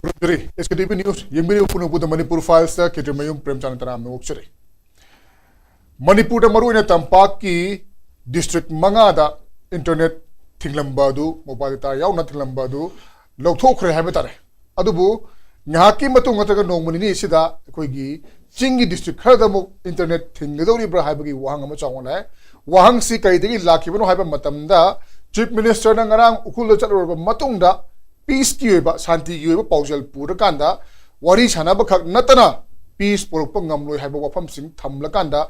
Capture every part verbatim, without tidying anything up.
ꯈꯨꯔꯨꯝꯖꯔꯤ꯫ S K T V News ꯌꯦꯡꯕꯤꯔꯤꯕ ꯄꯨꯝꯅꯃꯛꯄꯨꯗ Manipur Files ꯇ ꯈꯦꯇ꯭ꯔꯤꯃꯌꯨꯝ ꯄ꯭ꯔꯦꯝꯆꯥꯟꯗ ꯇꯔꯥꯝꯅ ꯑꯣꯛꯆꯔꯤ꯫ ꯃꯅꯤꯄꯨꯔꯗ ꯃꯔꯨꯑꯣꯏꯅ ꯇꯝꯄꯥꯛꯀꯤ district ꯃꯉꯥꯗ internet ꯊꯤꯡꯂꯝꯕ ꯑꯗꯨ, mobile data ꯌꯥꯎꯅ ꯊꯤꯡꯂꯝꯕ ꯑꯗꯨ ꯂꯧꯊꯣꯛꯈ꯭ꯔꯦ ꯍꯥꯏꯕ ꯇꯥꯔꯦ꯫ ꯑꯗꯨꯕꯨ ꯉꯥꯏꯍꯥꯛꯀꯤ ꯃꯇꯨꯡ ꯅꯠꯇ꯭ꯔꯒ ꯅꯣꯡꯃ ꯅꯤꯅꯤ ꯑꯁꯤꯗ ꯑꯩꯈꯣꯏꯒꯤ ꯆꯤꯡꯒꯤ district ꯈꯔꯗ ꯑꯃꯨꯛ internet ꯊꯤꯡꯒꯗꯧꯔꯤꯕ꯭ꯔꯥ ꯍꯥꯏꯕꯒꯤ ꯋꯥꯍꯪ ꯑꯃ ꯆꯥꯎꯅ ꯂꯥꯛꯑꯦ꯫ ꯋꯥꯍꯪꯁꯤ ꯀꯔꯤꯗꯒꯤ ꯂꯥꯛꯈꯤꯕꯅꯣ ꯍꯥꯏꯕ ꯃꯇꯝꯗ, Chief Minister ꯅ ꯉꯔꯥꯡ ꯎꯈ꯭ꯔꯨꯜꯗ ꯆꯠꯂꯨꯔꯕ ꯃꯇꯨꯡꯗ peace ꯀꯤ ꯑꯣꯏꯕ, ꯁꯥꯟꯇꯤꯒꯤ ꯑꯣꯏꯕ ꯄꯥꯎꯖꯦꯜ ꯄꯨꯔꯀꯥꯟꯗ ꯋꯥꯔꯤ ꯁꯥꯟꯅꯕꯈꯛ ꯅꯠꯇꯅ peace ꯄꯨꯔꯛꯄ ꯉꯝꯂꯣꯏ ꯍꯥꯏꯕ ꯋꯥꯐꯝꯁꯤꯡ ꯊꯝꯂꯀꯥꯟꯗ,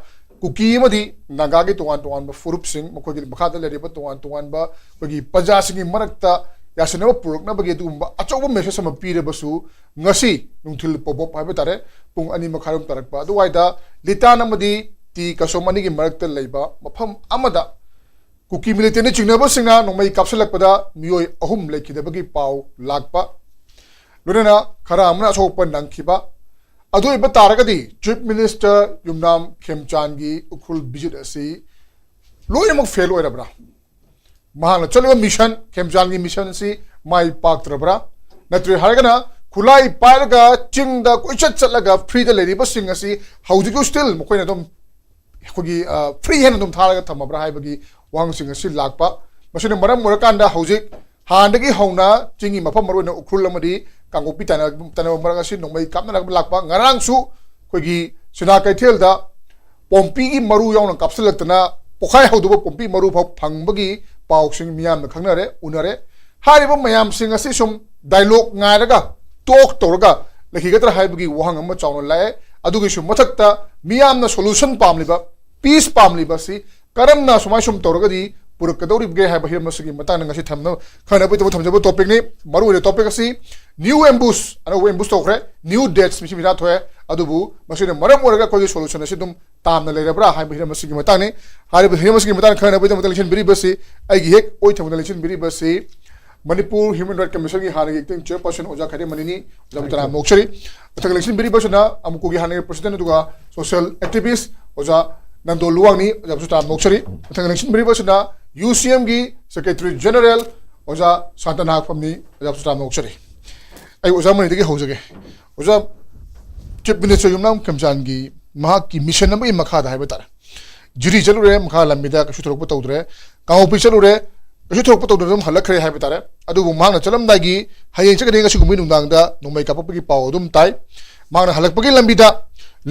ꯀꯨꯀꯤ ꯑꯃꯗꯤ ꯅꯥꯒꯥꯒꯤ ꯇꯣꯉꯥꯟ ꯇꯣꯉꯥꯟꯕ ꯐꯨꯔꯨꯞꯁꯤꯡ, ꯃꯈꯣꯏꯒꯤ ꯃꯈꯥꯗ ꯂꯩꯔꯤꯕ ꯇꯣꯉꯥꯟ ꯇꯣꯉꯥꯟꯕ ꯑꯩꯈꯣꯏꯒꯤ ꯄ꯭ꯔꯖꯥꯁꯤꯡꯒꯤ ꯃꯔꯛꯇ ꯌꯥꯁꯤꯟꯅꯕ ꯄꯨꯔꯛꯅꯕꯒꯤ ꯑꯗꯨꯒꯨꯝꯕ ꯑꯆꯧꯕ message ꯑꯃ ꯄꯤꯔꯕꯁꯨ, ꯉꯁꯤ ꯅꯨꯡꯊꯤꯜ ꯄꯣꯄꯣꯞ ꯍꯥꯏꯕ ꯇꯥꯔꯦ, ꯄꯨꯡ ꯑꯅꯤ ꯃꯈꯥꯏꯔꯣꯝ ꯇꯥꯔꯛꯄ ꯑꯗꯨꯋꯥꯏꯗ ꯂꯤꯇꯥꯟ ꯑꯃꯗꯤ ꯇꯤ ꯀꯁꯣꯝ ꯑꯅꯤꯒꯤ ꯃꯔꯛꯇ ꯂꯩꯕ ꯃꯐꯝ ꯑꯃꯗ ꯀꯨꯀꯤ militant ꯅ ꯆꯤꯡꯅꯕꯁꯤꯡꯅ ꯅꯣꯡꯃꯩ ꯀꯥꯞꯁꯤꯜꯂꯛꯄꯗ ꯃꯤꯑꯣꯏ ꯑꯍꯨꯝ ꯂꯩꯈꯤꯗꯕꯒꯤ ꯄꯥꯎ ꯂꯥꯛꯄ, ꯂꯣꯏꯅꯅ ꯈꯔ ꯑꯃꯅ ꯑꯁꯣꯛꯄ ꯅꯪꯈꯤꯕ꯫ ꯑꯗꯨ ꯑꯣꯏꯕ ꯇꯥꯔꯒꯗꯤ Chief Minister ꯌꯨꯝꯅꯥꯝ ꯈꯦꯝꯆꯥꯟꯒꯤ ꯎꯈ꯭ꯔꯨꯜ visit ꯑꯁꯤ ꯂꯣꯏꯅꯃꯛ fail ꯑꯣꯏꯔꯕ꯭ꯔꯥ? ꯃꯍꯥꯛꯅ ꯆꯠꯂꯤꯕ mission, ꯈꯦꯝꯆꯥꯟꯒꯤ mission ꯑꯁꯤ ꯃꯥꯏ ꯄꯥꯛꯇ꯭ꯔꯕ꯭ꯔꯥ? ꯅꯠꯇ꯭ꯔꯦ ꯍꯥꯏꯔꯒꯅ ꯈꯨꯠꯂꯥꯏ ꯄꯥꯏꯔꯒ ꯆꯤꯡꯗ ꯀꯣꯏꯆꯠ ꯆꯠꯂꯒ free ꯗ ꯂꯩꯔꯤꯕꯁꯤꯡ ꯑꯁꯤ ꯍꯧꯖꯤꯛꯁꯨ still ꯃꯈꯣꯏꯅ ꯑꯗꯨꯝ ꯑꯩꯈꯣꯏꯒꯤ, ꯑ, free hand ꯑꯗꯨꯝ ꯊꯥꯔꯒ ꯊꯝꯃꯕ꯭ꯔꯥ ꯍꯥꯏꯕꯒꯤ ꯋꯥꯍꯪꯁꯤꯡ ꯑꯁꯤ ꯂꯥꯛꯄ꯫ ꯃꯁꯤꯅ ꯃꯔꯝ ꯑꯣꯏꯔꯀꯥꯟꯗ ꯍꯧꯖꯤꯛ ꯍꯥꯟꯅꯗꯒꯤ ꯍꯧꯅ ꯆꯤꯡꯒꯤ ꯃꯐꯝ, ꯃꯔꯨꯑꯣꯏꯅ ꯎꯈ꯭ꯔꯨꯜ ꯑꯃꯗꯤ ꯀꯥꯡꯄꯣꯛꯄꯤ ꯇꯥꯏꯅ-, ꯇꯥꯏꯅꯕ ꯃꯔꯛ ꯑꯁꯤ ꯅꯣꯡꯃꯩ ꯀꯥꯞꯅꯔꯛꯄ ꯂꯥꯛꯄ꯫ ꯉꯔꯥꯡꯁꯨ ꯑꯩꯈꯣꯏꯒꯤ ꯁꯤꯅꯥ ꯀꯩꯊꯦꯜꯗ ꯄꯣꯝꯄꯤꯒꯤ ꯃꯔꯨ ꯌꯥꯎꯅ ꯀꯥꯞꯁꯤꯜꯂꯛꯇꯅ ꯄꯣꯈꯥꯏ ꯍꯧꯗꯕ ꯄꯣꯝꯄꯤ ꯃꯔꯨ ꯐꯥꯎ ꯐꯪꯕꯒꯤ ꯄꯥꯎꯁꯤꯡ ꯃꯤꯌꯥꯝꯅ ꯈꯪꯅꯔꯦ, ꯎꯅꯔꯦ꯫ ꯍꯥꯏꯔꯤꯕ ꯃꯌꯥꯝꯁꯤꯡ ꯑꯁꯤ ꯁꯨꯝ dialogue ꯉꯥꯏꯔꯒ, talk ꯇꯧꯔꯒ ꯂꯩꯈꯤꯒꯗ꯭ꯔꯥ ꯍꯥꯏꯕꯒꯤ ꯋꯥꯍꯪ ꯑꯃ ꯆꯥꯎꯅ ꯂꯥꯛꯑꯦ꯫ ꯑꯗꯨꯒꯤꯁꯨ ꯃꯊꯛꯇ ꯃꯤꯌꯥꯝꯅ solution ꯄꯥꯝꯂꯤꯕ, peace ꯄꯥꯝꯂꯤꯕ ꯑꯁꯤ ꯀꯔꯝꯅ ꯁꯨꯃꯥꯏ ꯁꯨꯝ ꯇꯧꯔꯒꯗꯤ ꯄꯨꯔꯛꯀꯗꯧꯔꯤꯕꯒꯦ ꯍꯥꯏꯕ ꯍꯤꯔꯝ ꯑꯁꯤꯒꯤ ꯃꯇꯥꯡꯗ ꯉꯁꯤ ꯊꯝꯅ-, ꯈꯟꯅꯅꯕꯒꯤꯗꯃꯛ ꯊꯝꯖꯕ topic ꯅꯤ꯫ ꯃꯔꯨꯑꯣꯏꯅ topic ꯑꯁꯤ new ambush, ꯑꯅꯧꯕ ambush ꯇꯧꯈ꯭ꯔꯦ, new deaths ꯃꯤꯁꯤ ꯃꯤꯔꯥ ꯊꯣꯛꯑꯦ꯫ ꯑꯗꯨꯕꯨ ꯃꯁꯤꯅ ꯃꯔꯝ ꯑꯣꯏꯔꯒ ꯑꯩꯈꯣꯏꯒꯤ solution ꯑꯁꯤ ꯑꯗꯨꯝ ꯇꯥꯝꯅ ꯂꯩꯔꯕ꯭ꯔꯥ ꯍꯥꯏꯕ ꯍꯤꯔꯝ ꯑꯁꯤꯒꯤ ꯃꯇꯥꯡꯅꯤ꯫ ꯍꯥꯏꯔꯤꯕ ꯍꯤꯔꯝ ꯑꯁꯤꯒꯤ ꯃꯇꯥꯡꯗ ꯈꯟꯅꯅꯕꯒꯤꯗꯃꯛꯇ ꯂꯦꯡꯁꯤꯟꯕꯤꯔꯤꯕꯁꯤ ꯑꯩꯒꯤ ꯍꯦꯛ ꯑꯣꯏ ꯊꯪꯕꯗ ꯂꯦꯡꯁꯤꯟꯕꯤꯔꯤꯕꯁꯤ ꯃꯅꯤꯄꯨꯔ Human Rights Commission ꯒꯤ ꯍꯥꯟꯅꯒꯤ acting chairperson ꯑꯣꯖꯥ ꯈꯩꯗꯦꯝ ꯃꯅꯤꯅꯤ, ꯑꯣꯖꯥꯕꯨ ꯇꯔꯥꯝꯅ ꯑꯣꯛꯆꯔꯤ꯫ ꯃꯊꯪ ꯂꯦꯡꯁꯤꯟꯕꯤꯔꯤꯕꯁꯤꯅ ꯑꯃꯨꯀꯨꯒꯤ ꯍꯥꯟꯅꯒꯤ president ꯑꯗꯨꯒ social activist ꯑꯣꯖꯥ ꯅꯟꯗꯣ ꯂꯨꯋꯥꯡꯅꯤ, ꯑꯣꯖꯥꯕꯨꯁꯨ ꯇꯔꯥꯝꯅ ꯑꯣꯛꯆꯔꯤ꯫ ꯃꯊꯪ ꯂꯦꯡꯁꯤꯟꯕꯤꯔꯤꯕꯁꯤꯅ U C M ꯒꯤ secretary general ꯑꯣꯖꯥ ꯁꯥꯟꯇꯅꯥ ꯍꯥꯛꯐꯝꯅꯤ, ꯑꯣꯖꯥꯕꯨꯁꯨ ꯇꯔꯥꯝꯅ ꯑꯣꯛꯆꯔꯤ꯫ ꯑꯩ ꯑꯣꯖꯥ ꯃꯅꯤꯗꯒꯤ ꯍꯧꯖꯒꯦ꯫ ꯑꯣꯖꯥ, ꯆꯤꯐ ꯃꯤꯅꯤꯁꯇꯔ ꯌꯨꯝꯅꯥꯝ ꯈꯦꯝꯆꯥꯟꯒꯤ ꯃꯍꯥꯛꯀꯤ ꯃꯤꯁꯟ ꯑꯃꯒꯤ ꯃꯈꯥꯗ ꯍꯥꯏꯕ ꯇꯥꯔꯦ, ꯖꯤꯔꯤ ꯆꯠꯂꯨꯔꯦ, ꯃꯈꯥ ꯂꯝꯕꯤꯗ ꯀꯩꯁꯨ ꯊꯣꯏꯗꯣꯛꯄ ꯇꯧꯗ꯭ꯔꯦ꯫ ꯀꯥꯡꯄꯣꯛꯄꯤ ꯆꯠꯂꯨꯔꯦ, ꯀꯩꯁꯨ ꯊꯣꯏꯗꯣꯛꯄ ꯇꯧꯗꯅ ꯑꯗꯨꯝ ꯍꯜꯂꯛꯈ꯭ꯔꯦ ꯍꯥꯏꯕ ꯇꯥꯔꯦ꯫ ꯑꯗꯨꯕꯨ ꯃꯍꯥꯛꯅ ꯆꯠꯂꯝꯗꯥꯏꯒꯤ ꯍꯌꯦꯡ ꯆꯠꯀꯅꯤ, ꯉꯁꯤꯒꯨꯝꯕꯒꯤ ꯅꯨꯡꯗꯥꯡꯗ ꯅꯣꯡꯃꯩ ꯀꯥꯞꯄꯛꯄꯒꯤ ꯄꯥꯎ ꯑꯗꯨꯝ ꯇꯥꯏ꯫ ꯃꯍꯥꯛꯅ ꯍꯜꯂꯛꯄꯒꯤ ꯂꯝꯕꯤꯗ,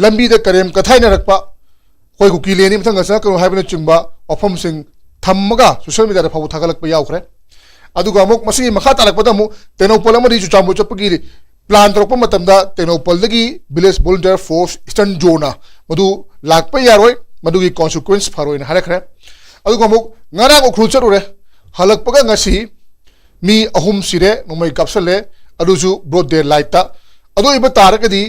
ꯂꯝꯕꯤꯗ ꯀꯔꯦꯝ ꯀꯊꯥꯏꯅꯔꯛꯄ, ꯑꯩꯈꯣꯏ ꯀꯨꯀꯤ ꯂꯦꯟꯅꯤ, ꯃꯊꯪꯗ ꯆꯪꯉꯛꯀꯅꯨ ꯍꯥꯏꯕꯅꯆꯤꯡꯕ ꯋꯥꯐꯝꯁꯤꯡ ꯊꯝꯃꯒ ꯁꯣꯁꯤꯌꯦꯜ ꯃꯤꯗꯤꯌꯥꯗ ꯐꯥꯎꯕ ꯊꯥꯒꯠꯂꯛꯄ ꯌꯥꯎꯈ꯭ꯔꯦ꯫ ꯑꯗꯨꯒ ꯑꯃꯨꯛ ꯃꯁꯤꯒꯤ ꯃꯈꯥ ꯇꯥꯔꯛꯄꯗ ꯑꯃꯨꯛ ꯇꯦꯡꯅꯧꯄꯜ ꯑꯃꯗꯤ ꯆꯨꯔꯆꯥꯟꯄꯨꯔ ꯆꯠꯄꯒꯤ ꯄ꯭ꯂꯥꯟ ꯇꯧꯔꯛꯄ ꯃꯇꯝꯗ ꯇꯦꯡꯅꯧꯄꯜꯗꯒꯤ ꯚꯤꯂꯦꯖ ꯚꯣꯂꯨꯟꯇꯤꯌꯔ ꯐꯣꯔꯁ ꯏꯁꯇꯔꯟ ꯖꯣꯟꯅ ꯃꯗꯨ ꯂꯥꯛꯄ ꯌꯥꯔꯣꯏ, ꯃꯗꯨꯒꯤ ꯀꯣꯟꯁꯤꯀ꯭ꯋꯦꯟꯁ ꯐꯔꯣꯏꯅ ꯍꯥꯏꯔꯛꯈ꯭ꯔꯦ꯫ ꯑꯗꯨꯒ ꯑꯃꯨꯛ ꯉꯔꯥꯡ ꯎꯈ꯭ꯔꯨꯜ ꯆꯠꯂꯨꯔꯦ, ꯍꯜꯂꯛꯄꯒ ꯉꯁꯤ ꯃꯤ ꯑꯍꯨꯝ ꯁꯤꯔꯦ, ꯅꯣꯡꯃꯩ ꯀꯥꯞꯁꯜꯂꯦ, ꯑꯗꯨꯁꯨ ꯕ꯭ꯔꯣꯗ ꯗꯦ ꯂꯥꯏꯠꯇ꯫ ꯑꯗꯨ ꯑꯣꯏꯕ ꯇꯥꯔꯒꯗꯤ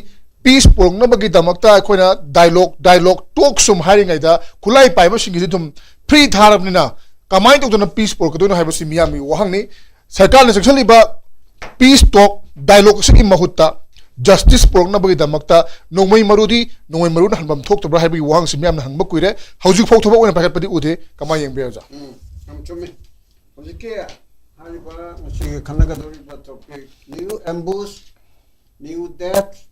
ꯄꯤꯁ ꯄꯨꯔꯛꯅꯕꯒꯤꯗꯃꯛꯇ ꯑꯩꯈꯣꯏꯅ ꯗꯥꯏꯂꯣꯛ, ꯗꯥꯏꯂꯣꯛ ꯇꯣꯛ ꯁꯨꯝ ꯍꯥꯏꯔꯤꯉꯩꯗ ꯈꯨꯠꯂꯥꯏ ꯄꯥꯏꯕꯁꯤꯡꯒꯤꯗꯤ ꯑꯗꯨꯝ ꯐ꯭ꯔꯤ ꯊꯥꯔꯕꯅꯤꯅ ꯀꯃꯥꯏꯅ ꯇꯧꯗꯅ ꯄꯤꯁ ꯄꯨꯔꯛꯀꯗꯣꯏꯅꯣ ꯍꯥꯏꯕꯁꯤ ꯃꯤꯌꯥꯝꯒꯤ ꯋꯥꯍꯪꯅꯤ꯫ ꯁꯔꯀꯥꯔꯅ ꯆꯪꯁꯤꯜꯂꯤꯕ ꯄꯤꯁ ꯇꯣꯛ, ꯗꯥꯏꯂꯣꯛ ꯑꯁꯤꯒꯤ ꯃꯍꯨꯠꯇ ꯖꯁꯇꯤꯁ ꯄꯨꯔꯛꯅꯕꯒꯤꯗꯃꯛꯇ ꯅꯣꯡꯃꯩ ꯃꯔꯨꯗꯤ ꯅꯣꯡꯃꯩ ꯃꯔꯨꯅ ꯍꯟꯐꯝ ꯊꯣꯛꯇꯕ꯭ꯔꯥ ꯍꯥꯏꯕꯒꯤ ꯋꯥꯍꯪꯁꯤ ꯃꯤꯌꯥꯝꯅ ꯍꯪꯕ ꯀꯨꯏꯔꯦ꯫ ꯍꯧꯖꯤꯛ ꯐꯥꯎ ꯊꯕꯛ ꯑꯣꯏꯅ ꯄꯥꯏꯈꯠꯄꯗꯤ ꯎꯗꯦ꯫ ꯀꯃꯥꯏꯅ ꯌꯦꯡꯕ ꯌꯥꯏ, ꯑꯣꯖꯥ? ꯎꯝ, ꯌꯥꯝ ꯆꯨꯝꯃꯤ꯫ ꯍꯧꯖꯤꯛꯀꯤ ꯍꯥꯏꯔꯤꯕ ꯉꯁꯤꯒꯤ ꯈꯟꯅꯒꯗꯧꯔꯤꯕ topic, new ambush, new death,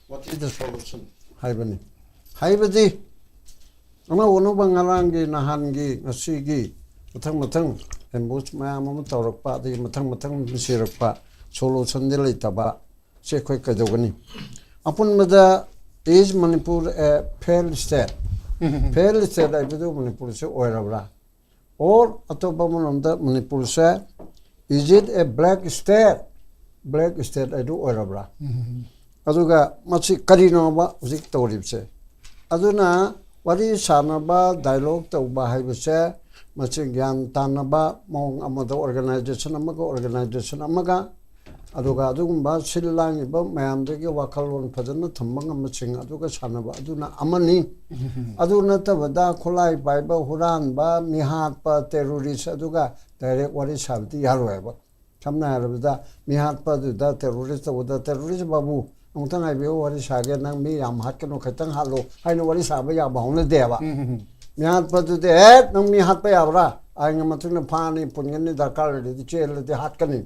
what is the solution ꯍꯥꯏꯕꯅꯤ꯫ ꯍꯥꯏꯕꯗꯤ ꯑꯅꯧ ꯑꯅꯧꯕ ꯉꯔꯥꯡꯒꯤ, ꯅꯍꯥꯟꯒꯤ, ꯉꯁꯤꯒꯤ ꯃꯊꯪ ꯃꯊꯪ ꯑꯦꯝꯕꯨꯁ ꯃꯌꯥꯝ ꯑꯃ ꯇꯧꯔꯛꯄ, ꯑꯗꯒꯤ ꯃꯊꯪ ꯃꯊꯪ ꯁꯤꯔꯛꯄ, ꯁꯣꯂꯨꯁꯟꯗꯤ ꯂꯩꯇꯕ, ꯁꯤ ꯑꯩꯈꯣꯏ ꯀꯩꯗꯧꯒꯅꯤ? ꯑꯄꯨꯟꯕꯗ, is Manipur a failed state? Failed state ꯍꯥꯏꯕꯗꯨ ꯃꯅꯤꯄꯨꯔꯁꯦ ꯑꯣꯏꯔꯕ꯭ꯔꯥ? Or ꯑꯇꯣꯞꯄ ꯑꯃꯔꯣꯝꯗ ꯃꯅꯤꯄꯨꯔꯁꯦ, is it a black state? Black state ꯍꯥꯏꯗꯨ ꯑꯣꯏꯔꯕ꯭ꯔꯥ? ꯑꯗꯨꯒ ꯃꯁꯤ ꯀꯔꯤꯅꯣꯕ ꯍꯧꯖꯤꯛ ꯇꯧꯔꯤꯕꯁꯦ? ꯑꯗꯨꯅ ꯋꯥꯔꯤ ꯁꯥꯟꯅꯕ, ꯗꯥꯏꯂꯣꯛ ꯇꯧꯕ ꯍꯥꯏꯕꯁꯦ, ꯃꯁꯤ ꯒ꯭ꯌꯥꯟ ꯇꯥꯅꯕ ꯃꯑꯣꯡ ꯑꯃꯗ ꯑꯣꯔꯒꯅꯥꯏꯖꯦꯁꯟ ꯑꯃꯒ ꯑꯣꯔꯒꯅꯥꯏꯖꯦꯁꯟ ꯑꯃꯒ, ꯑꯗꯨꯒ ꯑꯗꯨꯒꯨꯝꯕ ꯁꯤꯜ ꯂꯥꯡꯉꯤꯕ ꯃꯌꯥꯝꯗꯒꯤ ꯋꯥꯈꯜꯂꯣꯟ ꯐꯖꯅ ꯊꯝꯕ ꯉꯝꯕꯁꯤꯡ ꯑꯗꯨꯒ ꯁꯥꯟꯅꯕ ꯑꯗꯨꯅ ꯑꯃꯅꯤ꯫ ꯑꯗꯨ ꯅꯠꯇꯕꯗ ꯈꯨꯠꯂꯥꯏ ꯄꯥꯏꯕ, ꯍꯨꯔꯥꯟꯕ, ꯃꯤꯍꯥꯠꯄ, ꯇꯦꯔꯣꯔꯤꯁ, ꯑꯗꯨꯒ ꯗꯥꯏꯔꯦꯛ ꯋꯥꯔꯤ ꯁꯥꯕꯗꯤ ꯌꯥꯔꯣꯏꯕ꯫ ꯁꯝꯅ ꯍꯥꯏꯔꯕꯗ, ꯃꯤꯍꯥꯠꯄꯗꯨꯗ, ꯇꯦꯔꯣꯔꯤꯁ ꯇꯧꯕꯗ, "ꯇꯦꯔꯣꯔꯤꯁ ꯕꯥꯕꯨ, ꯑꯃꯨꯛꯇꯪ ꯉꯥꯏꯕꯤꯌꯨ, ꯋꯥꯔꯤ ꯁꯥꯒꯦ, ꯅꯪ ꯃꯤ ꯌꯥꯝ ꯍꯥꯠꯀꯅꯨ, ꯈꯤꯇꯪ ꯍꯥꯠꯂꯨ" ꯍꯥꯏꯅ ꯋꯥꯔꯤ ꯁꯥꯕ ꯌꯥꯕ ꯍꯧꯅꯗꯦꯕ꯫ ꯃꯤꯍꯥꯠꯄꯗꯨꯗꯤ, "ꯑꯦ, ꯅꯪ ꯃꯤ ꯍꯥꯠꯄ ꯌꯥꯕ꯭ꯔꯥ? ꯑꯩꯅ ꯃꯇꯨꯡꯗ ꯐꯥꯅꯤ, ꯄꯨꯟꯒꯅꯤ, ꯗꯔꯀꯥꯔ ꯂꯩꯔꯗꯤ ꯆꯦꯜꯂꯗꯤ ꯍꯥꯠꯀꯅꯤ"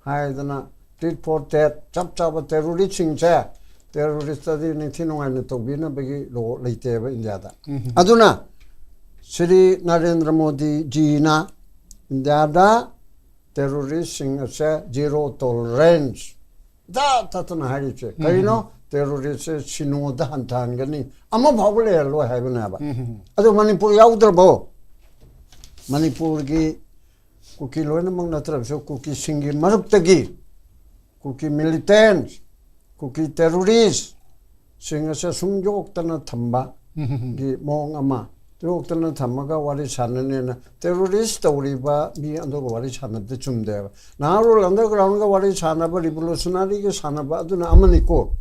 ꯍꯥꯏꯗꯅ tit for tat, ꯆꯞ ꯆꯥꯕ ꯇꯦꯔꯣꯔꯤꯁꯁꯤꯡꯁꯦ ꯇꯦꯔꯣꯔꯤꯁꯇꯗꯤ ꯅꯤꯡꯊꯤ ꯅꯨꯡꯉꯥꯏꯅ ꯇꯧꯕꯤꯅꯕꯒꯤ ꯂꯣ ꯂꯩꯇꯦꯕ ꯏꯟꯗꯤꯌꯥꯗ꯫ ꯑꯗꯨꯅ ꯁ꯭ꯔꯤ ꯅꯔꯦꯟꯗ꯭ꯔ ꯃꯣꯗꯤ ꯖꯤꯅ ꯏꯟꯗꯤꯌꯥꯗ ꯇꯦꯔꯣꯔꯤꯁꯁꯤꯡ ꯑꯁꯦ ꯖꯤꯔꯣ ꯇꯣꯂꯔꯦꯟꯁ ꯗ ꯇꯠꯇꯅ ꯍꯥꯏꯔꯤꯁꯦ ꯀꯔꯤꯅꯣ? ꯇꯦꯔꯣꯔꯤꯁꯁꯦ ꯁꯤꯅꯣꯗ ꯍꯟꯊꯍꯟꯒꯅꯤ, ꯑꯃ ꯐꯥꯎꯕ ꯂꯩꯍꯜꯂꯣꯏ ꯍꯥꯏꯕꯅꯦꯕ꯫ ꯑꯗꯣ ꯃꯅꯤꯄꯨꯔ ꯌꯥꯎꯗ꯭ꯔꯕꯣ? ꯃꯅꯤꯄꯨꯔꯒꯤ ꯀꯨꯀꯤ ꯂꯣꯏꯅꯃꯛ ꯅꯠꯇ꯭ꯔꯕꯁꯨ ꯀꯨꯀꯤꯁꯤꯡꯒꯤ ꯃꯔꯛꯇꯒꯤ ꯀꯨꯀꯤ ꯃꯤꯂꯤꯇꯦꯟ, ꯀꯨꯀꯤ ꯇꯦꯔꯣꯔꯤꯁ ꯁꯤꯡ ꯑꯁꯦ ꯁꯨꯝ ꯌꯣꯛꯇꯅ ꯊꯝꯕꯒꯤ ꯃꯑꯣꯡ ꯑꯃ, ꯌꯣꯛꯇꯅ ꯊꯝꯃꯒ ꯋꯥꯔꯤ ꯁꯥꯟꯅꯅꯦꯅ ꯇꯦꯔꯣꯔꯤꯁ ꯇꯧꯔꯤꯕ ꯃꯤ ꯑꯗꯨꯒ ꯋꯥꯔꯤ ꯁꯥꯟꯅꯕꯗꯤ ꯆꯨꯝꯗꯦꯕ꯫ ꯅꯍꯥꯔꯣꯜ ꯑꯟꯗꯔꯒ꯭ꯔꯥꯎꯟꯒ ꯋꯥꯔꯤ ꯁꯥꯟꯅꯕ, ꯔꯤꯚꯣꯂꯨꯁꯅꯥꯔꯤꯒ ꯁꯥꯟꯅꯕ ꯑꯗꯨꯅ ꯑꯃꯅꯤꯀꯣ꯫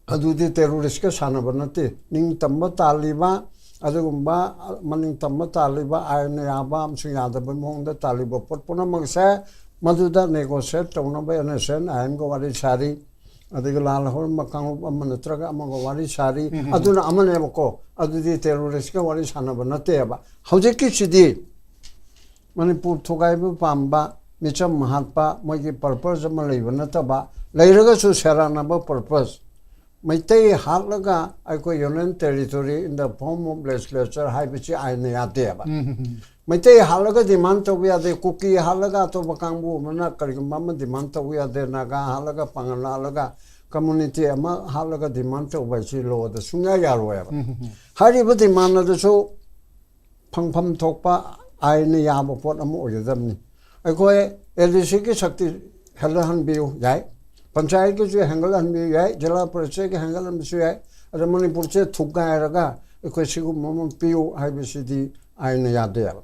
ꯑꯗꯨꯗꯤ ꯇꯦꯔꯣꯔꯤꯁꯀ ꯁꯥꯟꯅꯕ ꯅꯠꯇꯦ꯫ ꯅꯤꯡꯇꯝꯕ ꯇꯥꯜꯂꯤꯕ, ꯑꯗꯨꯒꯨꯝꯕ ꯃꯅꯤꯡ ꯇꯝꯕ ꯇꯥꯜꯂꯤꯕ, ꯑꯥꯏꯟꯅ ꯌꯥꯕ ꯑꯃꯁꯨꯡ ꯌꯥꯗꯕ ꯃꯑꯣꯡꯗ ꯇꯥꯜꯂꯤꯕ ꯄꯣꯠ ꯄꯨꯝꯅꯃꯛꯁꯦ ꯃꯗꯨꯗ ꯅꯦꯒꯣꯁꯤꯌꯦꯠ ꯇꯧꯅꯕ ꯑꯦꯟ ꯑꯦꯁ ꯑꯦꯟ ꯑꯥꯏ ꯑꯦꯝꯒ ꯋꯥꯔꯤ ꯁꯥꯔꯤ, ꯑꯗꯒꯤ ꯂꯥꯜ ꯍꯧꯔꯝꯕ ꯀꯥꯡꯂꯨꯞ ꯑꯃ ꯅꯠꯇ꯭ꯔꯒ ꯑꯃꯒ ꯋꯥꯔꯤ ꯁꯥꯔꯤ, ꯑꯗꯨꯅ ꯑꯃꯅꯦꯕꯀꯣ꯫ ꯑꯗꯨꯗꯤ ꯇꯦꯔꯣꯔꯤꯁꯀ ꯋꯥꯔꯤ ꯁꯥꯟꯅꯕ ꯅꯠꯇꯦꯕ꯫ ꯍꯧꯖꯤꯛꯀꯤꯁꯤꯗꯤ ꯃꯅꯤꯄꯨꯔ ꯊꯨꯒꯥꯏꯕ ꯄꯥꯝꯕ, ꯃꯤꯆꯝ ꯍꯥꯠꯄ, ꯃꯣꯏꯒꯤ ꯄꯔꯄꯁ ꯑꯃ ꯂꯩꯕ ꯅꯠꯇꯕ, ꯂꯩꯔꯒꯁꯨ ꯁꯦꯔꯥꯟꯅꯕ ꯄꯔꯄꯁ꯫ ꯃꯩꯇꯩ ꯍꯥꯠꯂꯒ ꯑꯩꯈꯣꯏ Union Territory in the form of legislature ꯍꯥꯏꯕꯁꯤ ꯑꯥꯏꯟꯅ ꯌꯥꯗꯦꯕ꯫ ꯃꯩꯇꯩ ꯍꯥꯠꯂꯒ ꯗꯤꯃꯥꯟ ꯇꯧꯕ ꯌꯥꯗꯦ, ꯀꯨꯀꯤ ꯍꯥꯠꯂꯒ ꯑꯇꯣꯞꯄ ꯀꯥꯡꯕꯨ ꯑꯃꯅ ꯀꯔꯤꯒꯨꯝꯕ ꯑꯃ ꯗꯤꯃꯥꯟ ꯇꯧꯕ ꯌꯥꯗꯦ, ꯅꯥꯒꯥ ꯍꯥꯠꯂꯒ, ꯄꯥꯉꯜ ꯍꯥꯠꯂꯒ, ꯀꯝꯃꯨꯅꯤꯇꯤ ꯑꯃ ꯍꯥꯠꯂꯒ ꯗꯤꯃꯥꯟ ꯇꯧꯕ ꯍꯥꯏꯁꯤ ꯂꯣꯗ ꯁꯨꯡꯌꯥ ꯌꯥꯔꯣꯏꯕ꯫ ꯍꯥꯏꯔꯤꯕ ꯗꯤꯃꯥꯟ ꯑꯗꯨꯁꯨ ꯐꯪꯐꯝ ꯊꯣꯛꯄ ꯑꯥꯏꯟꯅ ꯌꯥꯕ ꯄꯣꯠ ꯑꯃ ꯑꯣꯏꯒꯗꯕꯅꯤ꯫ ꯑꯩꯈꯣꯏ ꯑꯦ ꯗꯤ ꯁꯤꯒꯤ ꯁꯛꯇꯤ ꯍꯦꯟꯒꯠꯍꯟꯕꯤꯌꯨ ꯌꯥꯏ, ꯄꯟꯆꯥꯌꯠꯀꯤꯁꯨ ꯍꯦꯟꯒꯠꯍꯟꯕꯤꯌꯨ ꯌꯥꯏ, ꯖꯤꯂꯥ ꯄꯔꯤꯁꯠꯀꯤ ꯍꯦꯟꯒꯠꯍꯟꯕꯁꯨ ꯌꯥꯏ, ꯑꯗ ꯃꯅꯤꯄꯨꯔꯁꯦ ꯊꯨꯒꯥꯏꯔꯒ ꯑꯩꯈꯣꯏ ꯁꯤꯒꯨꯝꯕ ꯑꯃ ꯄꯤꯌꯨ ꯍꯥꯏꯕꯁꯤꯗꯤ ꯑꯥꯏꯟꯅ ꯌꯥꯗꯦꯕ꯫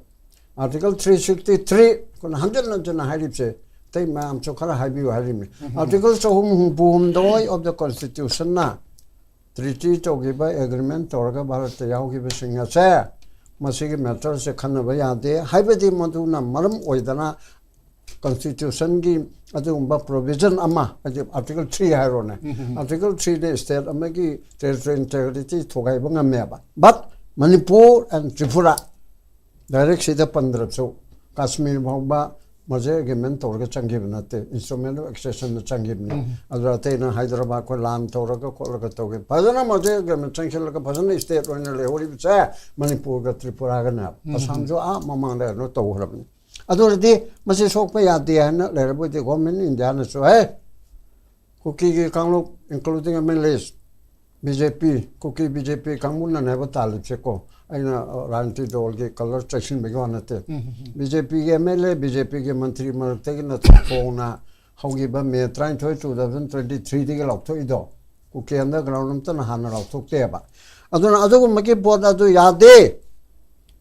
ꯑꯥꯔꯇꯤꯀꯜ ꯊ꯭ꯔꯤ ꯁꯤꯛꯁꯇꯤ ꯊ꯭ꯔꯤ ꯑꯩꯈꯣꯏꯅ ꯍꯟꯖꯤꯟ ꯍꯟꯖꯤꯟꯅ ꯍꯥꯏꯔꯤꯕꯁꯦ, ꯑꯇꯩ ꯃꯌꯥꯝꯁꯨ ꯈꯔ ꯍꯥꯏꯕꯤꯌꯨ ꯍꯥꯏꯔꯤꯕꯅꯤ꯫ ꯑꯥꯔꯇꯤꯀꯜ ꯆꯍꯨꯝ ꯍꯨꯝꯐꯨ ꯍꯨꯝꯗꯣꯏ ꯑꯣꯐ ꯗ ꯀꯣꯟꯁꯇꯤꯇ꯭ꯌꯨꯁꯟꯅ ꯇ꯭ꯔꯤꯇꯤ ꯇꯧꯈꯤꯕ, ꯑꯦꯒ꯭ꯔꯤꯃꯦꯟ ꯇꯧꯔꯒ ꯚꯥꯔꯠꯇ ꯌꯥꯎꯈꯤꯕꯁꯤꯡ ꯑꯁꯦ ꯃꯁꯤꯒꯤ ꯃꯦꯇꯔꯁꯦ ꯈꯟꯅꯕ ꯌꯥꯗꯦ, ꯍꯥꯏꯕꯗꯤ ꯃꯗꯨꯅ ꯃꯔꯝ ꯑꯣꯏꯗꯅ ꯀꯣꯟꯁꯇꯤꯇ꯭ꯌꯨꯁꯟꯒꯤ ꯑꯗꯨꯒꯨꯝꯕ ꯄ꯭ꯔꯣꯚꯤꯖꯟ ꯑꯃ, ꯍꯥꯏꯗꯤ ꯑꯥꯔꯇꯤꯀꯜ ꯊ꯭ꯔꯤ ꯍꯥꯏꯔꯣꯅꯦ, ꯑꯥꯔꯇꯤꯀꯜ ꯊ꯭ꯔꯤꯗ ꯁ꯭ꯇꯦꯠ ꯑꯃꯒꯤ ꯇꯦꯔꯤꯇꯣꯔꯤ ꯏꯟꯇꯦꯒ꯭ꯔꯤꯇꯤ ꯊꯨꯒꯥꯏꯕ ꯉꯝꯃꯦꯕ꯫ But Manipur and Tripura, direct ꯁꯤꯗ ꯄꯟꯗ꯭ꯔꯕꯁꯨ, ꯀꯥꯁꯃꯤꯔ ꯐꯥꯎꯕ ꯃꯔꯖꯔ ꯑꯦꯒ꯭ꯔꯤꯃꯦꯟ ꯇꯧꯔꯒ ꯆꯪꯈꯤꯕ ꯅꯠꯇꯦ, ꯏꯟꯁꯇ꯭ꯔꯨꯃꯦꯟ ꯑꯣꯐ ꯑꯦꯛꯁꯦꯁꯟꯗ ꯆꯪꯈꯤꯕꯅꯤ꯫ ꯑꯗꯨ ꯑꯇꯩꯅ ꯍꯥꯏꯗ꯭ꯔꯕꯥꯗ ꯑꯩꯈꯣꯏ ꯂꯥꯟ ꯇꯧꯔꯒ ꯈꯣꯠꯂꯒ ꯇꯧꯈꯤ꯫ ꯐꯖꯅ ꯃꯔꯖꯔ ꯑꯦꯒ꯭ꯔꯤꯃꯦꯟ ꯆꯪꯁꯤꯜꯂꯒ ꯐꯖꯅ ꯁ꯭ꯇꯦꯠ ꯑꯣꯏꯅ ꯂꯩꯍꯧꯔꯤꯕꯁꯦ ꯃꯅꯤꯄꯨꯔꯒ ꯇ꯭ꯔꯤꯄꯨꯔꯥꯒꯅꯦ꯫ ꯑꯁꯥꯝꯁꯨ ꯑꯥ ꯃꯃꯥꯡꯗ ꯀꯩꯅꯣ ꯇꯧꯈ꯭ꯔꯕꯅꯤ꯫ ꯑꯗꯨ ꯑꯣꯏꯔꯗꯤ ꯃꯁꯤ ꯁꯣꯛꯄ ꯌꯥꯗꯦ ꯍꯥꯏꯅ ꯂꯩꯔꯕꯗꯤ ꯒꯣꯔꯃꯦꯟ ꯏꯟꯗꯤꯌꯥꯅꯁꯨ, "ꯍꯦ, ꯀꯨꯀꯤꯒꯤ ꯀꯥꯡꯂꯨꯞ, including M L As, B J P, ꯀꯨꯀꯤ B J P ꯀꯥꯡꯕꯨꯅꯅꯦꯕ ꯇꯥꯜꯂꯤꯕꯁꯦꯀꯣ꯫ ꯑꯩꯅ, ꯑ, ꯔꯥꯖꯅꯤꯇꯤ ꯗꯜꯒꯤ ꯀꯂꯔ ꯆꯩꯁꯤꯟꯕꯒꯤ ꯋꯥ ꯅꯠꯇꯦ꯫ B J P ꯒꯤ M L A, B J P ꯒꯤ ꯃꯟꯇ꯭ꯔꯤ ꯃꯔꯛꯇꯒꯤ ꯅꯠꯇ꯭ꯔꯣ ꯈꯣꯡꯅ ꯍꯧꯈꯤꯕ ꯃꯦ ꯇꯔꯥꯅꯤꯊꯣꯏ, two thousand twenty three ꯗꯒꯤ ꯂꯥꯎꯊꯣꯛꯏꯗꯣ꯫ ꯀꯨꯀꯤ underground ꯑꯝꯇꯅ ꯍꯥꯟꯅ ꯂꯥꯎꯊꯣꯛꯇꯦꯕ꯫ ꯑꯗꯨꯅ ꯑꯗꯨꯒꯨꯝꯕꯒꯤ ꯄꯣꯠ ꯑꯗꯨ ꯌꯥꯗꯦ꯫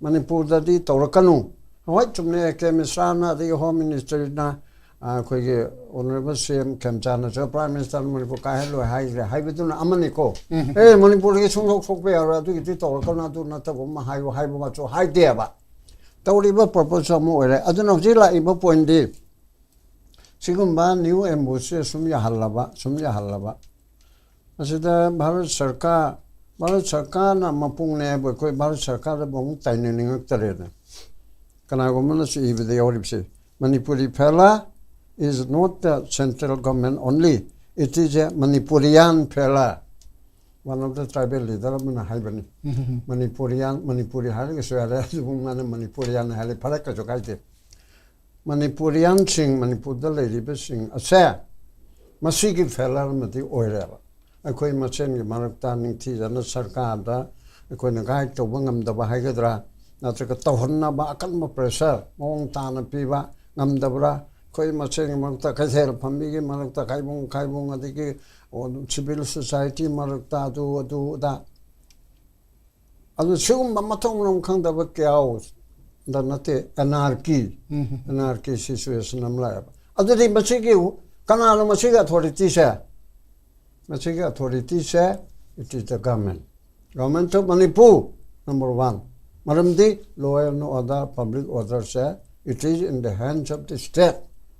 ꯃꯅꯤꯄꯨꯔꯗꯗꯤ ꯇꯧꯔꯛꯀꯅꯨ꯫ ꯍꯣꯏ, ꯆꯨꯝꯃꯦ, ꯑꯦ ꯀꯦ ꯃꯤꯁ꯭ꯔꯥꯅ, ꯑꯗꯒꯤ ꯍꯣꯝ ꯃꯤꯅꯤꯁꯇꯔꯅ, ꯑ, ꯑꯩꯈꯣꯏꯒꯤ ꯑꯣꯅꯔꯦꯕꯜ ꯁꯤ ꯑꯦꯝ ꯈꯦꯝꯆꯥꯟꯅꯁꯨ, ꯄ꯭ꯔꯥꯏꯝ ꯃꯤꯅꯤꯁꯇꯔ ꯃꯅꯤꯄꯨꯔ ꯀꯥꯏꯍꯜꯂꯣꯏ ꯍꯥꯏꯈ꯭ꯔꯦ ꯍꯥꯏꯕꯗꯨꯅ ꯑꯃꯅꯤꯀꯣ꯫ "ꯑꯦ, ꯃꯅꯤꯄꯨꯔꯗꯒꯤ ꯁꯨꯡꯂꯧ ꯊꯣꯛꯄ ꯌꯥꯔꯣꯏ, ꯑꯗꯨꯒꯤꯗꯤ ꯇꯧꯔꯛꯀꯅꯨ, ꯑꯗꯨ ꯅꯠꯇꯕ ꯑꯃ ꯍꯥꯏꯌꯨ" ꯍꯥꯏꯕ ꯃꯆꯨ ꯍꯥꯏꯗꯦꯕ꯫ ꯇꯧꯔꯤꯕ ꯄ꯭ꯔꯄꯣꯖꯦꯜ ꯑꯃ ꯑꯣꯏꯔꯦ꯫ ꯑꯗꯨꯅ ꯍꯧꯖꯤꯛ ꯂꯥꯛꯏꯕ ꯄꯣꯏꯟꯗꯤ ꯁꯤꯒꯨꯝꯕ ꯅ꯭ꯌꯨ ꯑꯦꯝꯕꯨꯁꯁꯦ ꯁꯨꯝ ꯌꯥꯍꯜꯂꯕ, ꯁꯨꯝ ꯌꯥꯍꯜꯂꯕ, ꯑꯁꯤꯗ ꯚꯥꯔꯠ ꯁꯔꯀꯥꯔ, ꯚꯥꯔꯠ ꯁꯔꯀꯥꯔꯅ ꯃꯄꯨꯡꯅꯦ ꯍꯥꯏꯕ ꯑꯩꯈꯣꯏ ꯚꯥꯔꯠ ꯁꯔꯀꯥꯔꯗꯕꯨ ꯑꯃꯨꯛ ꯇꯥꯏꯅꯅꯤꯡꯉꯛꯇꯔꯦꯅꯦ꯫ ꯀꯅꯥꯒꯨꯝꯕꯅꯁꯨ ꯏꯕꯗ ꯌꯥꯎꯔꯤꯕꯁꯦ, "Manipuri failure is not the central government only, it is a Manipurian failure." One of the tribal leader ꯑꯃꯅ ꯍꯥꯏꯕꯅꯤ꯫ ꯃꯅꯤꯄꯨꯔꯤꯌꯥꯟ, ꯃꯅꯤꯄꯨꯔꯤ ꯍꯥꯏꯔꯒꯁꯨ ꯌꯥꯔꯦ, ꯑꯗꯨꯕꯨ ꯃꯥꯅ ꯃꯅꯤꯄꯨꯔꯤꯌꯥꯟ ꯍꯥꯏꯔꯦ, ꯐꯔꯦ, ꯀꯩꯁꯨ ꯀꯥꯏꯗꯦ꯫ ꯃꯅꯤꯄꯨꯔꯤꯌꯥꯟꯁꯤꯡ, ꯃꯅꯤꯄꯨꯔꯗ ꯂꯩꯔꯤꯕꯁꯤꯡ ꯑꯁꯦ ꯃꯁꯤꯒꯤ ꯐꯦꯂꯔ ꯑꯃꯗꯤ ꯑꯣꯏꯔꯦꯕ꯫ ꯑꯩꯈꯣꯏ ꯃꯁꯦꯟꯒꯤ ꯃꯔꯛꯇ ꯅꯤꯡꯊꯤꯖꯅ ꯁꯔꯀꯥꯔꯗ ꯑꯩꯈꯣꯏꯅ ꯒꯥꯏꯗ ꯇꯧꯕ ꯉꯝꯗꯕ ꯍꯥꯏꯒꯗ꯭ꯔꯥ, ꯅꯠꯇ꯭ꯔꯒ ꯇꯧꯍꯟꯅꯕ ꯑꯀꯟꯕ ꯄ꯭ꯔꯦꯁꯔ ꯃꯑꯣꯡ ꯇꯥꯅ ꯄꯤꯕ ꯉꯝꯗꯕ꯭ꯔꯥ? ꯑꯩꯈꯣꯏ ꯃꯁꯦꯟꯒꯤ ꯃꯔꯛꯇ, ꯀꯩꯊꯦꯜ ꯐꯝꯃꯤꯒꯤ ꯃꯔꯛꯇ, ꯈꯥꯏꯕꯨꯡ ꯈꯥꯏꯕꯨꯡ, ꯑꯗꯒꯤ ꯁꯤꯚꯤꯜ ꯁꯣꯁꯥꯏꯇꯤ ꯃꯔꯛꯇ, ꯑꯗꯨ ꯑꯗꯨ ꯑꯗꯥ, ꯑꯗꯨ ꯁꯤꯒꯨꯝꯕ ꯃꯊꯣꯡ ꯃꯔꯝ ꯈꯪꯗꯕ ꯀꯌꯥ ꯗ ꯅꯠꯇꯦ, ꯑꯦꯅꯥꯔꯀꯤ, ꯑꯦꯅꯥꯔꯀꯤ ꯁꯤꯆꯨꯋꯦꯁꯟ ꯑꯃ ꯂꯥꯛꯑꯦꯕ꯫ ꯑꯗꯨꯗꯤ ꯃꯁꯤꯒꯤ, ꯀꯅꯥꯅꯣ ꯃꯁꯤꯒꯤ ꯑꯣꯊꯣꯔꯤꯇꯤꯁꯦ? ꯃꯁꯤꯒꯤ ꯑꯣꯊꯣꯔꯤꯇꯤꯁꯦ, it is the government, government of Manipur, number one. ꯃꯔꯝꯗꯤ law and order, public orderꯁꯦ, it is in the hands of the state.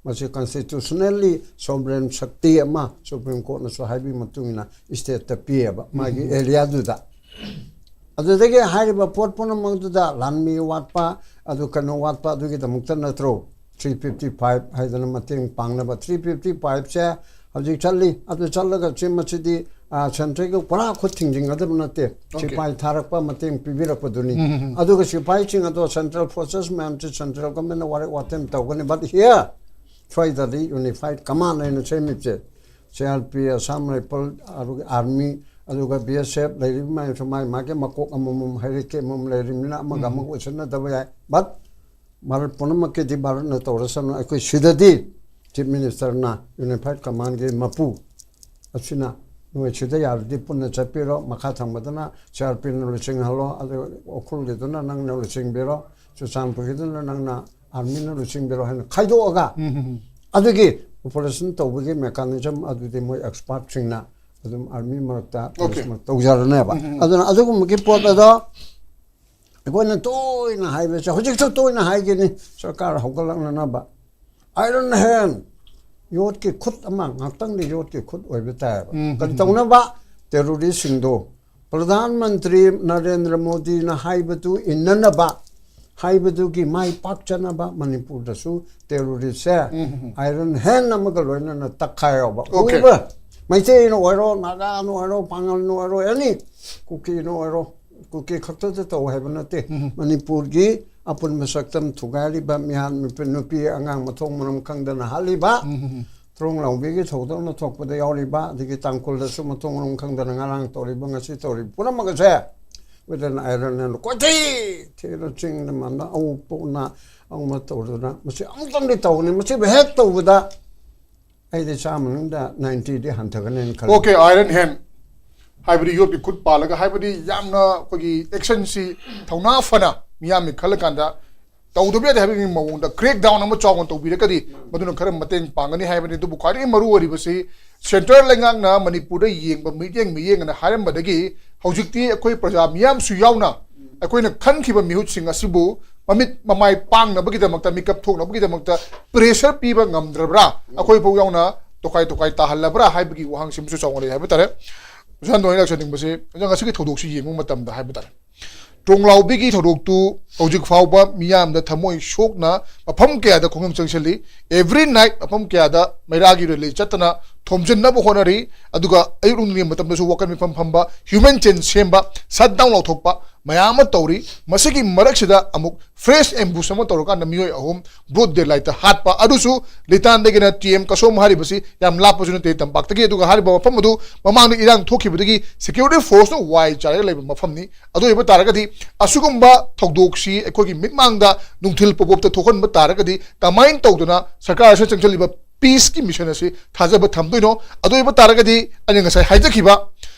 ꯃꯁꯤ constitutionally sovereign ꯁꯛꯇꯤ ꯑꯃ, ꯁꯨꯄ꯭ꯔꯤꯝ ꯀꯣꯔꯠꯅꯁꯨ ꯍꯥꯏꯕꯒꯤ ꯃꯇꯨꯡ ꯏꯟꯅ ꯁ꯭ꯇꯦꯠꯇ ꯄꯤꯌꯦꯕ, ꯃꯥꯒꯤ ꯑꯦꯔꯤꯌꯥꯗꯨꯗ꯫ ꯑꯗꯨꯗꯒꯤ ꯍꯥꯏꯔꯤꯕ ꯄꯣꯠ ꯄꯨꯝꯅꯃꯛꯇꯨꯗ ꯂꯥꯟꯃꯤ ꯋꯥꯠꯄ, ꯑꯗꯨ ꯀꯩꯅꯣ ꯋꯥꯠꯄ, ꯑꯗꯨꯒꯤꯗꯃꯛꯇ ꯅꯠꯇ꯭ꯔꯣ ꯊ꯭ꯔꯤ ꯐꯤꯐꯇꯤ ꯐꯥꯏꯚ ꯍꯥꯏꯗꯅ ꯃꯇꯦꯡ ꯄꯥꯡꯅꯕ꯫ ꯊ꯭ꯔꯤ ꯐꯤꯐꯇꯤ ꯐꯥꯏꯚꯁꯦ ꯍꯧꯖꯤꯛ ꯆꯠꯂꯤ꯫ ꯑꯗꯨ ꯆꯠꯂꯒ ꯁꯤ ꯃꯁꯤꯗꯤ, ꯑ, ꯁꯦꯟꯇ꯭ꯔꯦꯜꯒ ꯄꯨꯔꯥ ꯈꯨꯠ ꯊꯤꯡꯖꯤꯟꯒꯗꯕ ꯅꯠꯇꯦ꯫ Okay. ꯁꯤꯐꯥꯏ ꯊꯥꯔꯛꯄ ꯃꯇꯦꯡ ꯄꯤꯕꯤꯔꯛꯄꯗꯨꯅꯤ꯫ ꯑꯗꯨꯒ ꯁꯤꯐꯥꯏꯁꯤꯡ ꯑꯗꯣ ꯁꯦꯟꯇ꯭ꯔꯦꯜ ꯐꯣꯔꯁꯦꯁ ꯃꯌꯥꯝꯁꯤ ꯁꯦꯟꯇ꯭ꯔꯦꯜ ꯒꯣꯔꯃꯦꯟꯅ ꯋꯥꯔꯦꯞ ꯋꯥꯇꯦꯝ ꯇꯧꯒꯅꯤ꯫ But here ꯁ꯭ꯋꯥꯏꯗꯗꯤ ꯌꯨꯅꯤꯐꯥꯏꯠ ꯀꯃꯥꯟ ꯍꯥꯏꯅ ꯁꯦꯝꯃꯤꯕꯁꯦ, C R P, Assam rifle, ꯑꯗꯨꯒ ꯑꯥꯔꯃꯤ, ꯑꯗꯨꯒ ꯕꯤ ꯑꯦꯁ ꯑꯦꯐ ꯂꯩꯔꯤꯕ ꯃꯌꯥꯝꯁꯨ ꯃꯥꯒꯤ ꯃꯥꯒꯤ ꯃꯀꯣꯛ ꯑꯃꯃꯝ, ꯍꯩꯔꯤꯀꯤ ꯑꯃꯃꯝ ꯂꯩꯔꯤꯕꯅꯤꯅ ꯑꯃꯒ ꯑꯃꯒ ꯑꯣꯏꯁꯤꯟꯅꯗꯕ ꯌꯥꯏ꯫ But ꯚꯥꯔꯠ ꯄꯨꯝꯅꯃꯛꯀꯤꯗꯤ ꯚꯥꯔꯠꯅ ꯇꯧꯔꯁꯅꯨ꯫ ꯑꯩꯈꯣꯏ ꯁꯤꯗꯗꯤ ꯆꯤꯐ ꯃꯤꯅꯤꯁꯇꯔꯅ ꯌꯨꯅꯤꯐꯥꯏꯠ ꯀꯃꯥꯟꯒꯤ ꯃꯄꯨ ꯑꯁꯤꯅ ꯅꯣꯏ ꯁꯤꯗ ꯌꯥꯔꯗꯤ ꯄꯨꯟꯅ ꯆꯠꯄꯤꯔꯣ, ꯃꯈꯥ ꯊꯪꯕꯗꯅ ꯁꯤ ꯑꯥꯔ ꯄꯤꯅ ꯂꯨꯆꯤꯡꯍꯜꯂꯣ, ꯑꯗꯨꯒ ꯎꯈ꯭ꯔꯨꯜꯒꯤꯗꯨꯅ ꯅꯪꯅ ꯂꯨꯆꯤꯡꯕꯤꯔꯣ, ꯆꯨꯔꯆꯥꯟꯄꯨꯔꯒꯤꯗꯨꯅ ꯅꯪꯅ ꯑꯥꯔꯃꯤꯅ ꯂꯨꯆꯤꯡꯕꯤꯔꯣ ꯍꯥꯏꯅ ꯈꯥꯏꯗꯣꯛꯑꯒ ꯑꯗꯨꯒꯤ ꯑꯣꯄꯔꯦꯁꯟ ꯇꯧꯕꯒꯤ ꯃꯦꯀꯥꯅꯤꯖꯝ ꯑꯗꯨꯗꯤ ꯃꯣꯏ ꯑꯦꯛꯁꯄꯥꯔꯠꯁꯤꯡꯅ ꯑꯗꯨꯝ ꯑꯥꯔꯃꯤ ꯃꯔꯛꯇ ꯄꯨꯂꯤꯁ Okay. ꯃꯔꯛꯇ ꯇꯧꯖꯔꯅꯦꯕ꯫ ꯑꯗꯨꯅ ꯑꯗꯨꯒꯨꯝꯕꯒꯤ ꯄꯣꯠ ꯑꯗꯣ ꯑꯩꯈꯣꯏꯅ ꯇꯣꯏꯅ ꯍꯥꯏꯕꯁꯦ, ꯍꯧꯖꯤꯛꯁꯨ ꯇꯣꯏꯅ ꯍꯥꯏꯒꯅꯤ, ꯁꯔꯀꯥꯔ ꯍꯧꯒꯠꯂꯛꯅꯅꯕ꯫ ꯑꯥꯏꯔꯟ ꯍꯦꯟ, ꯌꯣꯠꯀꯤ ꯈꯨꯠ ꯑꯃ, ꯉꯥꯛꯇꯪꯗꯤ ꯌꯣꯠꯀꯤ ꯈꯨꯠ ꯑꯣꯏꯕ ꯇꯥꯏꯌꯦꯕ꯫ ꯀꯔꯤ ꯇꯧꯅꯕ? ꯇꯦꯔꯣꯔꯤꯁꯁꯤꯡꯗꯣ ꯄ꯭ꯔꯙꯥꯟ ꯃꯟꯇ꯭ꯔꯤ ꯅꯔꯦꯟꯗ꯭ꯔ ꯃꯣꯗꯤꯅ ꯍꯥꯏꯕꯗꯨ ꯏꯟꯅꯅꯕ, ꯍꯥꯏꯕꯗꯨꯒꯤ ꯃꯥꯏ ꯄꯥꯛꯆꯅꯕ ꯃꯅꯤꯄꯨꯔꯗꯁꯨ ꯇꯦꯔꯣꯔꯤꯁꯁꯦ ꯑꯥꯏꯔꯟ ꯍꯦꯟ ꯑꯃꯒ ꯂꯣꯏꯅꯅ ꯇꯛꯈꯥꯏꯌꯣꯕ꯫ Okay. ꯎꯏꯕ ꯃꯩꯇꯩꯅ ꯑꯣꯏꯔꯣ, ꯅꯥꯒꯥꯅ ꯑꯣꯏꯔꯣ, ꯄꯥꯉꯜꯅ ꯑꯣꯏꯔꯣ, ꯑꯦꯅꯤ ꯀꯨꯀꯤꯅ ꯑꯣꯏꯔꯣ, ꯀꯨꯀꯤ ꯈꯛꯇꯗ ꯇꯧ ꯍꯥꯏꯕ ꯅꯠꯇꯦ꯫ ꯃꯅꯤꯄꯨꯔꯒꯤ ꯑꯄꯨꯟꯕ ꯁꯛꯇꯝ ꯊꯨꯒꯥꯏꯔꯤꯕ ꯃꯤꯍꯥꯠ ꯅꯨꯄꯤ, ꯅꯨꯄꯤ ꯑꯉꯥꯡ ꯃꯊꯣꯡ ꯃꯔꯝ ꯈꯪꯗꯅ ꯍꯥꯠꯂꯤꯕ, ꯊꯣꯡ ꯂꯥꯎꯕꯤꯒꯤ ꯊꯧꯗꯣꯛꯅ ꯊꯣꯛꯄꯗ ꯌꯥꯎꯔꯤꯕ, ꯑꯗꯒꯤ ꯇꯥꯡꯈꯨꯜꯗꯁꯨ ꯃꯊꯣꯡ ꯃꯔꯝ ꯈꯪꯗꯅ ꯉꯔꯥꯡ ꯇꯧꯔꯤꯕ, ꯉꯁꯤ ꯇꯧꯔꯤꯕ ꯄꯨꯝꯅꯃꯛ ꯑꯁꯦ ꯋꯦꯗꯟ ꯑꯥꯏꯔꯟ ꯀꯣꯏꯊꯤ ꯊꯤꯔ ꯆꯤꯡꯗ ꯃꯥꯟꯗ ꯑꯃꯨꯛ ꯄꯣꯛꯅ ꯑꯃꯨꯛ ꯇꯧꯗꯅ ꯃꯁꯤ ꯑꯃꯨꯛꯇꯪꯗꯤ ꯇꯧꯒꯅꯤ꯫ ꯃꯁꯤꯕꯨ ꯍꯦꯛ ꯇꯧꯕꯗ ꯑꯩꯗꯤ ꯆꯥꯝꯃ ꯃꯅꯨꯡꯗ ꯅꯥꯏꯟꯇꯤꯗꯤ ꯍꯟꯊꯒꯅꯦꯅ ꯈꯜꯂꯤ꯫ Okay, ꯑꯥꯏꯔꯟ ꯍꯦꯟ ꯍꯥꯏꯕꯗꯤ ꯌꯣꯠꯀꯤ ꯈꯨꯠ ꯄꯥꯜꯂꯒ, ꯍꯥꯏꯕꯗꯤ ꯌꯥꯝꯅ ꯑꯩꯈꯣꯏꯒꯤ ꯑꯦꯛꯁꯟꯁꯤ ꯊꯧꯅꯥ ꯐꯅ ꯃꯤꯌꯥꯝꯅ ꯈꯜꯂꯀꯥꯟꯗ ꯇꯧꯗꯕ ꯌꯥꯗꯦ ꯍꯥꯏꯕꯒꯤ ꯃꯑꯣꯡꯗ ꯀ꯭ꯔꯦꯛ ꯗꯥꯎꯟ ꯑꯃ ꯆꯥꯎꯅ ꯇꯧꯕꯤꯔꯒꯗꯤ ꯃꯗꯨꯅ ꯈꯔ ꯃꯇꯦꯡ ꯄꯥꯡꯒꯅꯤ ꯍꯥꯏꯕꯅꯤ꯫ ꯑꯗꯨꯕꯨ ꯈ꯭ꯋꯥꯏꯗꯒꯤ ꯃꯔꯨ ꯑꯣꯏꯔꯤꯕꯁꯤ ꯁꯦꯟꯇ꯭ꯔꯦꯜ ꯂꯩꯉꯥꯛꯅ ꯃꯅꯤꯄꯨꯔꯗ ꯌꯦꯡꯕ ꯃꯤꯠꯌꯦꯡ ꯃꯤꯠꯌꯦꯡ ꯑꯅ ꯍꯥꯏꯔꯝꯕꯗꯒꯤ ꯍꯧꯖꯤꯛꯇꯤ ꯑꯩꯈꯣꯏ ꯄ꯭ꯔꯖꯥ ꯃꯤꯌꯥꯝꯁꯨ ꯌꯥꯎꯅ ꯑꯩꯈꯣꯏꯅ ꯈꯟꯈꯤꯕ ꯃꯤꯍꯨꯠꯁꯤꯡ ꯑꯁꯤꯕꯨ ꯃꯃꯤꯠ ꯃꯃꯥꯏ ꯄꯥꯡꯅꯕꯒꯤꯗꯃꯛꯇ, ꯃꯤꯀꯞ ꯊꯣꯛꯅꯕꯒꯤꯗꯃꯛꯇ ꯄ꯭ꯔꯦꯁꯔ ꯄꯤꯕ ꯉꯝꯗ꯭ꯔꯕ꯭ꯔꯥ, ꯑꯩꯈꯣꯏ ꯐꯥꯎ ꯌꯥꯎꯅ ꯇꯣꯈꯥꯏ ꯇꯣꯈꯥꯏ ꯇꯥꯍꯜꯂꯕ꯭ꯔꯥ ꯍꯥꯏꯕꯒꯤ ꯋꯥꯍꯪꯁꯤꯃꯁꯨ ꯆꯥꯎꯅ ꯂꯩ ꯍꯥꯏꯕ ꯇꯥꯔꯦ꯫ ꯑꯣꯖꯥ, ꯑꯩꯅ ꯂꯥꯛꯆꯅꯤꯡꯕꯁꯦ, ꯑꯣꯖꯥ, ꯉꯁꯤꯒꯤ ꯊꯧꯗꯣꯛꯁꯤ ꯌꯦꯡꯕ ꯃꯇꯝꯗ ꯍꯥꯏꯕ ꯇꯥꯔꯦ, ꯇ꯭ꯔꯣꯡꯂꯥꯎꯕꯤꯒꯤ ꯊꯧꯗꯣꯛꯇꯨ ꯍꯧꯖꯤꯛ ꯐꯥꯎꯕ ꯃꯤꯌꯥꯝꯗ ꯊꯃꯣꯏ ꯁꯣꯛꯅ ꯃꯐꯝ ꯀꯌꯥꯗ ꯈꯣꯡꯖꯪ ꯆꯪꯁꯤꯜꯂꯤ꯫ Every night ꯃꯐꯝ ꯀꯌꯥꯗ ꯃꯩꯔꯥꯒꯤ rally ꯆꯠꯇꯅ ꯊꯣꯝꯖꯤꯟꯅꯕ ꯍꯣꯠꯅꯔꯤ꯫ ꯑꯗꯨꯒ ꯑꯌꯨꯛ ꯅꯨꯡꯊꯤꯜꯒꯤ ꯃꯇꯝꯗꯁꯨ ꯋꯥꯀꯠ ꯃꯤꯐꯝ ꯐꯝꯕ, human chain ꯁꯦꯝꯕ, shutdown ꯂꯥꯎꯊꯣꯛꯄ ꯃꯌꯥꯝ ꯑꯃ ꯇꯧꯔꯤ꯫ ꯃꯁꯤꯒꯤ ꯃꯔꯛꯁꯤꯗ ꯑꯃꯨꯛ fresh ambush ꯑꯃ ꯇꯧꯔꯀꯥꯟꯗ ꯃꯤꯑꯣꯏ ꯑꯍꯨꯝ broad daylightꯇ ꯍꯥꯠꯄ, ꯑꯗꯨꯁꯨ ꯂꯤꯇꯥꯟꯗꯒꯤꯅ ꯇꯤ ꯑꯦꯝ ꯀꯁꯣꯝ ꯍꯥꯏꯔꯤꯕꯁꯤ ꯌꯥꯝ ꯂꯥꯞꯄꯁꯨ ꯅꯠꯇꯦ ꯇꯝꯄꯥꯛꯇꯒꯤ꯫ ꯑꯗꯨꯒ ꯍꯥꯏꯔꯤꯕ ꯃꯐꯝ ꯑꯗꯨ ꯃꯃꯥꯡꯗ ꯏꯔꯥꯡ ꯊꯣꯛꯈꯤꯕꯗꯒꯤ security forceꯅ ꯋꯥꯏ ꯆꯥꯏꯔꯒ ꯂꯩꯕ ꯃꯐꯝꯅꯤ꯫ ꯑꯗꯨ ꯑꯣꯏꯕ ꯇꯥꯔꯒꯗꯤ ꯑꯁꯤꯒꯨꯝꯕ ꯊꯧꯗꯣꯛꯁꯤ ꯑꯩꯈꯣꯏꯒꯤ ꯃꯤꯠꯃꯥꯡꯗ ꯅꯨꯡꯊꯤꯜ ꯄꯣꯄꯣꯞꯇ ꯊꯣꯛꯍꯟꯕ ꯇꯥꯔꯒꯗꯤ ꯀꯃꯥꯏꯅ ꯇꯧꯗꯅ ꯁꯔꯀꯥꯔ ꯑꯁꯤꯅ ꯆꯪꯁꯤꯜꯂꯤꯕ peaceꯀꯤ mission ꯑꯁꯤ ꯊꯥꯖꯕ ꯊꯝꯗꯣꯏꯅꯣ? ꯑꯗꯨ ꯑꯣꯏꯕ ꯇꯥꯔꯒꯗꯤ ꯑꯩꯅ ꯉꯁꯥꯏ ꯍꯥꯏꯖꯈꯤꯕ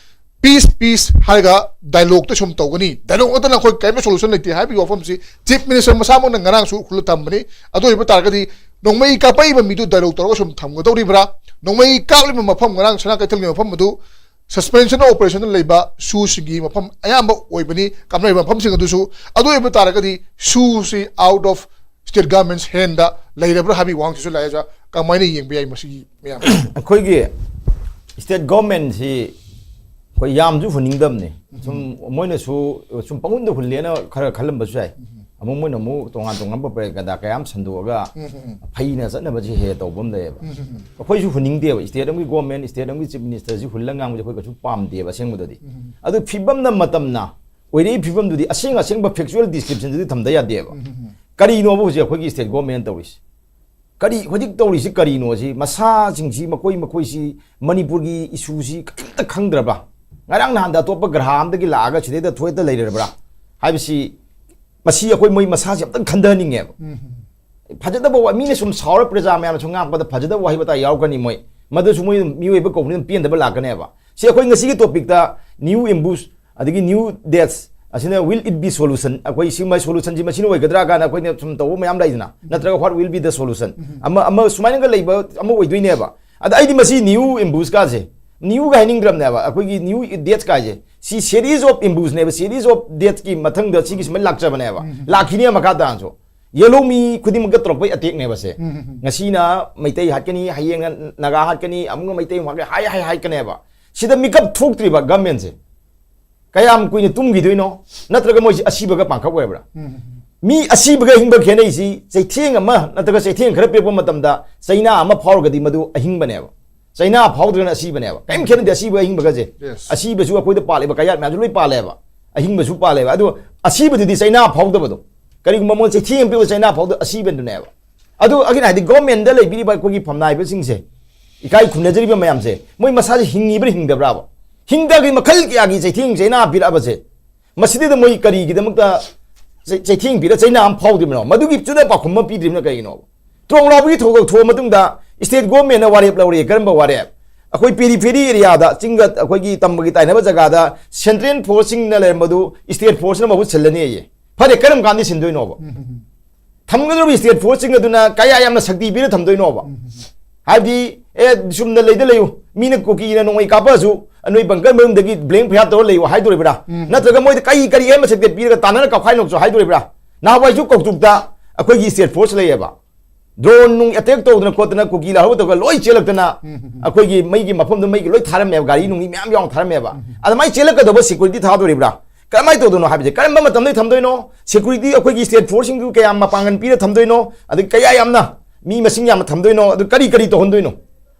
peace peace ꯍꯥꯏꯔꯒ dialogueꯇ ꯁꯨꯝ ꯇꯧꯒꯅꯤ, dialogue ꯅꯠꯇꯅ ꯑꯩꯈꯣꯏ ꯀꯔꯤꯝꯇ solution ꯂꯩꯇꯦ ꯍꯥꯏꯕꯒꯤ ꯋꯥꯐꯝꯁꯤ Chief Minister ꯃꯁꯥꯃꯛꯅ ꯉꯔꯥꯡꯁꯨ ꯎꯈ꯭ꯔꯨꯜꯗ ꯊꯝꯕꯅꯤ꯫ ꯑꯗꯨ ꯑꯣꯏꯕ ꯇꯥꯔꯒꯗꯤ ꯅꯣꯡꯃꯩ ꯀꯥꯞꯄꯛꯏꯕ ꯃꯤꯗꯨ dialogue ꯇꯧꯔꯒ ꯁꯨꯝ ꯊꯝꯒꯗꯧꯔꯤꯕ꯭ꯔꯥ? ꯅꯣꯡꯃꯩ ꯀꯥꯞꯂꯤꯕ ꯃꯐꯝ, ꯉꯔꯥꯡ ꯁꯅꯥ ꯀꯩꯊꯦꯜꯒꯤ ꯃꯐꯝ ꯑꯗꯨ suspension of operation ꯂꯩꯕ ꯁꯨꯁꯤꯡꯒꯤ ꯃꯐꯝ ꯑꯌꯥꯝꯕ ꯑꯣꯏꯕꯅꯤ꯫ ꯀꯥꯞꯅꯔꯤꯕ ꯃꯐꯝꯁꯤꯡ ꯑꯗꯨꯁꯨ, ꯑꯗꯨ ꯑꯣꯏꯕ ꯇꯥꯔꯒꯗꯤ sushi out of state government's handꯗ ꯂꯩꯔꯕ꯭ꯔꯥ ꯍꯥꯏꯕꯒꯤ ꯋꯥꯍꯪꯁꯤꯁꯨ ꯂꯥꯛꯑꯦ꯫ ꯑꯣꯖꯥ, ꯀꯃꯥꯏꯅ ꯌꯦꯡꯕ ꯌꯥꯏ ꯃꯁꯤꯒꯤ ꯃꯌꯥꯝ? ꯑꯩꯈꯣꯏꯒꯤ state governmentꯁꯤ ꯑꯩꯈꯣꯏ ꯌꯥꯝꯁꯨ ꯍꯨꯟꯅꯤꯡꯗꯕꯅꯤ꯫ ꯁꯨꯝ ꯃꯣꯏꯅꯁꯨ ꯁꯨꯝ ꯄꯪꯍꯨꯟꯗ ꯍꯨꯜꯂꯦꯅ ꯈꯔ ꯈꯜꯂꯝꯕꯁꯨ ꯌꯥꯏ꯫ ꯑꯃꯨꯛ ꯃꯣꯏꯅ ꯑꯃꯨꯛ ꯇꯣꯉꯥꯟ ꯇꯣꯉꯥꯟꯕ ꯄ꯭ꯔꯦꯒꯗ ꯀꯌꯥ ꯑꯃ ꯁꯟꯗꯣꯛꯑꯒ ꯐꯩꯅ ꯆꯠꯅꯕꯁꯤ ꯍꯦꯛ ꯇꯧꯕ ꯑꯃ ꯂꯩꯌꯦꯕ꯫ ꯑꯩꯈꯣꯏꯁꯨ ꯍꯨꯟꯅꯤꯡꯗꯦꯕ꯫ State ꯑꯃꯒꯤ government, state ꯑꯃꯒꯤ Chief Ministerꯁꯤ ꯍꯨꯜꯂ ꯉꯥꯡꯕꯁꯦ ꯑꯩꯈꯣꯏ ꯀꯩꯁꯨ ꯄꯥꯝꯗꯦꯕ ꯑꯁꯦꯡꯕꯗꯗꯤ꯫ ꯑꯗꯨ ꯐꯤꯕꯝꯅ ꯃꯇꯝꯅ ꯑꯣꯏꯔꯛꯏ ꯐꯤꯕꯝꯗꯨꯗꯤ ꯑꯁꯦꯡ ꯑꯁꯦꯡꯕ factual descriptionꯗꯨꯗꯤ ꯊꯝꯗ ꯌꯥꯗꯦꯕ꯫ ꯀꯔꯤꯅꯣꯕ ꯍꯧꯖꯤꯛ ꯑꯩꯈꯣꯏꯒꯤ state government ꯇꯧꯔꯤꯁꯤ? ꯀꯔꯤ ꯍꯧꯖꯤꯛ ꯇꯧꯔꯤꯁꯤ ꯀꯔꯤꯅꯣ? ꯁꯤ ꯃꯁꯥꯁꯤꯡꯁꯤ, ꯃꯈꯣꯏ ꯃꯈꯣꯏꯁꯤ ꯃꯅꯤꯄꯨꯔꯒꯤ issueꯁꯤ ꯀꯔꯤꯝꯇ ꯈꯪꯗ꯭ꯔꯕ? ꯉꯔꯥꯡ ꯅꯍꯥꯟꯗ ꯑꯇꯣꯞꯄ ꯒ꯭ꯔꯍ ꯑꯃꯗꯒꯤ ꯂꯥꯛꯑꯒ ꯁꯤꯗꯩꯗ ꯊꯣꯛꯍꯦꯛꯇ ꯂꯩꯔꯕ꯭ꯔꯥ ꯍꯥꯏꯕꯁꯤ, ꯃꯁꯤ ꯑꯩꯈꯣꯏ ꯃꯣꯏ ꯃꯁꯥꯁꯤ ꯑꯝꯇꯪ ꯈꯟꯊꯍꯟꯅꯤꯡꯉꯦꯕ꯫ ꯐꯖꯗꯕ ꯋꯥ-, ꯃꯤꯅ ꯁꯨꯝ ꯁꯥꯎꯔ ꯄ꯭ꯔꯖꯥ ꯃꯌꯥꯝꯅ ꯁꯨꯝ ꯉꯥꯡꯄꯗ ꯐꯖꯗꯕ ꯋꯥꯍꯩ ꯋꯥꯇꯥ ꯌꯥꯎꯔꯛꯀꯅꯤ ꯃꯣꯏ꯫ ꯃꯗꯨꯁꯨ ꯃꯣꯏ ꯃꯤꯑꯣꯏꯕ ꯀꯧꯕꯅꯤꯅ ꯄꯦꯟꯗꯕ ꯂꯥꯛꯀꯅꯦꯕ꯫ ꯁꯤ ꯑꯩꯈꯣꯏ ꯉꯁꯤꯒꯤ topicꯇ new ambush ꯑꯗꯒꯤ new deaths ꯑꯁꯤꯅ will it be solution, ꯑꯩꯈꯣꯏ ꯁꯤꯒꯨꯝꯕ solutionꯁꯤ ꯃꯁꯤꯅ ꯑꯣꯏꯒꯗ꯭ꯔꯥ ꯀꯥꯏꯅ ꯑꯩꯈꯣꯏꯅ ꯁꯨꯝ ꯇꯧꯕ ꯃꯌꯥꯝ ꯂꯩꯗꯅ, ꯅꯠꯇ꯭ꯔꯒ what will be the solution, ꯑꯃ ꯑꯃ ꯁꯨꯃꯥꯏꯅꯒ ꯂꯩꯕ ꯑꯃ ꯑꯣꯏꯗꯣꯏꯅꯦꯕ꯫ ꯑꯗ ꯑꯩꯗꯤ ꯃꯁꯤ new ambush ꯀꯥꯁꯦ, newꯒ ꯍꯥꯏꯅꯤꯡꯗ꯭ꯔꯕꯅꯦꯕ, ꯑꯩꯈꯣꯏꯒꯤ new deaths ꯀꯥꯏꯁꯦ꯫ ꯁꯤ series of ambushꯅꯦꯕ, series of deathsꯀꯤ ꯃꯊꯪꯗ ꯁꯤꯒꯤ ꯁꯨꯃꯥꯏꯅ ꯂꯥꯛꯆꯕꯅꯦꯕ, ꯂꯥꯛꯈꯤꯅꯦ ꯃꯈꯥ ꯇꯥꯅꯁꯨ꯫ Yellow ꯃꯤ ꯈꯨꯗꯤꯡꯃꯛꯇ ꯇꯧꯔꯛꯄꯩ attackꯅꯦꯕ ꯁꯦ꯫ ꯉꯁꯤꯅ ꯃꯩꯇꯩ ꯍꯥꯠꯀꯅꯤ, ꯍꯌꯦꯡꯅ ꯅꯥꯒꯥ ꯍꯥꯠꯀꯅꯤ, ꯑꯃꯨꯛꯅ ꯃꯩꯇꯩ ꯑꯃꯨꯛ ꯍꯥꯠꯀꯅꯤ, ꯍꯥꯏ ꯍꯥꯏ ꯍꯥꯏꯀꯅꯦꯕ꯫ ꯁꯤꯗ ꯃꯤꯀꯞ ꯊꯣꯛꯇ꯭ꯔꯤꯕ governmentꯁꯦ꯫ ꯀꯌꯥꯝ ꯀꯨꯏꯅ ꯇꯨꯝꯈꯤꯗꯣꯏꯅꯣ? ꯅꯠꯇ꯭ꯔꯒ ꯃꯣꯏꯁꯤ ꯑꯁꯤꯕꯒ ꯄꯥꯡꯈꯛ ꯑꯣꯏꯔꯕ꯭ꯔꯥ? ꯃꯤ ꯑꯁꯤꯕꯒ ꯍꯤꯡꯕ ꯈꯦꯠꯅꯩꯁꯤ, ꯆꯩꯊꯦꯡ ꯑꯃ ꯅꯠꯇ꯭ꯔꯒ ꯆꯩꯊꯦꯡ ꯈꯔ ꯄꯤꯔꯛꯄ ꯃꯇꯝꯗ ꯆꯩꯅꯥ ꯑꯃ ꯐꯥꯎꯔꯒꯗꯤ ꯃꯗꯨ ꯑꯍꯤꯡꯕꯅꯦꯕ꯫ ꯆꯩꯅꯥ ꯐꯥꯎꯗ꯭ꯔꯒꯅ ꯑꯁꯤꯕꯅꯦꯕ꯫ ꯀꯔꯤꯝ ꯈꯦꯠꯅꯗꯦ ꯑꯁꯤꯕ ꯑꯍꯤꯡꯕꯒꯁꯦ꯫ Yes. ꯑꯁꯤꯕꯁꯨ ꯑꯩꯈꯣꯏꯗ ꯄꯥꯜꯂꯤꯕ ꯀꯌꯥꯠ ꯃꯌꯥꯝꯁꯨ ꯂꯣꯏ ꯄꯥꯜꯂꯦꯕ꯫ ꯑꯍꯤꯡꯕꯁꯨ ꯄꯥꯜꯂꯦꯕ꯫ ꯑꯗꯣ ꯑꯁꯤꯕꯗꯨꯗꯤ ꯆꯩꯅꯥ ꯐꯥꯎꯗꯕꯗꯣ꯫ ꯀꯔꯤꯒꯨꯝꯕ ꯃꯉꯣꯟꯗ ꯆꯩꯊꯦꯡ ꯑꯃ ꯄꯤꯕ ꯆꯩꯅꯥ ꯐꯥꯎꯗ ꯑꯁꯤꯕꯗꯨꯅꯦꯕ꯫ ꯑꯗꯨ ꯑꯩꯅ ꯍꯥꯏꯗꯤ government ꯗ ꯂꯩꯕꯤꯔꯤꯕ ꯑꯩꯈꯣꯏꯒꯤ ꯐꯝꯅꯥꯏꯕꯁꯤꯡꯁꯦ, ꯏꯀꯥꯏ ꯈꯨꯝꯅꯖꯔꯤꯕ ꯃꯌꯥꯝꯁꯦ, ꯃꯣꯏ ꯃꯁꯥꯁꯦ ꯍꯤꯡꯉꯤꯕ꯭ꯔꯥ ꯍꯤꯡꯗꯕ꯭ꯔꯥꯕ? ꯍꯤꯡꯗꯒꯤ ꯃꯈꯜ ꯀꯌꯥꯒꯤ ꯆꯩꯊꯦꯡ ꯆꯩꯅꯥ ꯄꯤꯔꯛꯑꯕꯁꯦ, ꯃꯁꯤꯗ ꯃꯣꯏ ꯀꯔꯤꯒꯤꯗꯃꯛꯇ ꯆꯩ- ꯆꯩꯊꯦꯡ ꯄꯤꯔ ꯆꯩꯅꯥ ꯑꯃ ꯐꯥꯎꯗ꯭ꯔꯤꯕꯅꯣ? ꯃꯗꯨꯒꯤ ꯆꯨꯅ ꯄꯥꯎꯈꯨꯝ ꯑꯃ ꯄꯤꯗ꯭ꯔꯤꯕꯅ ꯀꯔꯤꯒꯤꯅꯣꯕ? ꯇ꯭ꯔꯣꯡ ꯂꯥꯎꯕꯒꯤ ꯊꯧꯗꯣꯛ ꯊꯣꯛꯑ ꯃꯇꯨꯡꯗ state government ꯅ ꯋꯥꯔꯦꯞ ꯂꯧꯔꯦ꯫ ꯀꯔꯝꯕ ꯋꯥꯔꯦꯞ? ꯑꯩꯈꯣꯏ periphery area ꯗ, ꯆꯤꯡꯒ ꯑꯩꯈꯣꯏꯒꯤ ꯇꯝꯕꯒꯤ ꯇꯥꯏꯅꯕ ꯖꯒꯥꯗ central force ꯁꯤꯡꯅ ꯂꯩꯔꯝꯕꯗꯨ state force ꯅ ꯃꯍꯨꯠ ꯁꯤꯜꯂꯅꯤ ꯑꯌꯦ꯫ ꯐꯔꯦ, ꯀꯔꯝ ꯀꯥꯟꯗ ꯁꯤꯟꯗꯣꯏꯅꯣꯕ? ꯊꯝꯒꯗꯧꯔꯤꯕ state force ꯁꯤꯡ ꯑꯗꯨꯅ ꯀꯌꯥ ꯌꯥꯝꯅ ꯁꯛꯇꯤ ꯄꯤꯔ ꯊꯝꯗꯣꯏꯅꯣꯕ? ꯍꯥꯏꯕꯗꯤ, ꯑꯦ, ꯆꯨꯝꯅ ꯂꯩꯗ ꯂꯩꯌꯨ, ꯃꯤꯅ ꯀꯨꯀꯤꯅ ꯅꯣꯡꯃꯩ ꯀꯥꯞꯄꯁꯨ ꯅꯣꯏ bunker ꯃꯅꯨꯡꯗꯒꯤ blank fire ꯇꯧꯔ ꯂꯩꯌꯨ ꯍꯥꯏꯗꯣꯔꯤꯕ꯭ꯔꯥ? ꯅꯠꯇ꯭ꯔꯒ ꯃꯣꯏꯗ ꯀꯔꯤ ꯀꯔꯤ ꯑꯃ ꯁꯛꯇꯤ ꯄꯤꯔꯒ ꯇꯥꯟꯅꯔ ꯀꯥꯞꯈꯥꯏꯅꯧꯁꯨ ꯍꯥꯏꯗꯣꯔꯤꯕ꯭ꯔꯥ? ꯅꯍꯥꯟꯋꯥꯏꯁꯨ ꯀꯧꯇꯨꯛꯇ ꯑꯩꯈꯣꯏꯒꯤ state force ꯂꯩꯌꯦꯕ, drone ꯅꯨꯡ attack ꯇꯧꯗꯅ ꯈꯣꯠꯇꯅ ꯀꯨꯀꯤ ꯂꯥꯜꯍꯧꯕ ꯇꯧꯔꯒ ꯂꯣꯏ ꯆꯦꯜꯂꯛꯇꯅ ꯑꯩꯈꯣꯏꯒꯤ ꯃꯩꯒꯤ ꯃꯐꯝꯗꯨ ꯃꯩꯒꯤ ꯂꯣꯏ ꯊꯥꯔꯝꯃꯦꯕ, ꯒꯥꯔꯤ ꯅꯨꯡꯒꯤ ꯃꯌꯥꯝ ꯌꯥꯎꯅ ꯊꯥꯔꯝꯃꯦꯕ꯫ ꯑꯗꯨꯃꯥꯏꯅ ꯆꯦꯜꯂꯛꯀꯗꯧꯕ security ꯊꯥꯗꯣꯔꯤꯕ꯭ꯔꯥ? ꯀꯔꯝꯍꯥꯏꯅ ꯇꯧꯗꯣꯏꯅꯣ ꯍꯥꯏꯕꯁꯦ, ꯀꯔꯝꯕ ꯃꯇꯝꯗ ꯊꯝꯗꯣꯏꯅꯣ? Security ꯑꯩꯈꯣꯏꯒꯤ state force ꯁꯤꯡꯗꯨ ꯀꯌꯥꯝ ꯃꯄꯥꯡꯒꯜ ꯄꯤꯔ ꯊꯝꯗꯣꯏꯅꯣ? ꯑꯗꯩ ꯀꯌꯥ ꯌꯥꯝꯅ ꯃꯤ ꯃꯁꯤꯡ ꯌꯥꯝꯅ ꯊꯝꯗꯣꯏꯅꯣ? ꯑꯗꯨ ꯀꯔꯤ ꯀꯔꯤ ꯇꯧꯍꯟꯗꯣꯏꯅꯣ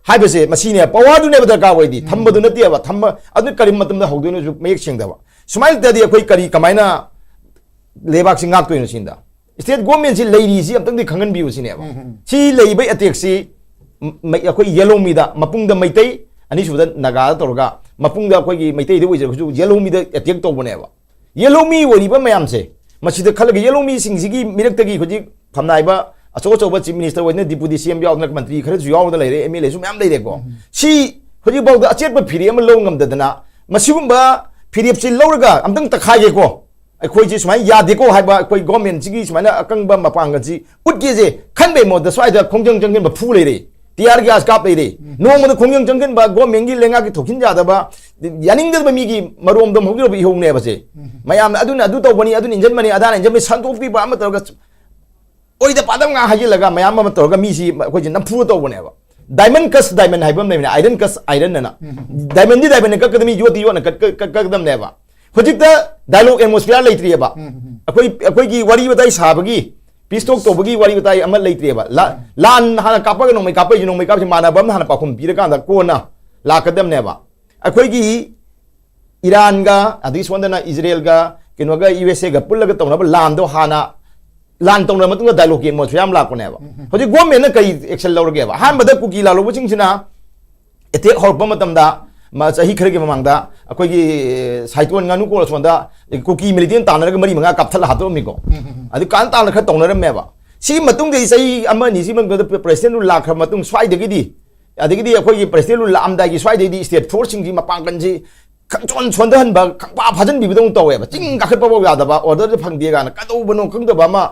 ꯍꯥꯏꯕꯁꯦ, ꯃꯁꯤꯅꯦ power ꯗꯨꯅꯦꯕ ꯗꯔꯀꯥꯔ ꯑꯣꯏꯗꯤ, ꯊꯝꯕꯗꯨ ꯅꯠꯇꯦꯕ꯫ ꯊꯝꯕ ꯑꯗꯨ ꯀꯔꯤ ꯃꯇꯝꯗ ꯍꯧꯗꯣꯏꯅꯣꯁꯨ ꯃꯌꯦꯛ ꯁꯦꯡꯗꯕ꯫ ꯁꯨꯃꯥꯏꯅ ꯇꯧꯔꯗꯤ ꯑꯩꯈꯣꯏ ꯀꯔꯤ, ꯀꯃꯥꯏꯅ ꯂꯩꯕꯥꯛꯁꯤ ꯉꯥꯛꯇꯣꯏꯅꯣ ꯁꯤꯗ? State government ꯁꯤ ꯂꯩꯔꯤꯁꯤ ꯑꯝꯇꯪꯗꯤ ꯈꯪꯍꯟꯕꯤꯌꯨ ꯁꯤꯅꯦꯕ꯫ ꯁꯤ ꯂꯩꯕꯩ attack ꯁꯤ ꯃ- ꯑꯩꯈꯣꯏ ꯌꯦꯂꯣꯃꯤꯗ, ꯃꯄꯨꯡꯗ ꯃꯩꯇꯩ, ꯑꯅꯤꯁꯨꯕꯗ ꯅꯥꯒꯥꯗ ꯇꯧꯔꯒ, ꯃꯄꯨꯡꯗ ꯑꯩꯈꯣꯏꯒꯤ ꯃꯩꯇꯩꯗ ꯑꯣꯏꯖꯔꯒꯁꯨ ꯌꯦꯂꯣꯃꯤꯗ attack ꯇꯧꯕꯅꯦꯕ꯫ ꯌꯦꯂꯣꯃꯤ ꯑꯣꯏꯔꯤꯕ ꯃꯌꯥꯝꯁꯦ, ꯃꯁꯤꯗ ꯈꯜꯂꯒ ꯌꯦꯂꯣꯃꯤꯁꯤꯡꯁꯤꯒꯤ ꯃꯤꯔꯛꯇꯒꯤ ꯍꯧꯖꯤꯛ ꯐꯝꯅꯥꯏꯕ ꯑꯆꯧ ꯑꯆꯧꯕ chief minister ꯑꯣꯏꯗꯅ, deputy C M ꯌꯥꯎꯗꯅ, ꯃꯟꯇ꯭ꯔꯤ ꯈꯔꯁꯨ ꯌꯥꯎꯗꯅ ꯂꯩꯔꯦ, M L A ꯁꯨ ꯃꯌꯥꯝ ꯂꯩꯔꯦꯀꯣ꯫ ꯁꯤ ꯍꯧꯖꯤꯛꯐꯥꯎꯗ ꯑꯆꯦꯠꯄ ꯐꯤꯔꯦꯞ ꯑꯃ ꯂꯧ ꯉꯝꯗꯗꯅ, ꯃꯁꯤꯒꯨꯝꯕ ꯐꯤꯔꯦꯞꯁꯤ ꯂꯧꯔꯒ ꯑꯝꯇꯪ ꯇꯛꯈꯥꯏꯒꯦꯀꯣ, ꯑꯩꯈꯣꯏꯁꯤ ꯁꯨꯃꯥꯏꯅ ꯌꯥꯗꯦꯀꯣ ꯍꯥꯏꯕ, ꯑꯩꯈꯣꯏ government ꯁꯤꯒꯤ ꯁꯨꯃꯥꯏꯅ ꯑꯀꯪꯕ ꯃꯄꯥꯡꯒꯜꯁꯤ ꯎꯠꯀꯦꯁꯦ ꯈꯟꯕꯩ ꯃꯍꯨꯠꯇ, ꯁ꯭ꯋꯥꯏꯗ ꯈꯣꯡꯖꯪ ꯆꯪꯁꯤꯟꯕ ꯐꯨ ꯂꯩꯔꯦ, tear gas ꯀꯥꯞ ꯂꯩꯔꯦ꯫ ꯅꯣꯡꯃꯗ ꯈꯣꯡꯖꯪ ꯆꯪꯁꯤꯟꯕ, government ꯀꯤ ꯂꯩꯉꯥꯛꯀꯤ ꯊꯣꯛꯁꯤꯟ ꯌꯥꯗꯕ, ꯌꯥꯅꯤꯡꯗꯗꯕ ꯃꯤꯒꯤ ꯃꯔꯣꯝꯗꯣꯝ ꯍꯧꯖꯤꯛ ꯏꯍꯧꯅꯦꯕꯁꯦ꯫ ꯃꯌꯥꯝꯅ ꯑꯗꯨꯅ ꯑꯗꯨ ꯇꯧꯕꯅꯤ, ꯑꯗꯨꯅ ꯏꯟꯖꯟꯕꯅꯤ, ꯑꯗꯥꯅ ꯏꯟꯖꯟꯕꯅꯤ, ꯁꯟꯗꯣꯛꯄꯤꯕ ꯑꯃ ꯇꯧꯔꯒ ꯑꯣꯏꯗ ꯄꯥꯗꯕ ꯉꯥꯛ ꯍꯥꯏꯖꯤꯜꯂꯒ ꯃꯌꯥꯝ ꯑꯃ ꯇꯧꯔꯒ ꯃꯤꯁꯤ ꯑꯩꯈꯣꯏꯁꯤ ꯅꯝꯐꯨꯗ ꯇꯧꯕꯅꯦꯕ꯫ Diamond cuts diamond ꯍꯥꯏꯕ ꯑꯃ ꯂꯩꯕꯅꯦ, iron cuts iron ꯑꯅ꯫ Diamond ꯗꯤ diamond ꯅ ꯀꯛꯀꯗꯕꯅꯤ, ꯌꯣꯠꯇꯤ ꯌꯣꯠꯅ ꯀꯛ- ꯀꯛ- ꯀꯛꯀꯗꯕꯅꯦꯕ꯫ ꯍꯧꯖꯤꯛꯇ dialogue atmosphere ꯂꯩꯇ꯭ꯔꯤꯑꯕ꯫ ꯑꯩꯈꯣꯏ, ꯑꯩꯈꯣꯏꯒꯤ ꯋꯥꯔꯤ ꯋꯥꯇꯥꯏ ꯁꯥꯕꯒꯤ, peace talk ꯇꯧꯕꯒꯤ ꯋꯥꯔꯤ ꯋꯥꯇꯥꯏ ꯑꯃ ꯂꯩꯇ꯭ꯔꯤꯑꯕ꯫ ꯂꯥ-, ꯂꯥꯟ ꯍꯥꯟꯅ ꯀꯥꯞꯄꯒ ꯅꯣꯡꯃꯩ ꯀꯥꯞꯄꯩꯁꯦ, ꯅꯣꯡꯃꯩ ꯀꯥꯞꯄꯩꯁꯦ ꯃꯥꯟꯅꯕ ꯑꯃ ꯍꯥꯟꯅ ꯄꯥꯎꯈꯨꯝ ꯄꯤꯔꯀꯥꯟꯗ ꯀꯣꯟꯅ ꯂꯥꯛꯀꯗꯕꯅꯦꯕ꯫ ꯑꯩꯈꯣꯏꯒꯤ ꯏꯔꯥꯟꯒ, ꯑꯗꯒꯤ ꯁꯣꯝꯗꯅ ꯏꯖꯔꯦꯜꯒ, ꯀꯩꯅꯣꯒ, ꯌꯨ ꯑꯦꯁ ꯑꯦꯒ ꯄꯨꯜꯂꯒ ꯇꯧꯅꯕ ꯂꯥꯟꯗꯣ ꯍꯥꯟꯅ, ꯂꯥꯟ ꯇꯧꯅꯔ ꯃꯇꯨꯡꯗ dialogue atmosphere ꯌꯥꯝ ꯂꯥꯛꯄꯅꯦꯕ꯫ ꯍꯧꯖꯤꯛ government ꯅ ꯀꯔꯤ action ꯂꯧꯔꯒꯦꯕ? ꯑꯍꯥꯟꯕꯗ ꯀꯨꯀꯤ ꯂꯥꯜꯍꯧꯕꯁꯤꯡꯁꯤꯅ attack ꯍꯧꯔꯛꯄ ꯃꯇꯝꯗ, ꯃ-, ꯆꯍꯤ ꯈꯔꯒꯤ ꯃꯃꯥꯡꯗ ꯑꯩꯈꯣꯏꯒꯤ ꯁꯥꯏꯇꯣꯟ ꯉꯥꯅꯨ ꯀꯣꯜ ꯑꯁꯣꯝꯗ ꯀꯨꯀꯤ militant ꯇꯥꯟꯅꯔꯒ ꯃꯔꯤ ꯃꯉꯥ ꯀꯥꯞꯊꯠꯂ ꯍꯥꯠꯇꯣꯛꯑꯝꯃꯤꯀꯣ꯫ ꯑꯗꯨ ꯀꯥꯟ ꯇꯥꯅ ꯈꯔ ꯇꯧꯅꯔꯝꯃꯦꯕ꯫ ꯁꯤꯒꯤ ꯃꯇꯨꯡꯗꯒꯤ ꯆꯍꯤ ꯑꯃ ꯑꯅꯤ ꯁꯤ ꯃꯅꯨꯡꯗ president ꯂꯥꯛꯈ꯭ꯔ ꯃꯇꯨꯡ ꯁ꯭ꯋꯥꯏꯗꯒꯤꯗꯤ, ꯑꯗꯒꯤꯗꯤ ꯑꯩꯈꯣꯏꯒꯤ president ꯂꯥꯛꯑꯝꯗꯥꯏꯒꯤ ꯁ꯭ꯋꯥꯏꯗꯩꯗꯤ state force ꯁꯤꯡꯒꯤ ꯃꯄꯥꯡꯒꯜꯁꯤ ꯈꯪꯁꯣꯟ ꯁꯣꯟꯊꯍꯟꯕ, ꯈꯪꯄꯥ ꯐꯥꯖꯤꯟꯕꯤꯕꯗꯧꯅ ꯇꯧꯋꯦꯕ꯫ ꯆꯤꯡ ꯀꯥꯈꯠꯄ ꯐꯥꯎ ꯌꯥꯗꯕ, order ꯁꯦ ꯐꯪꯗꯦ ꯀꯥꯏꯅ ꯀꯩꯗꯧꯕꯅꯣ ꯈꯪꯗꯕ ꯑꯃ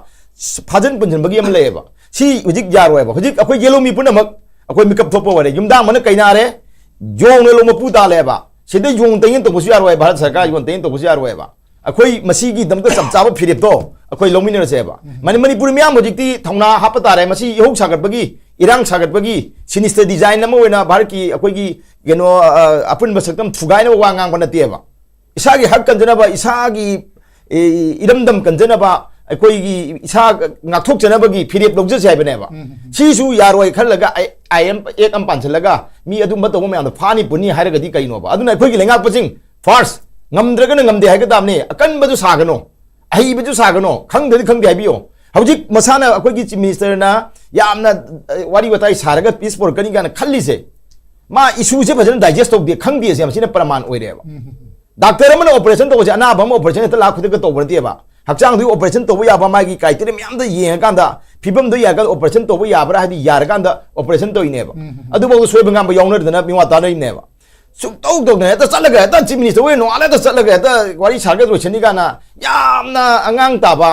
ꯐꯥꯖꯤꯟ ꯄꯨꯟꯁꯤꯟꯕꯒꯤ ꯑꯃ ꯂꯩꯌꯦꯕ꯫ ꯁꯤ ꯍꯧꯖꯤꯛ ꯌꯥꯔꯣꯏꯕ꯫ ꯍꯧꯖꯤꯛ ꯑꯩꯈꯣꯏ ꯌꯦꯜꯍꯧꯃꯤ ꯄꯨꯝꯅꯃꯛ ꯑꯩꯈꯣꯏ ꯃꯤꯀꯞ ꯊꯣꯛꯄ ꯑꯣꯏꯔꯦ꯫ ꯌꯨꯝꯗꯥꯡꯕꯅ ꯀꯩꯅꯥꯔꯦ, ꯌꯣꯡꯅ ꯂꯧ ꯃꯄꯨ ꯇꯥꯜꯂꯦꯕ꯫ ꯁꯤꯗ ꯌꯣꯡ ꯇꯌꯦꯟ ꯇꯧꯕꯁꯨ ꯌꯥꯔꯣꯏ, ꯚꯥꯔꯠ ꯁꯔꯀꯥꯔ ꯌꯣꯡ ꯇꯌꯦꯟ ꯇꯧꯕꯁꯨ ꯌꯥꯔꯣꯏꯕ꯫ ꯑꯩꯈꯣꯏ ꯃꯁꯤꯒꯤꯗꯃꯛꯇ ꯆꯞ ꯆꯥꯕ ꯐꯤꯔꯦꯞꯇꯣ ꯑꯩꯈꯣꯏ ꯂꯧꯃꯤꯟꯅꯔꯁꯦꯕ꯫ ꯃꯅꯤ-, ꯃꯅꯤꯄꯨꯔ ꯃꯤꯌꯥꯝ ꯍꯧꯖꯤꯛꯇꯤ ꯊꯧꯅꯥ ꯍꯥꯞꯄ ꯇꯥꯔꯦ꯫ ꯃꯁꯤ ꯏꯍꯧ ꯁꯥꯒꯠꯄꯒꯤ, ꯏꯔꯥꯡ ꯁꯥꯒꯠꯄꯒꯤ sinister design ꯑꯃ ꯑꯣꯏꯅ ꯚꯥꯔꯠꯀꯤ ꯑꯩꯈꯣꯏꯒꯤ ꯀꯩꯅꯣ, ꯑ, ꯑꯄꯨꯟꯕ ꯁꯛꯇꯝ ꯊꯨꯒꯥꯏꯅꯕ ꯋꯥ ꯉꯥꯡꯕ ꯅꯠꯇꯦꯕ꯫ ꯏꯁꯥꯒꯤ ꯍꯛ ꯀꯟꯖꯅꯕ, ꯏꯁꯥꯒꯤ, ꯑꯦ, ꯏꯔꯝꯗꯝ ꯀꯟꯖꯅꯕ, ꯑꯩꯈꯣꯏꯒꯤ ꯏꯁꯥ ꯉꯥꯛꯊꯣꯛꯆꯅꯕꯒꯤ ꯐꯤꯔꯦꯞ ꯂꯧꯖꯁꯦ ꯍꯥꯏꯕꯅꯦꯕ꯫ ꯁꯤꯁꯨ ꯌꯥꯔꯣꯏ ꯈꯜꯂꯒ ꯑꯥꯏ-, ꯑꯥꯏ ꯑꯦꯝ ꯑꯦꯛ ꯑꯃ ꯄꯥꯟꯁꯤꯜꯂꯒ ꯃꯤ ꯑꯗꯨꯝꯕ ꯇꯧꯕ ꯃꯌꯥꯝꯗꯣ ꯐꯥꯅꯤ ꯄꯨꯅꯤ ꯍꯥꯏꯔꯒꯗꯤ ꯀꯩꯅꯣꯕ? ꯑꯗꯨꯅ ꯑꯩꯈꯣꯏꯒꯤ ꯂꯩꯉꯥꯛꯄꯁꯤꯡ first, ꯉꯝꯗ꯭ꯔꯒꯅ ꯉꯝꯗꯦ ꯍꯥꯏꯒꯗꯕꯅꯤ꯫ ꯑꯀꯟꯕꯗꯨ ꯁꯥꯒꯅꯣ, ꯑꯍꯩꯕꯗꯨ ꯁꯥꯒꯅꯣ, ꯈꯪꯗ꯭ꯔꯗꯤ ꯈꯪꯗꯦ ꯍꯥꯏꯕꯤꯌꯣ꯫ ꯍꯧꯖꯤꯛ ꯃꯁꯥꯅ ꯑꯩꯈꯣꯏꯒꯤ chief minister ꯅ ꯌꯥꯝꯅ, ꯑ, ꯋꯥꯔꯤ ꯋꯥꯇꯥꯏ ꯁꯥꯔꯒ peace ꯄꯨꯔꯛꯀꯅꯤ ꯀꯥꯏꯅ ꯈꯜꯂꯤꯁꯦ, ꯃꯥ issue ꯁꯦ ꯐꯖꯅ digest ꯇꯧꯗꯦ, ꯈꯪꯗꯦ ꯁꯦ ꯃꯁꯤꯅ ꯄ꯭ꯔꯃꯥꯟ ꯑꯣꯏꯔꯦꯕ꯫ Doctor ꯑꯃꯅ operation ꯇꯧꯕꯁꯦ ꯑꯅꯥꯕ ꯑꯃ operation ꯍꯦꯛꯇ ꯂꯥꯛ ꯈꯨꯗꯛꯇ ꯇꯧꯕ ꯅꯠꯇꯦꯕ꯫ ꯍꯛꯆꯥꯡꯗꯨꯒꯤ operation ꯇꯧꯕ ꯌꯥꯕ ꯃꯥꯒꯤ criteria ꯃꯌꯥꯝꯗ ꯌꯦꯡꯉꯀꯥꯟꯗ, ꯐꯤꯕꯝꯗꯣ ꯌꯥꯔꯀꯥꯟꯗ operation ꯇꯧꯕ ꯌꯥꯕ꯭ꯔꯥ ꯍꯥꯏꯗꯤ ꯌꯥꯔꯀꯥꯟꯗ operation ꯇꯧꯔꯤꯅꯦꯕ꯫ ꯑꯗꯨꯐꯥꯎꯗ ꯁꯣꯏꯕ ꯉꯥꯝꯕ ꯌꯥꯎꯅꯗꯅ ꯃꯤꯋꯥ ꯇꯥꯅꯔꯤꯅꯦꯕ꯫ ꯁꯨꯡꯇꯧ ꯇꯧꯗꯅ ꯍꯦꯛꯇ ꯆꯠꯂꯒ ꯍꯦꯛꯇ chief minister ꯍꯣꯏ ꯅꯣꯡꯉꯥꯜꯂ ꯍꯦꯛꯇ ꯆꯠꯂꯒ ꯍꯦꯛꯇ ꯋꯥꯔꯤ ꯁꯥꯔꯒ ꯂꯣꯏꯁꯤꯟꯅꯤ ꯀꯥꯏꯅ ꯌꯥꯝꯅ ꯑꯉꯥꯡ ꯇꯥꯕ,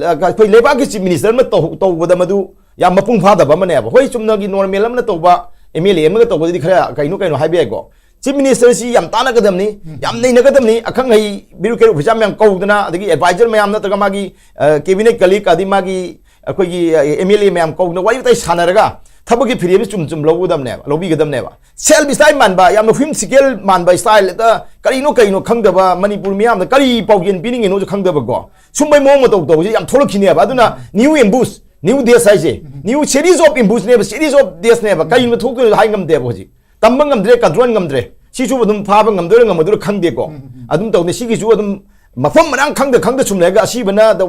ꯑ, ꯑꯩꯈꯣꯏ ꯂꯩꯕꯥꯛꯀꯤ chief minister ꯑꯃ ꯇꯧ-, ꯇꯧꯕꯗ ꯃꯗꯨ ꯌꯥꯝ ꯃꯄꯨꯡ ꯐꯥꯗꯕ ꯑꯃꯅꯦꯕ꯫ ꯍꯣꯏ, ꯆꯨꯝꯅꯒꯤ normal ꯑꯃꯅ ꯇꯧꯕ, ꯑꯦꯝ ꯑꯦꯜ ꯑꯦ ꯑꯃꯒ ꯇꯧꯕꯗꯗꯤ ꯈꯔ ꯀꯩꯅꯣ ꯀꯩꯅꯣ ꯍꯥꯏꯕ ꯌꯥꯏꯀꯣ꯫ Chief minister ꯁꯤ ꯌꯥꯝ ꯇꯥꯟꯅꯒꯗꯕꯅꯤ, ꯌꯥꯝ ꯅꯩꯅꯒꯗꯕꯅꯤ꯫ ꯑꯈꯪ ꯑꯍꯩ bureaucrat officer ꯃꯌꯥꯝ ꯀꯧꯗꯅ, ꯑꯗꯒꯤ advisor ꯃꯌꯥꯝ ꯅꯠꯇ꯭ꯔꯒ ꯃꯥꯒꯤ, ꯑ, cabinet colleague ꯑꯗꯩ ꯃꯥꯒꯤ ꯑꯩꯈꯣꯏꯒꯤ, ꯑ, ꯑꯦꯝ ꯑꯦꯜ ꯑꯦ ꯃꯌꯥꯝ ꯀꯧꯗꯅ ꯋꯥꯔꯤ ꯋꯥꯇꯥꯏ ꯁꯥꯟꯅꯔꯒ ꯊꯕꯛꯀꯤ ꯐꯤꯔꯦꯞꯁꯤ ꯆꯨꯝ ꯆꯨꯝ ꯂꯧꯒꯗꯕꯅꯦꯕ, ꯂꯧꯕꯤꯒꯗꯕꯅꯦꯕ꯫ ꯁꯦꯜꯐ ꯁ꯭ꯇꯥꯏꯜ ꯃꯥꯟꯕ, ꯌꯥꯝꯅ ꯋꯤꯝꯁꯤꯀꯦꯜ ꯃꯥꯟꯕ ꯁ꯭ꯇꯥꯏꯜ, ꯍꯦꯛꯇ ꯀꯔꯤꯅꯣ ꯀꯩꯅꯣ ꯈꯪꯗꯕ, ꯃꯅꯤꯄꯨꯔ ꯃꯤꯌꯥꯝꯗ ꯀꯔꯤ ꯄꯥꯎꯖꯦꯜ ꯄꯤꯅꯤꯡꯉꯤꯅꯣꯁꯨ ꯈꯪꯗꯕꯀꯣ, ꯁꯨꯝꯕꯩ ꯃꯑꯣꯡ ꯃꯇꯧ ꯇꯧꯕꯁꯦ ꯌꯥꯝ ꯊꯣꯛꯂꯛꯈꯤꯅꯦꯕ꯫ ꯑꯗꯨꯅ ꯅ꯭ꯌꯨ ꯑꯦꯝꯕꯨꯁ, ꯅ꯭ꯌꯨ ꯗꯦꯁ ꯍꯥꯏꯁꯦ, ꯅ꯭ꯌꯨ ꯁꯦꯔꯤꯁ ꯑꯣꯐ ꯑꯦꯝꯕꯨꯁꯅꯦꯕ, ꯁꯦꯔꯤꯁ ꯑꯣꯐ ꯗꯦꯁꯅꯦꯕ꯫ ꯀꯔꯤꯅꯣ ꯊꯣꯛꯇꯣꯏꯅꯣ ꯍꯥꯏ ꯉꯝꯗꯦꯕ ꯍꯧꯖꯤꯛ꯫ ꯇꯝꯕ ꯉꯝꯗ꯭ꯔꯦ, ꯀꯟꯇ꯭ꯔꯣꯜ ꯉꯝꯗ꯭ꯔꯦ꯫ ꯁꯤꯁꯨ ꯑꯗꯨꯝ ꯐꯥꯕ ꯉꯝꯗꯣꯏꯔꯥ ꯉꯝꯃꯣꯏꯗꯣꯏꯔꯥ ꯈꯪꯗꯦꯀꯣ꯫ ꯑꯗꯨꯝ ꯇꯧꯅꯤ꯫ ꯁꯤꯒꯤꯁꯨ ꯑꯗꯨꯝ ꯃꯐꯝ ꯃꯔꯥꯡ ꯈꯪꯗ ꯈꯪꯗ ꯁꯨꯝ ꯂꯩꯔꯒ ꯑꯁꯤꯕꯅ ꯗ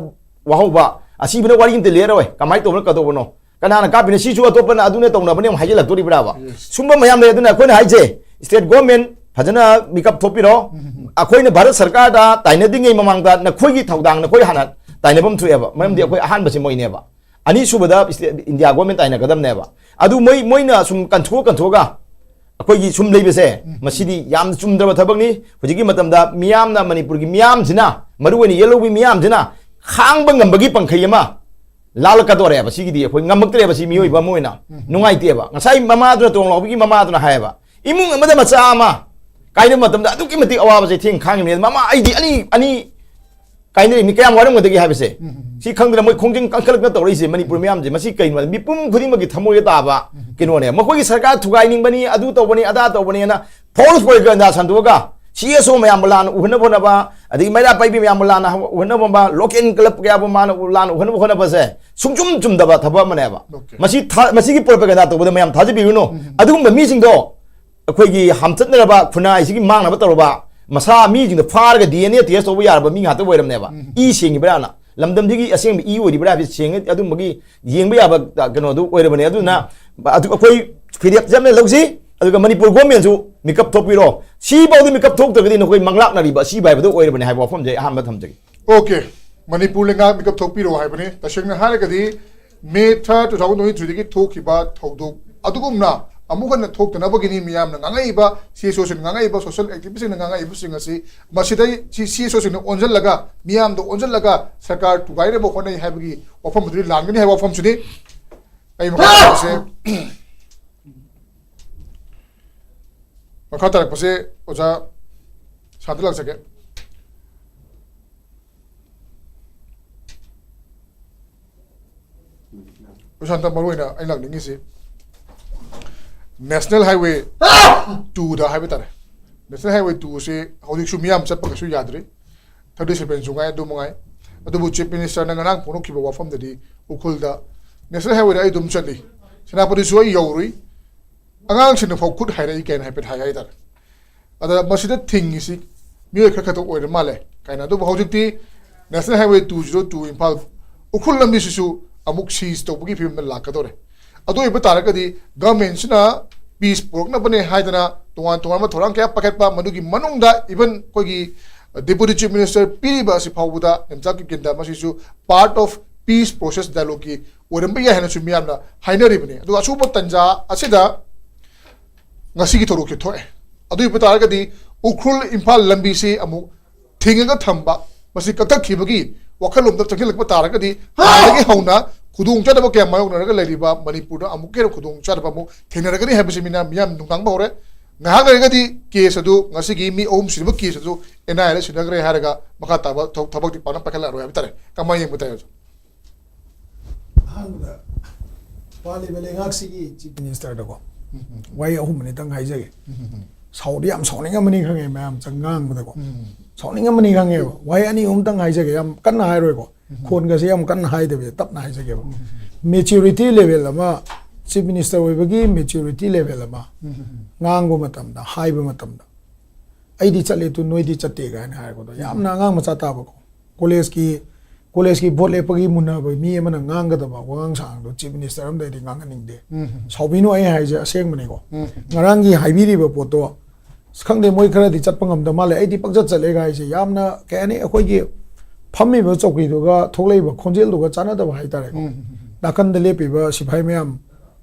ꯋꯥꯍꯧꯕ, ꯑꯁꯤꯕꯅ ꯋꯥꯔꯤ ꯑꯝꯇ ꯂꯩꯔꯔꯣꯏ꯫ ꯀꯃꯥꯏꯅ ꯇꯧꯕꯅꯣ ꯀꯩꯗꯧꯕꯅꯣ? ꯀꯅꯥꯅ ꯀꯥꯞꯄꯤꯅꯣ? ꯁꯤꯁꯨ ꯑꯇꯣꯞꯄꯅ ꯑꯗꯨꯅ ꯇꯧꯅꯕꯅꯦ ꯑꯃꯨꯛ ꯍꯥꯏꯖꯤꯜꯂꯛꯇꯣꯔꯤꯕ꯭ꯔꯥꯕ? Yes. ꯁꯨꯝꯕ ꯃꯌꯥꯝ ꯂꯩ꯫ ꯑꯗꯨꯅ ꯑꯩꯈꯣꯏꯅ ꯍꯥꯏꯁꯦ, ꯁ꯭ꯇꯦꯠ ꯒꯣꯔꯃꯦꯟ ꯐꯖꯅ ꯃꯤꯀꯞ ꯊꯣꯛꯄꯤꯔꯣ꯫ ꯑꯩꯈꯣꯏꯅ ꯚꯥꯔꯠ ꯁꯔꯀꯥꯔꯗ ꯇꯥꯏꯅꯗ꯭ꯔꯤꯉꯩ ꯃꯃꯥꯡꯗ ꯅꯈꯣꯏꯒꯤ ꯊꯧꯗꯥꯡ ꯅꯈꯣꯏ ꯍꯥꯟꯅ ꯇꯥꯏꯅꯐꯝ ꯊꯣꯛꯑꯦꯕ꯫ ꯃꯔꯝꯗꯤ ꯑꯩꯈꯣꯏ ꯑꯍꯥꯟꯕꯁꯦ ꯃꯣꯏꯅꯦꯕ꯫ ꯑꯅꯤꯁꯨꯕꯗ ꯏꯁꯇꯦ-, ꯏꯟꯗꯤꯌꯥ ꯒꯣꯔꯃꯦꯟ ꯇꯥꯏꯅꯒꯗꯕꯅꯦꯕ꯫ ꯑꯗꯨ ꯃꯣꯏ, ꯃꯣꯏꯅ ꯁꯨꯝ ꯀꯟꯊꯣꯛꯑ ꯀꯟꯊꯣꯛꯑꯒ ꯑꯩꯈꯣꯏꯒꯤ ꯁꯨꯝ ꯂꯩꯕꯁꯦ, ꯃꯁꯤꯗꯤ ꯌꯥꯝꯅ ꯆꯨꯝꯗ꯭ꯔꯕ ꯊꯕꯛꯅꯤ꯫ ꯍꯧꯖꯤꯛꯀꯤ ꯃꯇꯝꯗ ꯃꯤꯌꯥꯝꯅ, ꯃꯅꯤꯄꯨꯔꯒꯤ ꯃꯤꯌꯥꯝꯁꯤꯅ, ꯃꯔꯨꯑꯣꯏꯅ ꯌꯦꯜꯍꯧꯕꯤ ꯃꯤꯌꯥꯝꯁꯤꯅ ꯈꯥꯡꯕ ꯉꯝꯕꯒꯤ ꯄꯪꯈꯩ ꯑꯃ ꯂꯥꯜꯂꯛꯀꯗꯧꯔꯦꯕ꯫ ꯁꯤꯒꯤꯗꯤ ꯑꯩꯈꯣꯏ ꯉꯝꯃꯛꯇ꯭ꯔꯦꯕ꯫ ꯁꯤ ꯃꯤꯑꯣꯏꯕ ꯑꯃ ꯑꯣꯏꯅ ꯅꯨꯡꯉꯥꯏꯇꯦꯕ꯫ ꯉꯁꯥꯏ ꯃꯃꯥꯗꯨꯅ, ꯇꯣꯡꯂꯥꯎꯕꯤꯒꯤ ꯃꯃꯥꯗꯨꯅ ꯍꯥꯏꯌꯦꯕ, ꯏꯃꯨꯡ ꯑꯃꯗ ꯃꯆꯥ ꯑꯃ ꯀꯥꯏꯅꯕ ꯃꯇꯝꯗ ꯑꯗꯨꯛꯀꯤ ꯃꯇꯤꯛ ꯑꯋꯥꯕꯁꯦ ꯊꯦꯡ ꯈꯥꯡꯉꯤꯕꯅꯤ꯫ ꯃꯃꯥ, ꯑꯩꯗꯤ ꯑꯅꯤ, ꯑꯅꯤ ꯀꯥꯏꯅꯔꯤꯕꯅꯤ, ꯀꯌꯥꯝ ꯋꯥꯔꯝꯒꯗꯒꯦ ꯍꯥꯏꯕꯁꯦ꯫ ꯁꯤ ꯈꯪꯗꯅ ꯃꯣꯏ ꯈꯣꯡꯖꯪ ꯀꯟꯈꯠꯂꯛꯇꯅ ꯇꯧꯔꯛꯏꯁꯦ ꯃꯅꯤꯄꯨꯔ ꯃꯤꯌꯥꯝꯁꯦ꯫ ꯃꯁꯤ ꯀꯩꯅꯣ? ꯃꯤꯄꯨꯝ ꯈꯨꯗꯤꯡꯃꯛꯀꯤ ꯊꯃꯣꯏꯗ ꯇꯥꯕ ꯀꯩꯅꯣꯅꯦ꯫ ꯃꯈꯣꯏꯒꯤ ꯁꯔꯀꯥꯔ ꯊꯨꯒꯥꯏꯅꯤꯡꯕꯅꯤ, ꯑꯗꯨ ꯇꯧꯕꯅꯤ, ꯑꯗꯥ ꯇꯧꯕꯅꯤꯅ false propaganda ꯁꯟꯗꯣꯛꯑꯒ ꯁꯤ ꯑꯦꯁ ꯑꯣ ꯃꯌꯥꯝꯕꯨ ꯂꯥꯟꯅ ꯎꯍꯟꯅꯕ ꯍꯣꯠꯅꯕ, ꯑꯗꯒꯤ ꯃꯩꯔꯥ ꯄꯥꯏꯕꯤ ꯃꯌꯥꯝꯕꯨ ꯂꯥꯟꯅ ꯎꯍꯟꯅꯕ ꯍꯣꯠꯅꯕ, ꯂꯣꯀꯦꯜ ꯀ꯭ꯂꯕ ꯀꯌꯥꯕꯨ ꯃꯥꯅ ꯂꯥꯟꯅ ꯎꯍꯟꯅꯕ ꯍꯣꯠꯅꯕꯁꯦ ꯁꯨꯡꯆꯨꯝ ꯆꯨꯝꯗꯕ ꯊꯕꯛ ꯑꯃꯅꯦꯕ꯫ Okay. ꯃꯁꯤ ꯊꯥ-, ꯃꯁꯤꯒꯤ propaganda ꯇꯧꯕꯗ ꯃꯌꯥꯝ ꯊꯥꯖꯕꯤꯔꯨꯅꯨ꯫ ꯑꯗꯨꯒꯨꯝꯕ ꯃꯤꯁꯤꯡꯗꯣ ꯑꯩꯈꯣꯏꯒꯤ ꯍꯥꯝꯆꯠꯅꯔꯕ ꯈꯨꯟꯅꯥꯏꯁꯤꯒꯤ ꯃꯥꯡꯅꯕ ꯇꯧꯔꯕ ꯃꯁꯥ ꯃꯤꯁꯤꯡꯗꯣ ꯐꯥꯔꯒ ꯗꯤ ꯑꯦꯟ ꯑꯦ ꯇꯦꯁ ꯇꯧꯕ ꯌꯥꯔꯕ ꯃꯤ ꯉꯥꯛꯇ ꯑꯣꯏꯔꯝꯅꯦꯕ꯫ ꯏ ꯁꯦꯡꯉꯤꯕ꯭ꯔꯥꯅ, ꯂꯝꯗꯝꯁꯤꯒꯤ ꯑꯁꯦꯡꯕ ꯏ ꯑꯣꯏꯔꯤꯕ꯭ꯔꯥ ꯍꯥꯏꯕꯁꯤ ꯁꯦꯡꯉ-, ꯑꯗꯨꯝꯕꯒꯤ ꯌꯦꯡꯕ ꯌꯥꯕ, ꯑ, ꯀꯩꯅꯣꯗꯨ ꯑꯣꯏꯔꯕꯅꯦ꯫ ꯑꯗꯨꯅ ꯑꯗꯨ ꯑꯩꯈꯣꯏ ꯐꯤꯔꯦꯞꯁꯦ ꯌꯥꯝꯅ ꯂꯧꯁꯤ, ꯑꯗꯨꯒ ꯃꯅꯤꯄꯨꯔ ꯒꯣꯔꯃꯦꯟꯁꯨ ꯃꯤꯀꯞ ꯊꯣꯛꯄꯤꯔꯣ꯫ ꯁꯤꯐꯥꯎꯗꯤ ꯃꯤꯀꯞ ꯊꯣꯛꯇ꯭ꯔꯒꯗꯤ ꯅꯈꯣꯏ ꯃꯪꯂꯥꯛꯅꯔꯤꯕ ꯑꯁꯤꯕ ꯍꯥꯏꯕꯗꯨ ꯑꯣꯏꯔꯕꯅꯦ ꯍꯥꯏꯕ ꯋꯥꯐꯝꯁꯦ ꯑꯩ ꯑꯍꯥꯟꯕ ꯊꯝꯖꯒꯦ꯫ Okay, ꯃꯅꯤꯄꯨꯔ ꯂꯩꯉꯥꯛ ꯃꯤꯀꯞ ꯊꯣꯛꯄꯤꯔꯣ ꯍꯥꯏꯕꯅꯤ꯫ ꯇꯁꯦꯡꯅ ꯍꯥꯏꯔꯒꯗꯤ ꯃꯦ ꯊꯥꯔ, ꯇꯨ ꯊꯥꯎꯖꯟ ꯇ꯭ꯋꯦꯟꯇꯤ ꯊ꯭ꯔꯤꯗꯒꯤ ꯊꯣꯛꯈꯤꯕ ꯊꯧꯗꯣꯛ ꯑꯗꯨꯒꯨꯝꯅ ꯑꯃꯨꯛ ꯍꯟꯅ ꯊꯣꯛꯇꯅꯕꯒꯤꯅꯤ ꯃꯤꯌꯥꯝꯅ ꯉꯥꯡꯉꯛꯏꯕ, ꯁꯤ ꯑꯦꯁ ꯑꯣꯁꯤꯡꯅ ꯉꯥꯡꯉꯛꯏꯕ, ꯁꯣꯁꯤꯌꯦꯜ ꯑꯦꯛꯇꯤꯚꯤꯁꯁꯤꯡꯅ ꯉꯥꯡꯉꯛꯏꯕꯁꯤꯡ ꯑꯁꯤ꯫ ꯃꯁꯤꯗꯩ ꯁꯤ, ꯁꯤ ꯑꯦꯁ ꯑꯣꯁꯤꯡꯅ ꯑꯣꯟꯁꯤꯜꯂꯒ, ꯃꯤꯌꯥꯝꯗ ꯑꯣꯟꯁꯤꯜꯂꯒ ꯁꯔꯀꯥꯔ ꯊꯨꯒꯥꯏꯅꯕ ꯍꯣꯠꯅꯩ ꯍꯥꯏꯕꯒꯤ ꯋꯥꯐꯝ ꯑꯗꯨꯗꯤ ꯂꯥꯟꯒꯅꯤ ꯍꯥꯏꯕ ꯋꯥꯐꯝꯁꯤꯅꯤ꯫ ꯑꯩ ꯃꯈꯥ ꯇꯥꯔꯛꯄꯁꯦ, ꯃꯈꯥ ꯇꯥꯔꯛꯄꯁꯦ ꯑꯣꯖꯥ ꯁꯥꯟꯇ ꯂꯥꯛꯆꯒꯦ꯫ ꯑꯣꯖꯥ ꯁꯥꯟꯇ, ꯃꯔꯨ ꯑꯣꯏꯅ ꯑꯩ ꯂꯥꯛꯅꯤꯡꯉꯤꯁꯤ National Highway two ꯗ ꯍꯥꯏꯕ ꯇꯥꯔꯦ꯫ National Highway two ꯁꯤ ꯍꯧꯖꯤꯛꯁꯨ ꯃꯤꯌꯥꯝ ꯆꯠꯄ ꯀꯩꯁꯨ ꯌꯥꯗ꯭ꯔꯤ꯫ Thirty seven ꯁꯨ ꯉꯥꯏ, ꯑꯗꯨ ꯃꯉꯥꯏ꯫ ꯑꯗꯨꯕꯨ Chief Minister ꯅ ꯉꯔꯥꯡ ꯐꯣꯡꯗꯣꯛꯈꯤꯕ ꯋꯥꯐꯝꯗꯗꯤ ꯎꯈ꯭ꯔꯨꯜꯗ National Highway ꯗ ꯑꯩ ꯑꯗꯨꯝ ꯆꯠꯂꯤ, ꯁꯦꯅꯥꯄꯇꯤꯁꯨ ꯑꯩ ꯌꯧꯔꯨꯏ, ꯑꯉꯥꯡꯁꯤꯡꯅ ꯐꯥꯎ ꯈꯨꯠ ꯍꯥꯏꯔꯛꯏ ꯀꯥꯏꯅ ꯍꯥꯏꯐꯦꯠ ꯍꯥꯏ ꯍꯥꯏꯇꯥꯔꯦ꯫ ꯑꯗ ꯃꯁꯤꯗ ꯊꯤꯡꯉꯤꯁꯤ ꯃꯤꯑꯣꯏ ꯈꯔ ꯈꯛꯇ ꯑꯣꯏꯔ ꯃꯥꯜꯂꯦ ꯀꯥꯏꯅ꯫ ꯑꯗꯨꯕꯨ ꯍꯧꯖꯤꯛꯇꯤ National Highway two zero two Imphal Ukhrul ꯂꯝꯕꯤꯁꯤꯁꯨ ꯑꯃꯨꯛ seize ꯇꯧꯕꯒꯤ ꯐꯤꯕꯝꯗ ꯂꯥꯛꯀꯗꯧꯔꯦ꯫ ꯑꯗꯨ ꯑꯣꯏꯕ ꯇꯥꯔꯒꯗꯤ government ꯁꯤꯅ peace ꯄꯨꯔꯛꯅꯕꯅꯦ ꯍꯥꯏꯗꯅ ꯇꯣꯉꯥꯟ ꯇꯣꯉꯥꯟꯕ ꯊꯧꯔꯥꯡ ꯀꯌꯥ ꯄꯥꯏꯈꯠꯄ, ꯃꯗꯨꯒꯤ ꯃꯅꯨꯡꯗ even ꯑꯩꯈꯣꯏꯒꯤ Deputy Chief Minister ꯄꯤꯔꯤꯕ ꯑꯁꯤ ꯐꯥꯎꯕꯗ ꯌꯣꯡꯆꯥꯛꯀꯤ ꯀꯦꯟꯗ꯭ꯔ ꯃꯁꯤꯁꯨ part of peace process dialogue ꯀꯤ ꯑꯣꯏꯔꯝꯕ ꯌꯥꯏ ꯍꯥꯏꯅꯁꯨ ꯃꯤꯌꯥꯝꯅ ꯍꯥꯏꯅꯔꯤꯕꯅꯤ꯫ ꯑꯗꯨꯒ ꯑꯁꯨꯝꯕ ꯇꯥꯟꯖꯥ ꯑꯁꯤꯗ ꯉꯁꯤꯒꯤ ꯊꯧꯗꯣꯛꯁꯦ ꯊꯣꯛꯑꯦ꯫ ꯑꯗꯨ ꯑꯣꯏꯕ ꯇꯥꯔꯒꯗꯤ ꯎꯈ꯭ꯔꯨꯜ ꯏꯝꯐꯥꯜ ꯂꯝꯕꯤꯁꯤ ꯑꯃꯨꯛ ꯊꯤꯡꯉꯒ ꯊꯝꯕ, ꯃꯁꯤ ꯀꯛꯊꯠꯈꯤꯕꯒꯤ ꯋꯥꯈꯜꯂꯣꯟꯗ ꯆꯪꯁꯤꯜꯂꯛꯄ ꯇꯥꯔꯒꯗꯤ ꯍꯥꯟꯅꯗꯒꯤ ꯍꯧꯅ ꯈꯨꯗꯣꯡꯆꯥꯗꯕ ꯀꯌꯥ ꯃꯥꯌꯣꯛꯅꯔꯒ ꯂꯩꯔꯤꯕ ꯃꯅꯤꯄꯨꯔꯗ ꯑꯃꯨꯛꯀ ꯍꯦꯟꯅ ꯈꯨꯗꯣꯡꯆꯥꯗꯕ ꯑꯃꯨꯛ ꯊꯦꯡꯅꯔꯒꯅꯤ ꯍꯥꯏꯕꯁꯤ ꯃꯤꯅ ꯃꯤꯌꯥꯝ ꯅꯨꯡꯅꯥꯡꯕ ꯍꯧꯔꯦ꯫ ꯉꯥꯏꯍꯥꯛ ꯂꯩꯔꯒꯗꯤ case ꯑꯗꯨ, ꯉꯁꯤꯒꯤ ꯃꯤ ꯑꯍꯨꯝ ꯁꯤꯔꯕ case ꯑꯗꯨ N I A ꯗ ꯁꯤꯟꯅꯈ꯭ꯔꯦ ꯍꯥꯏꯔꯒ ꯃꯈꯥ ꯇꯥꯕ ꯊꯕꯛ- ꯊꯕꯛꯇꯤ ꯄꯥꯛꯅ ꯄꯥꯏꯈꯠꯂꯛꯑꯔꯣꯏ ꯍꯥꯏꯕ ꯇꯥꯔꯦ꯫ ꯀꯃꯥꯏꯅ ꯌꯦꯡꯕ ꯇꯥꯏ ꯑꯣꯖꯥ? ꯑꯍꯥꯟꯕꯗ ꯄꯥꯜꯂꯤꯕ ꯂꯩꯉꯥꯛꯁꯤꯒꯤ Chief Minister ꯗꯀꯣ ꯋꯥꯍꯩ ꯑꯍꯨꯝ ꯑꯅꯤꯇꯪ ꯍꯥꯏꯖꯒꯦ꯫ ꯁꯥꯎꯗꯤ ꯌꯥꯝ ꯁꯥꯎꯅꯤꯡꯉꯝꯃꯅꯤ ꯈꯪꯉꯦ, ꯃꯌꯥꯝ ꯆꯪ ꯉꯥꯡꯕꯗꯀꯣ꯫ ꯁꯥꯎꯅꯤꯡꯉꯝꯃꯅꯤ ꯈꯪꯉꯦꯕ꯫ ꯋꯥꯍꯩ ꯑꯅꯤ ꯑꯍꯨꯝꯇꯪ ꯍꯥꯏꯖꯒꯦ, ꯌꯥꯝ ꯀꯟꯅ ꯍꯥꯏꯔꯣꯏꯀꯣ꯫ ꯈꯣꯟꯒꯁꯦ ꯌꯥꯝ ꯀꯟꯅ ꯍꯥꯏꯗꯕꯤꯗ ꯇꯞꯅ ꯍꯥꯏꯖꯒꯦꯕ꯫ Maturity level ꯑꯃ, Chief Minister ꯑꯣꯏꯕꯒꯤ maturity level ꯑꯃ, ꯉꯥꯡꯕ ꯃꯇꯝꯗ, ꯍꯥꯏꯕ ꯃꯇꯝꯗ, "ꯑꯩꯗꯤ ꯆꯠꯂꯦ, ꯇꯨ ꯅꯣꯏꯗꯤ ꯆꯠꯇꯦ" ꯀꯥꯏꯅ ꯍꯥꯏꯔꯛꯄꯗꯣ ꯌꯥꯝꯅ ꯑꯉꯥꯡ ꯃꯆꯥ ꯇꯥꯕꯀꯣ꯫ College ꯀꯤ, college ꯀꯤ vote ꯂꯦꯞꯄꯒꯤ ꯃꯨꯟꯅꯕ ꯃꯤ ꯑꯃꯅ ꯉꯥꯡꯒꯗꯕ ꯋꯥꯉꯥꯡ ꯁꯉꯥꯡꯗꯣ Chief Minister ꯑꯃꯗꯩꯗꯤ ꯉꯥꯡꯍꯟꯅꯤꯡꯗꯦ꯫ ꯁꯥꯎꯕꯤꯅꯨ, ꯑꯩ ꯍꯥꯏꯁꯦ ꯑꯁꯦꯡꯕꯅꯤꯀꯣ꯫ ꯉꯔꯥꯡꯒꯤ ꯍꯥꯏꯕꯤꯔꯤꯕ ꯄꯣꯠꯇꯣ, ꯑꯁ, ꯈꯪꯗꯦ, ꯃꯣꯏ ꯈꯔꯗꯤ ꯆꯠꯄ ꯉꯝꯗ ꯃꯥꯜꯂꯦ, ꯑꯩꯗꯤ ꯄꯪꯆꯠ ꯆꯠꯂꯦꯒ ꯍꯥꯏꯁꯦ ꯌꯥꯝꯅ, ꯀꯩ ꯍꯥꯏꯅꯤ, ꯑꯩꯈꯣꯏꯒꯤ ꯐꯝꯃꯤꯕ ꯆꯧꯀ꯭ꯔꯤꯗꯨꯒ ꯊꯣꯛꯂꯛꯏꯕ ꯈꯣꯟꯖꯦꯜꯗꯨꯒ ꯆꯥꯟꯅꯗꯕ ꯍꯥꯏꯇꯥꯔꯦꯀꯣ꯫ ꯅꯥꯀꯟꯗ ꯂꯦꯞꯄꯤꯕ ꯁꯤꯐꯥꯏ ꯃꯌꯥꯝ,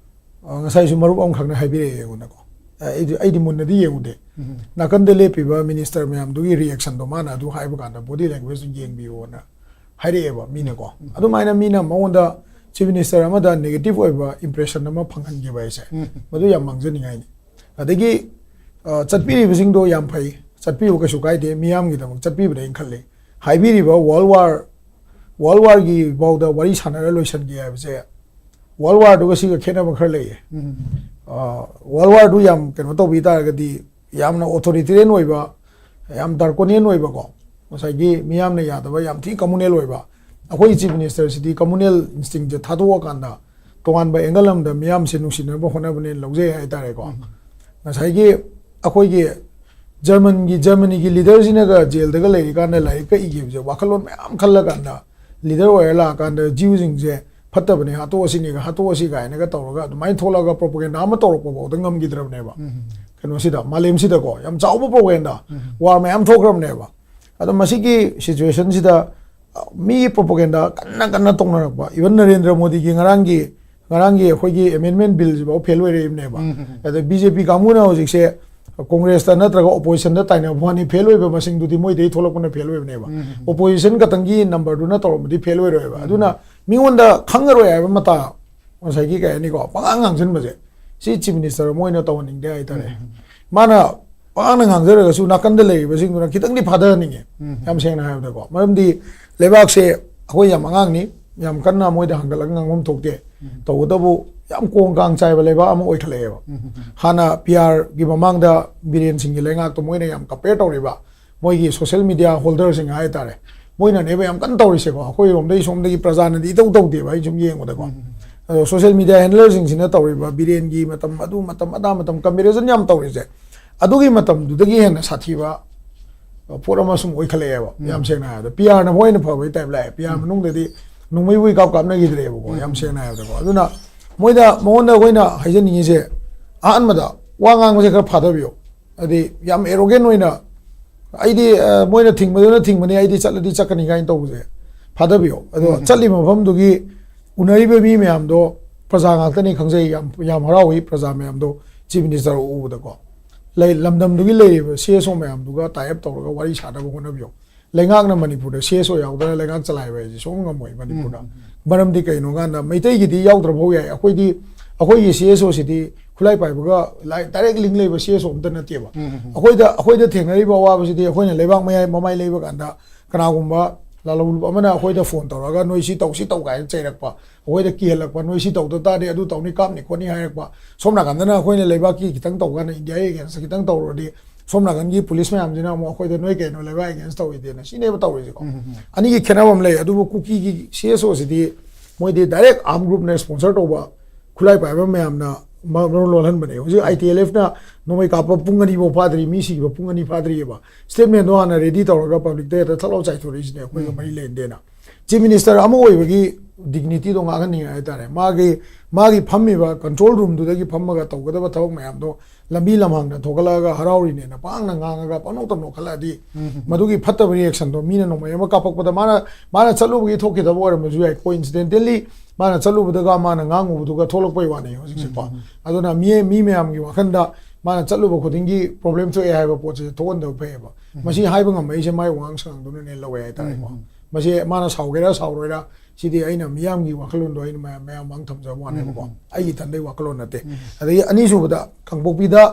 ꯑ, ꯉꯁꯥꯏꯁꯨ ꯃꯔꯨꯞ ꯑꯃꯈꯛꯅ ꯍꯥꯏꯕꯤꯔꯛꯑꯦ ꯑꯩꯉꯣꯟꯗꯀꯣ꯫ ꯑ, ꯑꯩꯗꯤ, ꯑꯩꯗꯤ ꯃꯨꯟꯅꯗꯤ ꯌꯦꯡꯉꯨꯗꯦ꯫ ꯅꯥꯀꯟꯗ ꯂꯦꯞꯄꯤꯕ minister ꯃꯌꯥꯝꯗꯨꯒꯤ reaction ꯗꯣ ꯃꯥꯅ ꯑꯗꯨ ꯍꯥꯏꯕ ꯀꯥꯟꯗ body language ꯗꯨ ꯌꯦꯡꯕꯤꯌꯣꯅ ꯍꯥꯏꯔꯛꯑꯦꯕ ꯃꯤꯅꯀꯣ꯫ ꯑꯗꯨꯃꯥꯏꯅ ꯃꯤꯅ ꯃꯉꯣꯟꯗ, Chief Minister ꯑꯃꯗ negative ꯑꯣꯏꯕ impression ꯑꯃ ꯐꯪꯍꯟꯈꯤꯕ ꯍꯥꯏꯁꯦ, ꯃꯗꯨ ꯌꯥꯝ ꯃꯥꯡꯖꯅꯤꯡꯉꯥꯏꯅꯤ꯫ ꯑꯗꯒꯤ, ꯑ, ꯆꯠꯄꯤꯔꯤꯕꯁꯤꯡꯗꯣ ꯌꯥꯝ ꯐꯩ, ꯆꯠꯄꯤꯌꯨ, ꯀꯩꯁꯨ ꯀꯥꯏꯗꯦ, ꯃꯤꯌꯥꯝꯒꯤꯗꯃꯛ ꯆꯠꯄꯤꯕꯅꯦꯅ ꯈꯜꯂꯤ꯫ ꯍꯥꯏꯕꯤꯔꯤꯕ world war, world war ꯒꯤ ꯐꯥꯎꯗ ꯋꯥꯔꯤ ꯁꯥꯟꯅꯔ ꯂꯣꯏꯁꯤꯟꯒꯦ ꯍꯥꯏꯕꯁꯦ, world war ꯗꯨꯒ ꯁꯤꯒ ꯈꯦꯠꯅꯕ ꯈꯔ ꯂꯩꯌꯦ꯫ ꯋꯥꯔꯜ ꯋꯥꯔꯗꯨ ꯌꯥꯝ ꯀꯩꯅꯣ ꯇꯧꯕꯤ ꯇꯥꯔꯒꯗꯤ, ꯌꯥꯝꯅ ꯑꯣꯊꯣꯔꯤꯇꯦꯔꯤꯌꯟ ꯑꯣꯏꯕ, ꯌꯥꯝ ꯗꯥꯔꯀꯣꯅꯤꯌꯟ ꯑꯣꯏꯕꯀꯣ, ꯉꯁꯥꯏꯒꯤ ꯃꯤꯌꯥꯝꯅ ꯌꯥꯗꯕ, ꯌꯥꯝ ꯊꯤ ꯀꯃꯨꯅꯦꯜ ꯑꯣꯏꯕ, ꯑꯩꯈꯣꯏꯒꯤ ꯆꯤꯐ ꯃꯤꯅꯤꯁꯇꯔꯁꯤꯗꯤ ꯀꯃꯨꯅꯦꯜ ꯏꯟꯁꯇꯤꯡꯁꯦ ꯊꯥꯗꯣꯛꯑꯀꯥꯟꯗ ꯇꯣꯉꯥꯟꯕ ꯑꯦꯡꯒꯜ ꯑꯃꯗ ꯃꯤꯌꯥꯝꯁꯦ ꯅꯨꯡꯁꯤꯅꯕ ꯍꯣꯠꯅꯕꯅꯦꯅ ꯂꯧꯖꯩ ꯍꯥꯏꯇꯥꯔꯦꯀꯣ꯫ ꯉꯁꯥꯏꯒꯤ ꯑꯩꯈꯣꯏꯒꯤ ꯖꯔꯃꯟꯒꯤ ꯖꯔꯃꯅꯤꯒꯤ ꯂꯤꯗꯔꯁꯤꯅꯒ ꯖꯦꯜꯗꯒ ꯂꯩꯔꯤꯀꯥꯟꯗ ꯂꯥꯏꯔꯤꯛꯀ ꯏꯈꯤꯕꯁꯦ, ꯋꯥꯈꯜꯂꯣꯟ ꯃꯌꯥꯝ ꯈꯜꯂꯀꯥꯟꯗ, ꯂꯤꯗꯔ ꯑꯣꯏꯔ ꯂꯥꯛꯑꯀꯥꯟꯗ ꯖꯤꯌꯨꯁꯤꯡꯁꯦ ꯐꯠꯇꯕꯅꯦ, ꯍꯥꯠꯇꯣꯛꯑꯁꯤꯅꯦꯒ, ꯍꯥꯠꯇꯣꯛꯑꯁꯤ ꯀꯥꯏꯅꯒ ꯇꯧꯔꯒ ꯑꯗꯨꯃꯥꯏꯅ ꯊꯣꯛꯂꯛꯑꯒ ꯄ꯭ꯔꯣꯄꯒꯦꯟꯗꯥ ꯑꯃ ꯇꯧꯔꯛꯄ ꯐꯥꯎꯗ ꯉꯝꯈꯤꯗ꯭ꯔꯕꯅꯦꯕ꯫ ꯀꯩꯅꯣꯁꯤꯗ, ꯃꯥꯂꯦꯝꯁꯤꯗꯀꯣ ꯌꯥꯝ ꯆꯥꯎꯕ ꯄ꯭ꯔꯣꯄꯒꯦꯟꯗꯥ, ꯋꯥꯔ ꯃꯌꯥꯝ ꯊꯣꯛꯈ꯭ꯔꯕꯅꯦꯕ꯫ ꯑꯗꯣ ꯃꯁꯤꯒꯤ ꯁꯤꯆꯨꯋꯦꯁꯟꯁꯤꯗ, ꯑ, ꯃꯤꯒꯤ ꯄ꯭ꯔꯣꯄꯒꯦꯟꯗꯥ ꯀꯟꯅ ꯀꯟꯅ ꯇꯧꯅꯔꯛꯄ, ꯏꯚꯟ ꯅꯔꯦꯟꯗ꯭ꯔ ꯃꯣꯗꯤꯒꯤ ꯉꯔꯥꯡꯒꯤ, ꯉꯔꯥꯡꯒꯤ ꯑꯩꯈꯣꯏꯒꯤ ꯑꯦꯃꯦꯟꯃꯦꯟ ꯕꯤꯜꯁꯤꯐꯥꯎ ꯐꯦꯜ ꯑꯣꯏꯔꯛꯏꯕꯅꯦꯕ꯫ ꯑꯗ ꯕꯤ ꯖꯦ ꯄꯤ ꯀꯥꯡꯕꯨꯅ ꯍꯧꯖꯤꯛꯁꯦ ꯀꯣꯡꯒ꯭ꯔꯦꯁꯇ ꯅꯠꯇ꯭ꯔꯒ ꯑꯣꯄꯣꯖꯤꯁꯟꯗ ꯇꯥꯏꯅꯕ ꯋꯥꯅꯤ, ꯐꯦꯜ ꯑꯣꯏꯕ ꯃꯁꯤꯡꯗꯨꯗꯤ ꯃꯣꯏꯗꯩ ꯊꯣꯛꯂꯛꯄꯅ ꯐꯦꯜ ꯑꯣꯏꯕꯅꯦꯕ꯫ ꯑꯣꯄꯣꯖꯤꯁꯟ ꯈꯛꯇꯪꯒꯤ ꯅꯝꯕꯔꯗꯨꯅ ꯇꯧꯔꯝꯕꯗꯤ ꯐꯦꯜ ꯑꯣꯏꯔꯣꯏꯕ꯫ ꯑꯗꯨꯅ ꯃꯤꯉꯣꯟꯗ ꯈꯪꯉꯔꯣꯏ ꯍꯥꯏꯕ ꯃꯇꯥ, ꯉꯁꯥꯏꯒꯤ ꯀꯩ ꯍꯥꯏꯅꯤꯀꯣ, ꯄꯉꯥꯡ ꯉꯥꯡꯁꯤꯟꯕꯁꯦ, ꯁꯤ ꯆꯤꯐ ꯃꯤꯅꯤꯁꯇꯔ ꯑꯃ ꯑꯣꯏꯅ ꯇꯧꯍꯟꯅꯤꯡꯗꯦ ꯍꯥꯏꯇꯥꯔꯦ꯫ ꯃꯥꯅ ꯄꯉꯥꯡꯗ ꯉꯥꯡꯖꯔꯒꯁꯨ ꯅꯥꯀꯟꯗ ꯂꯩꯔꯤꯕꯁꯤꯡꯗꯨꯅ ꯈꯤꯇꯪꯗꯤ ꯐꯥꯊꯍꯟꯅꯤꯡꯉꯦ, ꯌꯥꯝ ꯁꯦꯡꯅ ꯍꯥꯏꯔꯕꯗꯀꯣ꯫ ꯃꯔꯝꯗꯤ ꯂꯩꯕꯥꯛꯁꯦ ꯑꯩꯈꯣꯏ ꯌꯥꯝ ꯑꯉꯥꯡꯅꯤ, ꯌꯥꯝ ꯀꯟꯅ ꯃꯣꯏꯗ ꯍꯪꯒꯠꯂꯒ ꯉꯥꯡꯐꯝ ꯊꯣꯛꯇꯦ꯫ ꯇꯧꯕꯇꯕꯨ ꯌꯥꯝ ꯀꯣꯡ ꯀꯥꯡ ꯆꯥꯏꯕ ꯂꯩꯕꯥꯛ ꯑꯃ ꯑꯣꯏꯈꯠꯂꯛꯑꯦꯕ꯫ ꯍꯥꯟꯅ ꯄꯤ ꯑꯥꯔꯒꯤ ꯃꯃꯥꯡꯗ ꯕꯤꯔꯦꯟ ꯁꯤꯡꯒꯤ ꯂꯩꯉꯥꯛꯇꯣ ꯃꯣꯏꯅ ꯌꯥꯝ ꯀꯝꯄꯦꯌꯔ ꯇꯧꯔꯤꯕ, ꯃꯣꯏꯒꯤ ꯁꯣꯁꯦꯜ ꯃꯤꯗꯤꯌꯥ ꯍꯣꯜꯗꯔꯁꯤꯡ ꯍꯥꯏꯇꯥꯔꯦ, ꯃꯣꯏꯅꯅꯦꯕ ꯌꯥꯝ ꯀꯟꯅ ꯇꯧꯔꯤꯁꯦꯀꯣ꯫ ꯑꯩꯈꯣꯏꯔꯣꯝꯗꯒꯤ ꯁꯣꯝꯗꯒꯤ ꯄ꯭ꯔꯖꯥꯅꯗꯤ ꯏꯇꯧ ꯇꯧꯗꯦꯕ, ꯑꯩ ꯁꯨꯝ ꯌꯦꯡꯕꯗꯀꯣ꯫ ꯑꯗꯣ ꯁꯣꯁꯦꯜ ꯃꯤꯗꯤꯌꯥ ꯍꯦꯟꯗꯂꯔꯁꯤꯡꯁꯤꯅ ꯇꯧꯔꯤꯕ, ꯕꯤꯔꯦꯟꯒꯤ ꯃꯇꯝ, ꯑꯗꯨ ꯃꯇꯝ, ꯑꯗꯥ ꯃꯇꯝ, ꯀꯝꯄꯦꯔꯤꯖꯟ ꯌꯥꯝ ꯇꯧꯔꯤꯁꯦ, ꯑꯗꯨꯒꯤ ꯃꯇꯝꯗꯨꯗꯒꯤ ꯍꯦꯟꯅ ꯁꯥꯊꯤꯕ ꯄꯣꯠ ꯑꯃ ꯁꯨꯝ ꯑꯣꯏꯈꯠꯂꯛꯑꯦꯕ꯫ ꯌꯥꯝ ꯁꯦꯡꯅ ꯍꯥꯏꯔꯕꯗ, ꯄꯤ ꯑꯥꯔꯅ ꯃꯣꯏꯅ ꯐꯕꯩ ꯇꯥꯏꯞ ꯂꯥꯛꯑꯦ꯫ ꯄꯤ ꯑꯥꯔ ꯃꯅꯨꯡꯗꯗꯤ ꯅꯣꯡꯃꯩꯕꯨ ꯏꯀꯥꯞ ꯀꯥꯞꯅꯈꯤꯗ꯭ꯔꯦꯕꯀꯣ, ꯌꯥꯝ ꯁꯦꯡꯅ ꯍꯥꯏꯔꯕꯗꯀꯣ꯫ ꯑꯗꯨꯅ ꯃꯣꯏꯗ, ꯃꯉꯣꯟꯗ ꯑꯩꯈꯣꯏꯅ ꯍꯥꯏꯖꯅꯤꯡꯉꯤꯁꯦ, ꯑꯍꯥꯟꯕꯗ ꯋꯥ ꯉꯥꯡꯕꯁꯦ ꯈꯔ ꯐꯥꯊꯕꯤꯌꯣ꯫ ꯍꯥꯏꯗꯤ ꯌꯥꯝ ꯑꯦꯔꯣꯒꯦꯟ ꯑꯣꯏꯅ, "ꯑꯩꯗꯤ, ꯑ, ꯃꯣꯏꯅ ꯊꯤꯡꯕꯗꯨꯅ ꯊꯤꯡꯕꯅꯤ, ꯑꯩꯗꯤ ꯆꯠꯂꯗꯤ ꯆꯠꯀꯅꯤ" ꯀꯥꯏꯅ ꯇꯧꯕꯁꯦ ꯐꯥꯗꯕꯤꯌꯣ꯫ ꯑꯗꯣ ꯆꯠꯂꯤꯕ ꯃꯐꯝꯗꯨꯒꯤ ꯎꯅꯔꯤꯕ ꯃꯤ ꯃꯌꯥꯝꯗꯣ ꯄ꯭ꯔꯖꯥ ꯉꯥꯛꯇꯅꯤ ꯈꯪꯖꯩ, ꯌꯥꯝ, ꯌꯥꯝ ꯍꯔꯥꯎꯏ ꯄ꯭ꯔꯖꯥ ꯃꯌꯥꯝꯗꯣ ꯆꯤꯐ ꯃꯤꯅꯤꯁꯇꯔ ꯎꯕꯗꯀꯣ꯫ ꯂꯩ-, ꯂꯝꯗꯝꯗꯨꯒꯤ ꯂꯩꯔꯤꯕ ꯁꯤ ꯑꯦꯁ ꯑꯣ ꯃꯌꯥꯝꯗꯨꯒ ꯇꯥꯏ ꯑꯞ ꯇꯧꯔꯒ ꯋꯥꯔꯤ ꯁꯥꯅꯕ ꯍꯣꯠꯅꯕꯤꯌꯣ꯫ ꯂꯩꯉꯥꯛꯅ ꯃꯅꯤꯄꯨꯔꯗ ꯁꯤ ꯑꯦꯁ ꯑꯣ ꯌꯥꯎꯗꯅ ꯂꯩꯉꯥꯛ ꯆꯂꯥꯏꯕ ꯍꯥꯏꯁꯦ ꯁꯨꯡꯉꯝ ꯉꯝꯃꯣꯏ ꯃꯅꯤꯄꯨꯔꯗ꯫ ꯃꯔꯝꯗꯤ ꯀꯩꯅꯣ ꯀꯥꯟꯗ ꯃꯩꯇꯩꯒꯤꯗꯤ ꯌꯥꯎꯗ꯭ꯔꯐꯧ ꯌꯥꯏ꯫ ꯑꯩꯈꯣꯏꯗꯤ, ꯑꯩꯈꯣꯏꯒꯤ ꯁꯤ ꯑꯦꯁ ꯑꯣꯁꯤꯗꯤ ꯈꯨꯠꯂꯥꯏ ꯄꯥꯏꯕꯒ ꯂꯥꯏ-, ꯗꯥꯏꯔꯦꯛ ꯂꯤꯡ ꯂꯩꯕ ꯁꯤ ꯑꯦꯁ ꯑꯣ ꯑꯝꯇ ꯅꯠꯇꯦꯕ꯫ ꯑꯩꯈꯣꯏꯗ, ꯑꯩꯈꯣꯏꯗ ꯊꯦꯡꯅꯔꯤꯕ ꯑꯋꯥꯕꯁꯤꯗꯤ ꯑꯩꯈꯣꯏꯅ ꯂꯩꯕꯥꯛ ꯃꯌꯥꯏ ꯃꯃꯥꯏ ꯂꯩꯕ ꯀꯥꯟꯗ ꯀꯅꯥꯒꯨꯝꯕ ꯂꯥꯜꯍꯧꯂꯨꯞ ꯑꯃꯅ ꯑꯩꯈꯣꯏꯗ ꯐꯣꯟ ꯇꯧꯔꯒ ꯅꯣꯏ ꯁꯤ ꯇꯧ, ꯁꯤ ꯇꯧ ꯀꯥꯏꯅ ꯆꯩꯔꯛꯄ, ꯑꯩꯈꯣꯏꯗ ꯀꯤꯍꯜꯂꯛꯄ, ꯅꯣꯏ ꯁꯤ ꯇꯧꯗ ꯇꯥꯔꯗꯤ ꯑꯗꯨ ꯇꯧꯅꯤ, ꯀꯥꯞꯅꯤ ꯈꯣꯠꯅꯤ ꯍꯥꯏꯔꯛꯄ꯫ ꯁꯣꯝ ꯅꯥꯀꯟꯗꯅ ꯑꯩꯈꯣꯏꯅ ꯂꯩꯕꯥꯛꯀꯤ ꯈꯤꯇꯪ ꯇꯧꯀꯥꯟꯗ, ꯏꯟꯗꯤꯌꯥꯒꯤ ꯑꯦꯒꯦꯟꯁꯇ ꯈꯤꯇꯪ ꯇꯧꯔꯨꯔꯗꯤ, ꯁꯣꯝ ꯅꯥꯀꯟꯒꯤ ꯄꯨꯂꯤꯁ ꯃꯌꯥꯝꯁꯤꯅ ꯑꯃꯨꯛ ꯑꯩꯈꯣꯏꯗ ꯅꯣꯏ ꯀꯩꯅꯣ ꯂꯩꯕꯥꯛ ꯑꯦꯒꯦꯟꯁ ꯇꯧꯔꯤꯗꯦꯅ, ꯁꯤꯅꯦꯕ ꯇꯧꯔꯤꯁꯦꯀꯣ꯫ ꯑꯅꯤꯒꯤ ꯈꯦꯠꯅꯕ ꯑꯃ ꯂꯩ꯫ ꯑꯗꯨꯕꯨ ꯀꯨꯀꯤꯒꯤ ꯁꯤ ꯑꯦꯁ ꯑꯣꯁꯤꯗꯤ ꯃꯣꯏꯗꯤ ꯗꯥꯏꯔꯦꯛ ꯑꯥꯔꯝ ꯒ꯭ꯔꯨꯞꯅ ꯁ꯭ꯄꯣꯟꯁꯔ ꯇꯧꯕ ꯈꯨꯠꯂꯥꯏ ꯄꯥꯏꯕ ꯃꯌꯥꯝꯅ ꯃ-, ꯃꯔꯣꯜ ꯂꯣꯜꯍꯟꯕꯅꯦ꯫ ꯍꯧꯖꯤꯛ ꯑꯥꯏ ꯇꯤ ꯑꯦꯜ ꯑꯦꯐꯅ ꯅꯣꯡꯃꯩ ꯀꯥꯞꯄ ꯄꯨꯡ ꯑꯅꯤ ꯐꯥꯎ ꯐꯥꯗ꯭ꯔꯤ, ꯃꯤ ꯁꯤꯈꯤꯕ ꯄꯨꯡ ꯑꯅꯤ ꯐꯥꯗ꯭ꯔꯤꯑꯕ꯫ ꯁ꯭ꯇꯦꯠꯃꯦꯟꯗꯣ ꯍꯥꯟꯅ ꯔꯦꯗꯤ ꯇꯧꯔꯒ ꯄꯕ꯭ꯂꯤꯛꯇ ꯍꯦꯛꯇ ꯊꯠ ꯂꯥꯎ ꯆꯥꯏꯊꯣꯔꯛꯏꯁꯤꯅꯦ, ꯑꯩꯈꯣꯏꯒ ꯃꯔꯤ ꯂꯩꯅꯗꯦꯅ꯫ ꯆꯤꯐ ꯃꯤꯅꯤꯁꯇꯔ ꯑꯃ ꯑꯣꯏꯕꯒꯤ ꯗꯤꯒꯅꯤꯇꯤꯗꯣ ꯉꯥꯛꯍꯟꯅꯤꯡꯉꯦ ꯍꯥꯏꯇꯥꯔꯦ꯫ ꯃꯥꯒꯤ, ꯃꯥꯒꯤ ꯐꯝꯃꯤꯕ ꯀꯟꯇ꯭ꯔꯣꯜ ꯔꯨꯝꯗꯨꯗꯒꯤ ꯐꯝꯃꯒ ꯇꯧꯒꯗꯕ ꯊꯕꯛ ꯃꯌꯥꯝꯗꯣ ꯂꯝꯕꯤ ꯂꯝꯍꯥꯡꯗ ꯊꯣꯛꯒꯠꯂꯛꯑꯒ ꯍꯔꯥꯎꯔꯤꯅꯦꯅ ꯄꯥꯡꯅ ꯉꯥꯡꯉꯒ ꯄꯪꯅꯣꯛꯇ ꯅꯣꯛꯈꯠꯂꯛꯑꯗꯤ, ꯃꯗꯨꯒꯤ ꯐꯠꯇꯕ ꯔꯤꯌꯦꯛꯁꯟꯗꯣ ꯃꯤꯅ ꯅꯣꯡꯃꯩ ꯑꯃ ꯀꯥꯞꯄꯛꯄꯗ ꯃꯥꯅ, ꯃꯥꯅ ꯆꯠꯂꯨꯕꯒꯤ ꯊꯣꯛꯈꯤꯗꯕ ꯑꯣꯏꯔꯝꯕꯁꯨ ꯌꯥꯏ꯫ ꯀꯣꯏꯟꯁꯤꯗꯦꯟꯇꯦꯜꯂꯤ ꯃꯥꯅ ꯆꯠꯂꯨꯕꯗꯒ ꯃꯥꯅ ꯉꯥꯡꯉꯨꯕꯗꯨꯒ ꯊꯣꯛꯂꯛꯄꯩ ꯋꯥꯅꯤ ꯍꯧꯖꯤꯛꯁꯦꯀꯣ꯫ ꯑꯗꯨꯅ ꯃꯤ, ꯃꯤ ꯃꯌꯥꯝꯒꯤ ꯋꯥꯈꯟꯗ ꯃꯥꯅ ꯆꯠꯂꯨꯕ ꯈꯨꯗꯤꯡꯒꯤ ꯄ꯭ꯔꯣꯕ꯭ꯂꯦꯝ ꯊꯣꯛꯑꯦ ꯍꯥꯏꯕ ꯄꯣꯠꯁꯦ ꯊꯣꯛꯍꯟꯗꯕ ꯐꯩꯌꯦꯕ꯫ ꯃꯁꯤ ꯍꯥꯏꯕ ꯉꯝꯃꯛꯏꯁꯦ ꯃꯥꯏ ꯋꯥꯉꯥꯡ ꯁꯉꯥꯡꯗꯨꯅꯅꯦ ꯂꯧꯋꯦ ꯍꯥꯏꯇꯥꯔꯦꯀꯣ꯫ ꯃꯁꯤ ꯃꯥꯅ ꯁꯥꯎꯒꯦꯔꯥ ꯁꯥꯎꯔꯣꯏꯔꯥ, ꯁꯤꯗꯤ ꯑꯩꯅ ꯃꯤꯌꯥꯝꯒꯤ ꯋꯥꯈꯜꯂꯣꯟꯗꯣ ꯑꯩꯅ ꯃꯌꯥꯝ, ꯃꯌꯥꯝ ꯃꯥꯡ ꯊꯝꯖꯕ ꯋꯥꯅꯦꯕꯀꯣ꯫ ꯑꯩꯒꯤ ꯏꯊꯟꯗꯩ ꯋꯥꯈꯜꯂꯣꯟ ꯅꯠꯇꯦ꯫ ꯑꯗꯒꯤ ꯑꯅꯤꯁꯨꯕꯗ ꯀꯥꯡꯄꯣꯛꯄꯤꯗ,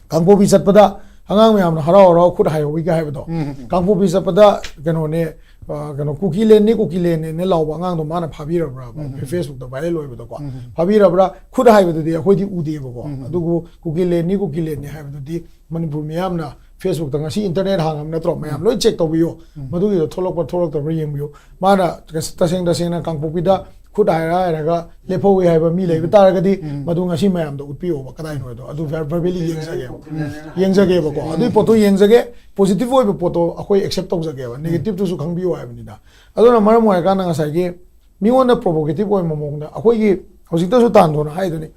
ꯀꯥꯡꯄꯣꯛꯄꯤ ꯆꯠꯄꯗ ꯑꯉꯥꯡ ꯃꯌꯥꯝꯅ ꯍꯔꯥꯎ ꯍꯔꯥꯎ ꯈꯨꯠ ꯍꯥꯏꯍꯧꯋꯤꯒ ꯍꯥꯏꯕꯗꯣ꯫ ꯀꯥꯡꯄꯣꯛꯄꯤ ꯆꯠꯄꯗ ꯀꯩꯅꯣꯅꯦ, ꯑ, ꯀꯩꯅꯣ, "ꯀꯨꯀꯤ ꯂꯦꯟꯅꯤ, ꯀꯨꯀꯤ ꯂꯦꯟꯅꯤꯅ" ꯂꯥꯎꯕ ꯑꯉꯥꯡꯗꯣ ꯃꯥꯅ ꯐꯥꯕꯤꯔꯕ꯭ꯔꯥꯕ? ꯐꯦꯁꯕꯨꯛꯇ ꯚꯥꯏꯔꯦꯜ ꯑꯣꯏꯕꯗꯣꯀꯣ꯫ ꯐꯥꯕꯤꯔꯕ꯭ꯔꯥ? ꯈꯨꯠ ꯍꯥꯏꯕꯗꯨꯗꯤ ꯑꯩꯈꯣꯏꯗꯤ ꯎꯗꯦꯕꯀꯣ꯫ ꯑꯗꯨꯕꯨ "ꯀꯨꯀꯤ ꯂꯦꯟꯅꯤ, ꯀꯨꯀꯤ ꯂꯦꯟꯅꯤ" ꯍꯥꯏꯕꯗꯨꯗꯤ ꯃꯅꯤꯄꯨꯔ ꯃꯤꯌꯥꯝꯅ ꯐꯦꯁꯕꯨꯛꯇ ꯉꯁꯤ ꯏꯟꯇꯔꯅꯦꯠ ꯍꯥꯡꯉꯕ ꯅꯠꯇ꯭ꯔꯣ? ꯃꯌꯥꯝ ꯂꯣꯏ ꯆꯦꯛ ꯇꯧꯕꯤꯌꯨ꯫ ꯃꯗꯨꯒꯤꯗꯣ ꯊꯣꯛꯂꯛꯄ ꯊꯣꯛꯂꯛꯇꯕ꯭ꯔꯥ ꯌꯦꯡꯕꯤꯌꯨ꯫ ꯃꯥꯅ ꯇꯁꯦꯡ ꯇꯁꯦꯡꯅ ꯀꯥꯡꯄꯣꯛꯄꯤꯗ ꯈꯨꯠ ꯍꯥꯏꯔ ꯍꯥꯏꯔꯒ ꯂꯦꯞꯍꯧꯏ ꯍꯥꯏꯕ ꯃꯤ ꯂꯩꯕ ꯇꯥꯔꯒꯗꯤ, ꯃꯗꯨ ꯉꯁꯤ ꯃꯌꯥꯝꯗ ꯎꯠꯄꯤꯌꯣꯕ, ꯀꯗꯥꯏꯅꯣꯗꯣ꯫ ꯑꯗꯨ ꯚꯔ-, ꯚꯔꯕꯦꯂꯤ ꯌꯦꯡꯖꯒꯦꯕ꯫ ꯌꯦꯡꯖꯒꯦꯕꯀꯣ꯫ ꯑꯗꯨꯒꯤ ꯄꯣꯠꯇꯣ ꯌꯦꯡꯖꯒꯦ꯫ ꯄꯣꯖꯤꯇꯤꯚ ꯑꯣꯏꯕ ꯄꯣꯠꯇꯣ ꯑꯩꯈꯣꯏ ꯑꯦꯛꯁꯦꯞ ꯇꯧꯖꯒꯦꯕ꯫ ꯅꯦꯒꯦꯇꯤꯚꯇꯨꯁꯨ ꯈꯪꯕꯤꯌꯨ ꯍꯥꯏꯕꯅꯤꯗ꯫ ꯑꯗꯨꯅ ꯃꯔꯝ ꯑꯣꯏꯔꯀꯥꯟꯗ ꯉꯁꯥꯏꯒꯤ ꯃꯤꯉꯣꯟꯗ ꯄ꯭ꯔꯣꯚꯣꯀꯦꯇꯤꯚ ꯑꯣꯏꯕ ꯃꯑꯣꯡꯗ ꯑꯩꯈꯣꯏꯒꯤ ꯍꯧꯖꯤꯛꯇꯁꯨ ꯇꯥꯟꯗꯣꯅ ꯍꯥꯏꯗꯨꯅꯤ,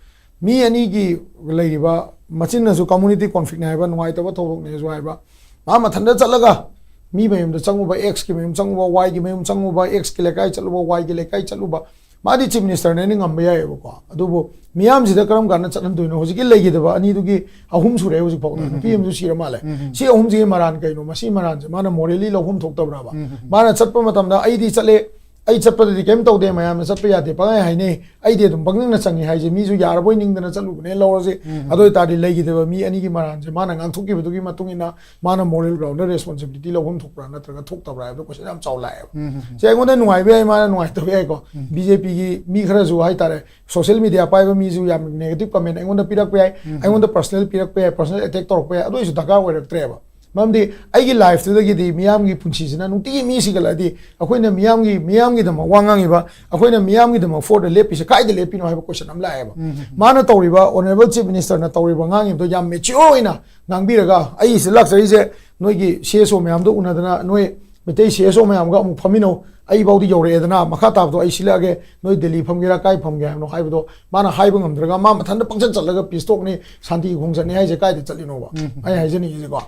ꯃꯤ ꯑꯅꯤꯒꯤ ꯂꯩꯔꯤꯕ ꯃꯆꯤꯟꯅꯁꯨ ꯀꯝꯃꯨꯅꯤꯇꯤ ꯀꯣꯟꯐ꯭ꯂꯤꯛꯅꯦ ꯍꯥꯏꯕ, ꯅꯨꯡꯉꯥꯏꯇꯕ ꯊꯧꯗꯣꯛꯅꯦꯁꯨ ꯍꯥꯏꯕ, ꯃꯥ ꯃꯊꯟꯇ ꯆꯠꯂꯒ ꯃꯤ ꯃꯌꯨꯝꯗ ꯆꯪꯉꯨꯕ, ꯑꯦꯛꯁꯀꯤ ꯃꯌꯨꯝ ꯆꯪꯉꯨꯕ, ꯋꯥꯏꯒꯤ ꯃꯌꯨꯝ ꯆꯪꯉꯨꯕ, ꯑꯦꯛꯁꯀꯤ ꯂꯩꯀꯥꯏ ꯆꯠꯂꯨꯕ, ꯋꯥꯏꯒꯤ ꯂꯩꯀꯥꯏ ꯆꯠꯂꯨꯕ, ꯃꯥꯗꯤ ꯆꯤꯐ ꯃꯤꯅꯤꯁꯇꯔꯅꯦꯅ ꯉꯝꯕ ꯌꯥꯏꯑꯕꯀꯣ꯫ ꯑꯗꯨꯕꯨ ꯃꯤꯌꯥꯝꯁꯤꯗ ꯀꯔꯝ ꯀꯥꯟꯗ ꯆꯠꯍꯟꯗꯣꯏꯅꯣ? ꯍꯧꯖꯤꯛꯀꯤ ꯂꯩꯈꯤꯗꯕ ꯑꯅꯤꯗꯨꯒꯤ ꯑꯍꯨꯝ ꯁꯨꯔꯦ ꯍꯧꯖꯤꯛ ꯐꯥꯎꯗ꯫ ꯅꯨꯄꯤ ꯑꯃꯁꯨ ꯁꯤꯔ ꯃꯥꯜꯂꯦ꯫ ꯁꯤ ꯑꯍꯨꯝꯁꯤꯒꯤ ꯃꯔꯥꯟ ꯀꯩꯅꯣ? ꯃꯁꯤ ꯃꯔꯥꯟꯁꯦ ꯃꯥꯅ ꯃꯣꯔꯦꯂꯤ ꯂꯧꯐꯝ ꯊꯣꯛꯇꯕ꯭ꯔꯕ? ꯃꯥꯅ ꯆꯠꯄ ꯃꯇꯝꯗ "ꯑꯩꯗꯤ ꯆꯠꯂꯦ, ꯑꯩ ꯆꯠꯄꯗꯗꯤ ꯀꯩꯝ ꯇꯧꯗꯦ, ꯃꯌꯥꯝꯅ ꯆꯠꯄ ꯌꯥꯗꯦ ꯄꯪꯍꯥꯏ ꯍꯥꯏꯅꯩ, ꯑꯩꯗꯤ ꯑꯗꯨꯝ ꯄꯪꯅꯤꯡꯅ ꯆꯪꯉꯤ ꯍꯥꯏꯁꯦ ꯃꯤꯁꯨ ꯌꯥꯔꯕꯣꯏ ꯅꯤꯡꯗꯅ ꯆꯠꯂꯨꯕꯅꯦ ꯂꯧꯔꯁꯦ꯫ ꯑꯗꯨ ꯑꯣꯏꯇꯥꯔꯗꯤ ꯂꯩꯈꯤꯗꯕ ꯃꯤ ꯑꯅꯤꯒꯤ ꯃꯔꯥꯟꯁꯦ ꯃꯥꯅ ꯉꯥꯡꯊꯣꯛꯈꯤꯕꯗꯨꯒꯤ ꯃꯇꯨꯡ ꯏꯟꯅ ꯃꯥꯅ moral ground ꯗ responsibility ꯂꯧꯐꯝ ꯊꯣꯛꯄ꯭ꯔꯥ ꯅꯠꯇ꯭ꯔꯒ ꯊꯣꯛꯇꯕ꯭ꯔꯥ ꯍꯥꯏꯕꯗꯣ question ꯌꯥꯝ ꯆꯥꯎ ꯂꯥꯛꯑꯦꯕ꯫ ꯁꯦ ꯑꯩꯉꯣꯟꯗ ꯅꯨꯡꯉꯥꯏꯕ ꯌꯥꯏ, ꯃꯥꯅ ꯅꯨꯡꯉꯥꯏꯇꯕ ꯌꯥꯏꯀꯣ꯫ ꯕꯤ ꯖꯦ ꯄꯤꯒꯤ ꯃꯤ ꯈꯔꯁꯨ ꯍꯥꯏꯇꯥꯔꯦ, social media ꯄꯥꯏꯕ ꯃꯤꯁꯨ ꯌꯥꯝ negative comment ꯑꯩꯉꯣꯟꯗ ꯄꯤꯔꯛꯄ ꯌꯥꯏ, ꯑꯩꯉꯣꯟꯗ personal ꯄꯤꯔꯛꯄ ꯌꯥꯏ, personal attack ꯇꯧꯔꯛꯄ ꯌꯥꯏ, ꯑꯗꯨ ꯑꯣꯏꯁꯨ ꯗꯔꯀꯥꯔ ꯑꯣꯏꯔꯛꯇ꯭ꯔꯦꯕ꯫ ꯃꯔꯝꯗꯤ ꯑꯩꯒꯤ life ꯇꯨꯗꯒꯤꯗꯤ ꯃꯤꯌꯥꯝꯒꯤ ꯄꯨꯟꯁꯤꯁꯤꯅ ꯅꯨꯡꯇꯤꯒꯤ ꯃꯤ ꯁꯤꯒꯠꯂꯛꯑꯗꯤ ꯑꯩꯈꯣꯏꯅ ꯃꯤꯌꯥꯝꯒꯤ, ꯃꯤꯌꯥꯝꯒꯤꯗꯃꯛ ꯋꯥ ꯉꯥꯡꯉꯤꯕ, ꯑꯩꯈꯣꯏꯅ ꯃꯤꯌꯥꯝꯒꯤꯗꯃꯛ forward ꯗ ꯂꯦꯞꯄꯤꯁꯦ ꯀꯥꯏꯗ ꯂꯦꯞꯄꯤꯅꯣ ꯍꯥꯏꯕ question ꯑꯃ ꯂꯥꯛꯑꯦꯕ꯫ ꯃꯥꯅ ꯇꯧꯔꯤꯕ, honourable chief minister ꯅ ꯇꯧꯔꯤꯕ, ꯉꯥꯡꯉꯤꯕꯗꯣ ꯌꯥꯝ mature ꯑꯣꯏꯅ ꯉꯥꯡꯕꯤꯔꯒ, ꯑꯩ ꯁꯤꯗ ꯂꯥꯛꯆꯔꯤꯁꯦ ꯅꯣꯏꯒꯤ C S O ꯃꯌꯥꯝꯗꯣ ꯎꯅꯗꯅ, ꯅꯣꯏ ꯃꯩꯇꯩ C S O ꯃꯌꯥꯝꯒ ꯑꯃꯨꯛ ꯐꯝꯃꯤꯟꯅꯧ, ꯑꯩ ꯐꯥꯎꯗꯤ ꯌꯧꯔꯛꯑꯦꯗꯅ, ꯃꯈꯥ ꯇꯥꯕꯗꯣ ꯑꯩ ꯁꯤꯜꯂꯛꯑꯒꯦ, ꯅꯣꯏ ꯗꯦꯜꯂꯤ ꯐꯝꯒꯦꯔꯥ ꯀꯥꯏ ꯐꯝꯒꯦ ꯍꯥꯏꯕꯅꯣ ꯍꯥꯏꯕꯗꯣ ꯃꯥꯅ ꯍꯥꯏꯕ ꯉꯝꯗ꯭ꯔꯒ ꯃꯥ ꯃꯊꯟꯇ ꯄꯪꯆꯠ ꯆꯠꯂꯒ peace talk ꯅꯤ, ꯁꯥꯟꯇꯤ ꯈꯣꯡꯆꯠꯅꯤ ꯍꯥꯏꯁꯦ ꯀꯥꯏꯗ ꯆꯠꯂꯤꯅꯣꯕ? ꯑꯩ ꯍꯥꯏꯖꯅꯤꯡꯉꯤꯁꯦꯀꯣ,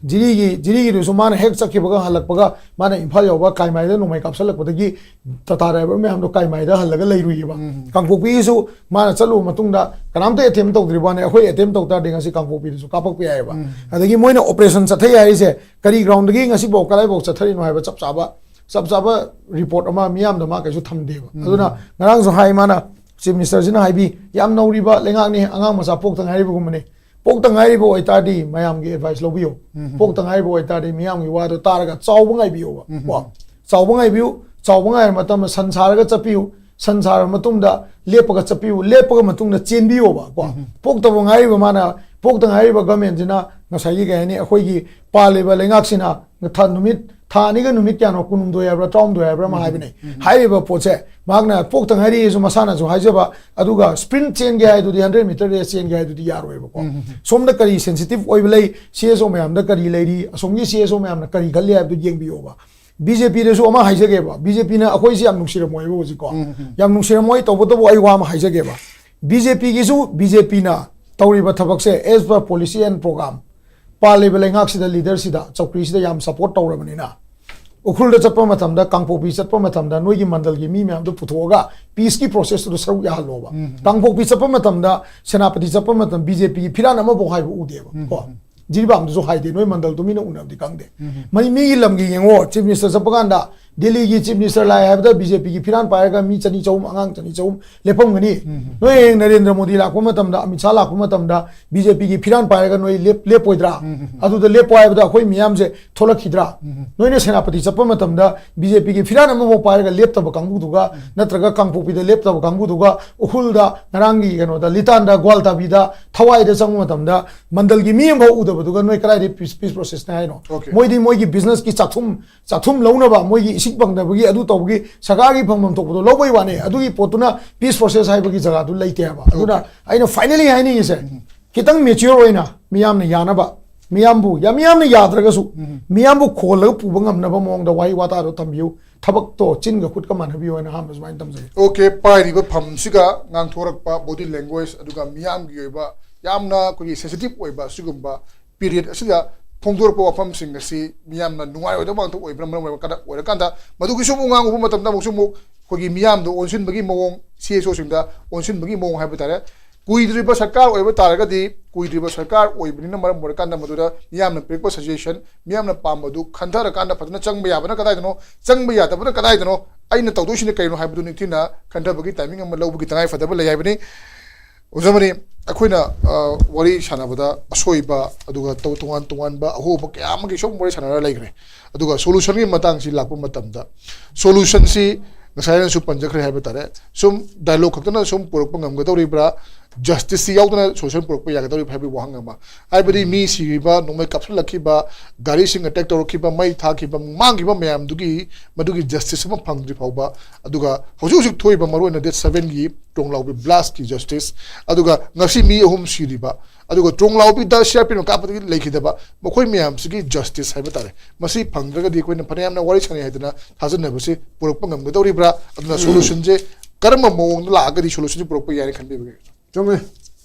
ꯖꯤꯔꯤꯒꯤ, ꯖꯤꯔꯤꯒꯤꯗꯨꯁꯨ ꯃꯥꯅ ꯍꯦꯛ ꯆꯠꯈꯤꯕꯒ ꯍꯜꯂꯛꯄꯒ ꯃꯥꯅ ꯏꯝꯐꯥꯜ ꯌꯧꯕ ꯀꯥꯏꯃꯥꯏꯗ ꯅꯣꯡꯃꯩ ꯀꯥꯞꯁꯜꯂꯛꯄꯗꯒꯤ ꯇꯥꯇꯥ driver ꯃꯌꯥꯝꯗꯣ ꯀꯥꯏꯃꯥꯏꯗ ꯍꯜꯂꯒ ꯂꯩꯔꯨꯏꯌꯦꯕ꯫ ꯀꯥꯡꯄꯣꯛꯄꯤꯒꯤꯁꯨ ꯃꯥꯅ ꯆꯠꯂꯨꯕ ꯃꯇꯨꯡꯗ ꯀꯅꯥꯝꯇ attempt ꯇꯧꯗ꯭ꯔꯤꯕ ꯋꯥꯅꯦ, ꯑꯩꯈꯣꯏ attempt ꯇꯧ ꯇꯥꯔꯗꯤ ꯉꯁꯤ ꯀꯥꯡꯄꯣꯛꯄꯤꯗꯁꯨ ꯀꯥꯞꯄꯛꯄ ꯌꯥꯏꯑꯕ꯫ ꯑꯗꯒꯤ ꯃꯣꯏꯅ operation ꯆꯠꯊꯩ ꯍꯥꯏꯔꯤꯁꯦ ꯀꯔꯤ ground ꯗꯒꯤ ꯉꯁꯤꯐꯥꯎ ꯀꯗꯥꯏꯐꯥꯎ ꯆꯠꯊꯔꯤꯅꯣ ꯍꯥꯏꯕ ꯆꯞ ꯆꯥꯕ, ꯆꯞ ꯆꯥꯕ report ꯑꯃ ꯃꯤꯌꯥꯝꯗ ꯃꯥ ꯀꯩꯁꯨ ꯊꯝꯗꯦꯕ꯫ ꯑꯗꯨꯅ ꯉꯔꯥꯡꯁꯨ ꯍꯥꯏ ꯃꯥꯅ, chief minister ꯁꯤꯅ ꯍꯥꯏꯕꯤ, "ꯌꯥꯝ ꯅꯧꯔꯤꯕ ꯂꯩꯉꯥꯛꯅꯤ, ꯑꯉꯥꯡ ꯃꯆꯥ ꯄꯣꯛꯇ ꯉꯥꯏꯔꯤꯕꯒꯨꯝꯕꯅꯤ"꯫ ꯄꯣꯛꯇ ꯉꯥꯏꯔꯤꯕ ꯑꯣꯏꯇꯥꯔꯗꯤ ꯃꯌꯥꯝꯒꯤ advice ꯂꯧꯕꯤꯌꯨ꯫ ꯄꯣꯛꯇ ꯉꯥꯏꯔꯤꯕ ꯑꯣꯏꯇꯥꯔꯗꯤ ꯃꯤꯌꯥꯝꯒꯤ ꯋꯥꯗꯣ ꯇꯥꯔꯒ ꯆꯥꯎꯕ ꯉꯥꯏꯕꯤꯌꯣꯕ꯫ ꯀꯣ? ꯆꯥꯎꯕ ꯉꯥꯏꯕꯤꯌꯨ꯫ ꯆꯥꯎꯕ ꯉꯥꯏꯔ ꯃꯇꯝꯗ ꯁꯟ ꯁꯥꯔꯒ ꯆꯠꯄꯤꯌꯨ꯫ ꯁꯟ ꯁꯥꯔꯕ ꯃꯇꯨꯡꯗ ꯂꯦꯞꯄꯒ ꯆꯠꯄꯤꯌꯨ꯫ ꯂꯦꯞꯄꯒ ꯃꯇꯨꯡꯗ ꯆꯦꯟꯕꯤꯌꯣꯕ꯫ ꯀꯣ? ꯄꯣꯛꯇꯕ ꯉꯥꯏꯔꯤꯕ ꯃꯥꯅ, ꯄꯣꯛꯇ ꯉꯥꯏꯔꯤꯕ government ꯁꯤꯅ ꯉꯁꯥꯏꯒꯤ ꯀꯩ ꯍꯥꯏꯅꯤ, ꯑꯩꯈꯣꯏꯒꯤ ꯄꯥꯜꯂꯤꯕ ꯂꯩꯉꯥꯛꯁꯤꯅ ꯊꯥ, ꯅꯨꯃꯤꯠ, ꯊꯥ ꯑꯅꯤꯒ ꯅꯨꯃꯤꯠ ꯀꯌꯥꯅꯣ, ꯀꯨꯟꯍꯨꯝꯗꯣꯏ ꯍꯥꯏꯕ꯭ꯔꯥ, ꯇꯔꯥꯍꯨꯝꯗꯣꯏ ꯍꯥꯏꯕ꯭ꯔꯥ ꯑꯃ ꯍꯥꯏꯕꯅꯦ꯫ ꯍꯥꯏꯔꯤꯕ ꯄꯣꯠꯁꯦ ꯃꯍꯥꯛꯅ ꯄꯣꯛꯇ ꯉꯥꯏꯔꯤꯁꯨ ꯃꯁꯥꯅꯁꯨ ꯍꯥꯏꯖꯕ, ꯑꯗꯨꯒ sprint ꯆꯦꯟꯒꯦ ꯍꯥꯏꯗꯨꯗꯤ, hundred meter race ꯆꯦꯟꯒꯦ ꯍꯥꯏꯗꯨꯗꯤ ꯌꯥꯔꯣꯏꯕꯀꯣ꯫ ꯁꯣꯝꯗ ꯀꯔꯤ sensitive ꯑꯣꯏꯕ ꯂꯩ, C S O ꯃꯌꯥꯝꯗ ꯀꯔꯤ ꯂꯩꯔꯤ, ꯑꯁꯣꯝꯒꯤ C S O ꯃꯌꯥꯝꯅ ꯀꯔꯤ ꯈꯜꯂꯤ ꯍꯥꯏꯕꯗꯨ ꯌꯦꯡꯕꯤꯌꯣꯕ꯫ ꯕꯤ ꯖꯦ ꯄꯤꯗꯁꯨ ꯑꯃ ꯍꯥꯏꯖꯒꯦꯕ, ꯕꯤ ꯖꯦ ꯄꯤꯅ ꯑꯩꯈꯣꯏꯁꯤ ꯌꯥꯝ ꯅꯨꯡꯁꯤꯔꯝꯃꯣꯏꯕ ꯍꯧꯖꯤꯛꯀꯣ꯫ ꯌꯥꯝ ꯅꯨꯡꯁꯤꯔꯝꯃꯣꯏ, ꯇꯧꯕꯇꯕꯨ ꯑꯩ ꯋꯥ ꯑꯃ ꯍꯥꯏꯖꯒꯦꯕ꯫ ꯕꯤ ꯖꯦ ꯄꯤꯒꯤꯁꯨ, ꯕꯤ ꯖꯦ ꯄꯤꯅ ꯇꯧꯔꯤꯕ ꯊꯕꯛꯁꯦ as per policy and program, ꯄꯥꯜꯂꯤꯕ ꯂꯩꯉꯥꯛꯁꯤꯗ, leader ꯁꯤꯗ, ꯆꯧꯀ꯭ꯔꯤꯁꯤꯗ ꯌꯥꯝ support ꯇꯧꯔꯕꯅꯤꯅ, ꯎꯈ꯭ꯔꯨꯜꯗ ꯆꯠꯄ ꯃꯇꯝꯗ, ꯀꯥꯡꯄꯣꯛꯄꯤ ꯆꯠꯄ ꯃꯇꯝꯗ ꯅꯣꯏꯒꯤ ꯃꯟꯗꯜꯒꯤ ꯃꯤ ꯃꯌꯥꯝꯗꯣ ꯄꯨꯊꯣꯛꯑꯒ peace ꯀꯤ process ꯇꯨꯗ ꯁꯔꯨꯛ ꯌꯥꯍꯜꯂꯣꯕ꯫ ꯀꯥꯡꯄꯣꯛꯄꯤ ꯆꯠꯄ ꯃꯇꯝꯗ, ꯁꯦꯅꯥꯄꯇꯤ ꯆꯠꯄ ꯃꯇꯝꯗ ꯕꯤ ꯖꯦ ꯄꯤꯒꯤ ꯐꯤꯔꯥꯟ ꯑꯃꯐꯥꯎ ꯍꯥꯏꯕ ꯎꯗꯦꯕ꯫ ꯀꯣ? ꯖꯤꯔꯤꯕꯥꯝꯗꯁꯨ ꯍꯥꯏꯗꯦ, ꯅꯣꯏ ꯃꯟꯗꯜꯗꯣ ꯃꯤꯅ ꯎꯅꯕꯗꯤ ꯈꯪꯗꯦ꯫ ꯃꯤ, ꯃꯤꯒꯤ ꯂꯝꯒꯤ ꯌꯦꯡꯉꯣ, chief minister ꯆꯠꯄ ꯀꯥꯟꯗ ꯗꯦꯜꯂꯤꯒꯤ ꯆꯤꯐ ꯃꯤꯅꯤꯁꯇꯔ ꯂꯥꯛꯑꯦ ꯍꯥꯏꯕꯗ ꯕꯤ ꯖꯦ ꯄꯤꯒꯤ ꯐꯤꯔꯥꯟ ꯄꯥꯏꯔꯒ ꯃꯤ ꯆꯅꯤ ꯆꯍꯨꯝ, ꯑꯉꯥꯡ ꯆꯅꯤ ꯆꯍꯨꯝ ꯂꯦꯞꯄꯝꯒꯅꯤ꯫ ꯅꯣꯏ ꯍꯌꯦꯡ ꯅꯔꯦꯟꯗ꯭ꯔ ꯃꯣꯗꯤ ꯂꯥꯛꯄ ꯃꯇꯝꯗ, ꯑꯃꯤꯠ ꯁꯥꯍ ꯂꯥꯛꯄ ꯃꯇꯝꯗ ꯕꯤ ꯖꯦ ꯄꯤꯒꯤ ꯐꯤꯔꯥꯟ ꯄꯥꯏꯔꯒ ꯅꯣꯏ ꯂꯦꯞ-, ꯂꯦꯞꯄꯣꯏꯗ꯭ꯔꯥ? ꯑꯗꯨꯗ ꯂꯦꯞꯄꯣ ꯍꯥꯏꯕꯗ ꯑꯩꯈꯣꯏ ꯃꯤꯌꯥꯝꯁꯦ ꯊꯣꯛꯂꯛꯈꯤꯗ꯭ꯔꯥ? ꯅꯣꯏꯅ ꯁꯦꯅꯥꯄꯇꯤ ꯆꯠꯄ ꯃꯇꯝꯗ ꯕꯤ ꯖꯦ ꯄꯤꯒꯤ ꯐꯤꯔꯥꯟ ꯑꯃꯐꯥꯎ ꯄꯥꯏꯔꯒ ꯂꯦꯞꯇꯕ ꯀꯥꯡꯕꯨꯗꯨꯒ, ꯅꯠꯇ꯭ꯔꯒ ꯀꯥꯡꯄꯣꯛꯄꯤꯗ ꯂꯦꯞꯇꯕ ꯀꯥꯡꯕꯨꯗꯨꯒ, ꯎꯈ꯭ꯔꯨꯜꯗ, ꯉꯔꯥꯡꯒꯤ ꯀꯩꯅꯣꯗ, ꯂꯤꯇꯥꯟꯗ, ꯒ꯭ꯋꯥꯜꯇꯥꯕꯤꯗ, ꯊꯋꯥꯏꯗ ꯆꯪꯕ ꯃꯇꯝꯗ ꯃꯟꯗꯜꯒꯤ ꯃꯤ ꯑꯃꯐꯥꯎ ꯎꯗꯕꯗꯨꯒ ꯅꯣꯏ ꯀꯗꯥꯏꯗꯒꯤ ꯄꯤꯁ, ꯄꯤꯁ ꯄ꯭ꯔꯣꯁꯦꯁꯅꯦ ꯍꯥꯏꯅꯣ? Okay. ꯃꯣꯏꯗꯤ ꯃꯣꯏꯒꯤ ꯕꯤꯖꯤꯅꯦꯁꯀꯤ ꯆꯥꯛꯊꯨꯝ, ꯆꯥꯛꯊꯨꯝ ꯂꯧꯅꯕ, ꯃꯣꯏꯒꯤ ꯏꯁꯤꯡ ꯐꯪꯗꯕꯒꯤ, ꯑꯗꯨ ꯇꯧꯕꯒꯤ, ꯁꯔꯀꯥꯔꯒꯤ ꯐꯪꯐꯝ ꯊꯣꯛꯄꯗꯣ ꯂꯧꯕꯩ ꯋꯥꯅꯦ꯫ ꯑꯗꯨꯒꯤ ꯄꯣꯠꯇꯨꯅ ꯄꯤꯁ ꯄ꯭ꯔꯣꯁꯦꯁ ꯍꯥꯏꯕꯒꯤ ꯖꯒꯥꯗꯨ ꯂꯩꯇꯦ ꯍꯥꯏꯕ꯫ ꯑꯗꯨꯅ ꯑꯩꯅ ꯐꯥꯏꯅꯦꯂꯤ ꯍꯥꯏꯅꯤꯡꯉꯤꯁꯦ, ꯈꯤꯇꯪ ꯃꯦꯆꯤꯌꯣꯔ ꯑꯣꯏꯅ ꯃꯤꯌꯥꯝꯅ ꯌꯥꯅꯕ, ꯃꯤꯌꯥꯝꯕꯨ ꯌꯥꯝ, ꯃꯤꯌꯥꯝꯅ ꯌꯥꯗ꯭ꯔꯒꯁꯨ ꯃꯤꯌꯥꯝꯕꯨ ꯈꯣꯜꯂꯒ ꯄꯨꯕ ꯉꯝꯅꯕ ꯃꯑꯣꯡꯗ ꯋꯥꯍꯩ ꯋꯥꯇꯥꯗꯣ ꯊꯝꯕꯤꯌꯨ, ꯊꯕꯛꯇꯣ ꯆꯤꯟꯒ ꯈꯨꯠꯀ ꯃꯥꯟꯅꯕꯤꯌꯨ ꯍꯥꯏꯅ ꯑꯍꯥꯟꯕ ꯁꯨꯃꯥꯏꯅ ꯇꯝꯖꯒꯦ꯫ Okay, ꯄꯥꯏꯔꯤꯕ ꯐꯝꯁꯤꯒ ꯉꯥꯡꯊꯣꯔꯛꯄ body language, ꯑꯗꯨꯒ ꯃꯤꯌꯥꯝꯒꯤ ꯑꯣꯏꯕ ꯌꯥꯝꯅ ꯑꯩꯈꯣꯏꯒꯤ sensitive ꯑꯣꯏꯕ ꯁꯤꯒꯨꯝꯕ period ꯑꯁꯤꯗ ꯐꯣꯡꯗꯣꯔꯛꯄ ꯋꯥꯐꯝꯁꯤꯡ ꯑꯁꯤ ꯃꯤꯌꯥꯝꯅ ꯅꯨꯡꯉꯥꯏꯔꯣꯏꯗꯕ ꯉꯥꯛꯇ ꯑꯣꯏꯕꯅ ꯃꯔꯝ ꯑꯣꯏꯔꯀꯥꯟꯗ, ꯑꯣꯏꯔꯀꯥꯟꯗ ꯃꯗꯨꯒꯤꯁꯨ ꯑꯃꯨꯛ ꯉꯥꯡꯉꯨꯕ ꯃꯇꯝꯗ ꯑꯃꯨꯛꯁꯨ ꯑꯃꯨꯛ ꯑꯩꯈꯣꯏꯒꯤ ꯃꯤꯌꯥꯝꯗ ꯑꯣꯟꯁꯤꯟꯕꯒꯤ ꯃꯑꯣꯡ, C S O ꯁꯤꯡꯗ ꯑꯣꯟꯁꯤꯟꯕꯒꯤ ꯃꯑꯣꯡ ꯍꯥꯏꯕ ꯇꯥꯔꯦ꯫ ꯀꯨꯏꯗ꯭ꯔꯤꯕ ꯁꯔꯀꯥꯔ ꯑꯣꯏꯕ ꯇꯥꯔꯒꯗꯤ, ꯀꯨꯏꯗ꯭ꯔꯤꯕ ꯁꯔꯀꯥꯔ ꯑꯣꯏꯕꯅꯤꯅ ꯃꯔꯝ ꯑꯣꯏꯔꯀꯥꯟꯗ ꯃꯗꯨꯗ ꯃꯤꯌꯥꯝꯅ ꯄꯤꯔꯛꯄ suggestion, ꯃꯤꯌꯥꯝꯅ ꯄꯥꯝꯕꯗꯨ ꯈꯟꯊꯔꯀꯥꯟꯗ ꯐꯖꯅ ꯆꯪꯕ ꯌꯥꯕꯅ ꯀꯗꯥꯏꯗꯅꯣ, ꯆꯪꯕ ꯌꯥꯗꯕꯅ ꯀꯗꯥꯏꯗꯅꯣ, ꯑꯩꯅ ꯇꯧꯗꯣꯏꯁꯤꯅ ꯀꯩꯅꯣ ꯍꯥꯏꯕꯗꯨ ꯅꯤꯡꯊꯤꯅ ꯈꯟꯊꯕꯒꯤ timing ꯑꯃ ꯂꯧꯕꯒꯤ ꯇꯉꯥꯏ ꯐꯗꯕ ꯂꯩ ꯍꯥꯏꯕꯅꯤ꯫ ꯑꯣꯖꯥ ꯃꯅꯤ, ꯑꯩꯈꯣꯏꯅ, ꯑ, ꯋꯥꯔꯤ ꯁꯥꯟꯅꯕꯗ ꯑꯁꯣꯏꯕ, ꯑꯗꯨꯒ ꯇꯧ-, ꯇꯣꯉꯥꯟ ꯇꯣꯉꯥꯟꯕ ꯑꯍꯣꯕ ꯀꯌꯥ ꯑꯃꯒꯤ ꯁꯨꯝ ꯋꯥꯔꯤ ꯁꯥꯟꯅꯔ ꯂꯩꯈ꯭ꯔꯦ꯫ ꯑꯗꯨꯒ solution ꯒꯤ ꯃꯇꯥꯡꯁꯤ ꯂꯥꯛꯄ ꯃꯇꯝꯗ, solution ꯁꯤ ꯉꯁꯥꯏ ꯑꯩꯅꯁꯨ ꯄꯟꯖꯈ꯭ꯔꯦ ꯍꯥꯏꯕ ꯇꯥꯔꯦ, ꯁꯨꯝ dialogue ꯈꯛꯇꯅ ꯁꯨꯝ ꯄꯨꯔꯛꯄ ꯉꯝꯒꯗꯧꯔꯤꯕ꯭ꯔꯥ, justice ꯁꯤ ꯌꯥꯎꯗꯅ solution ꯄꯨꯔꯛꯄ ꯌꯥꯒꯗꯧꯔꯤꯕ꯭ꯔꯥ ꯍꯥꯏꯕꯒꯤ ꯋꯥꯍꯪ ꯑꯃ꯫ ꯍꯥꯏꯕꯗꯤ ꯃꯤ ꯁꯤꯔꯤꯕ, ꯅꯣꯡꯃꯩ ꯀꯥꯞꯁꯤꯜꯂꯛꯈꯤꯕ, ꯒꯥꯔꯤꯁꯤꯡ attack ꯇꯧꯔꯛꯈꯤꯕ, ꯃꯩ ꯊꯥꯈꯤꯕ, ꯃꯥꯡꯈꯤꯕ ꯃꯌꯥꯝꯗꯨꯒꯤ, ꯃꯗꯨꯒꯤ justice ꯑꯃ ꯐꯪꯗ꯭ꯔꯤ ꯐꯥꯎꯕ, ꯑꯗꯨꯒ ꯍꯧꯖꯤꯛ ꯍꯧꯖꯤꯛ ꯊꯣꯛꯏꯕ ꯃꯔꯨꯑꯣꯏꯅ date seven ꯒꯤ ꯇ꯭ꯔꯣꯡꯂꯥꯎꯕꯤ blast ꯀꯤ justice, ꯑꯗꯨꯒ ꯉꯁꯤ ꯃꯤ ꯑꯍꯨꯝ ꯁꯤꯔꯤꯕ, ꯑꯗꯨꯒ ꯇ꯭ꯔꯣꯡꯂꯥꯎꯕꯤꯗ C R P F ꯅ ꯀꯥꯞꯄꯗꯒꯤ ꯂꯩꯈꯤꯗꯕ ꯃꯈꯣꯏ ꯃꯌꯥꯝꯁꯤꯒꯤ justice ꯍꯥꯏꯕ ꯇꯥꯔꯦ, ꯃꯁꯤ ꯐꯪꯗ꯭ꯔꯒꯗꯤ ꯑꯩꯈꯣꯏꯅ ꯐꯅꯌꯥꯝꯅ ꯋꯥꯔꯤ ꯁꯥꯟꯅꯩ ꯍꯥꯏꯗꯅ ꯊꯥꯖꯅꯕꯁꯤ ꯄꯨꯔꯛꯄ ꯉꯝꯒꯗꯧꯔꯤꯕ꯭ꯔꯥ? ꯑꯗꯨꯅ solution ꯁꯦ ꯀꯔꯝꯕ ꯃꯑꯣꯡꯗ ꯂꯥꯛꯑꯒꯗꯤ solution ꯁꯦ ꯄꯨꯔꯛꯄ ꯌꯥꯏꯅ ꯈꯟꯕꯤꯕꯒꯦ? ꯆꯨꯝꯃꯦ꯫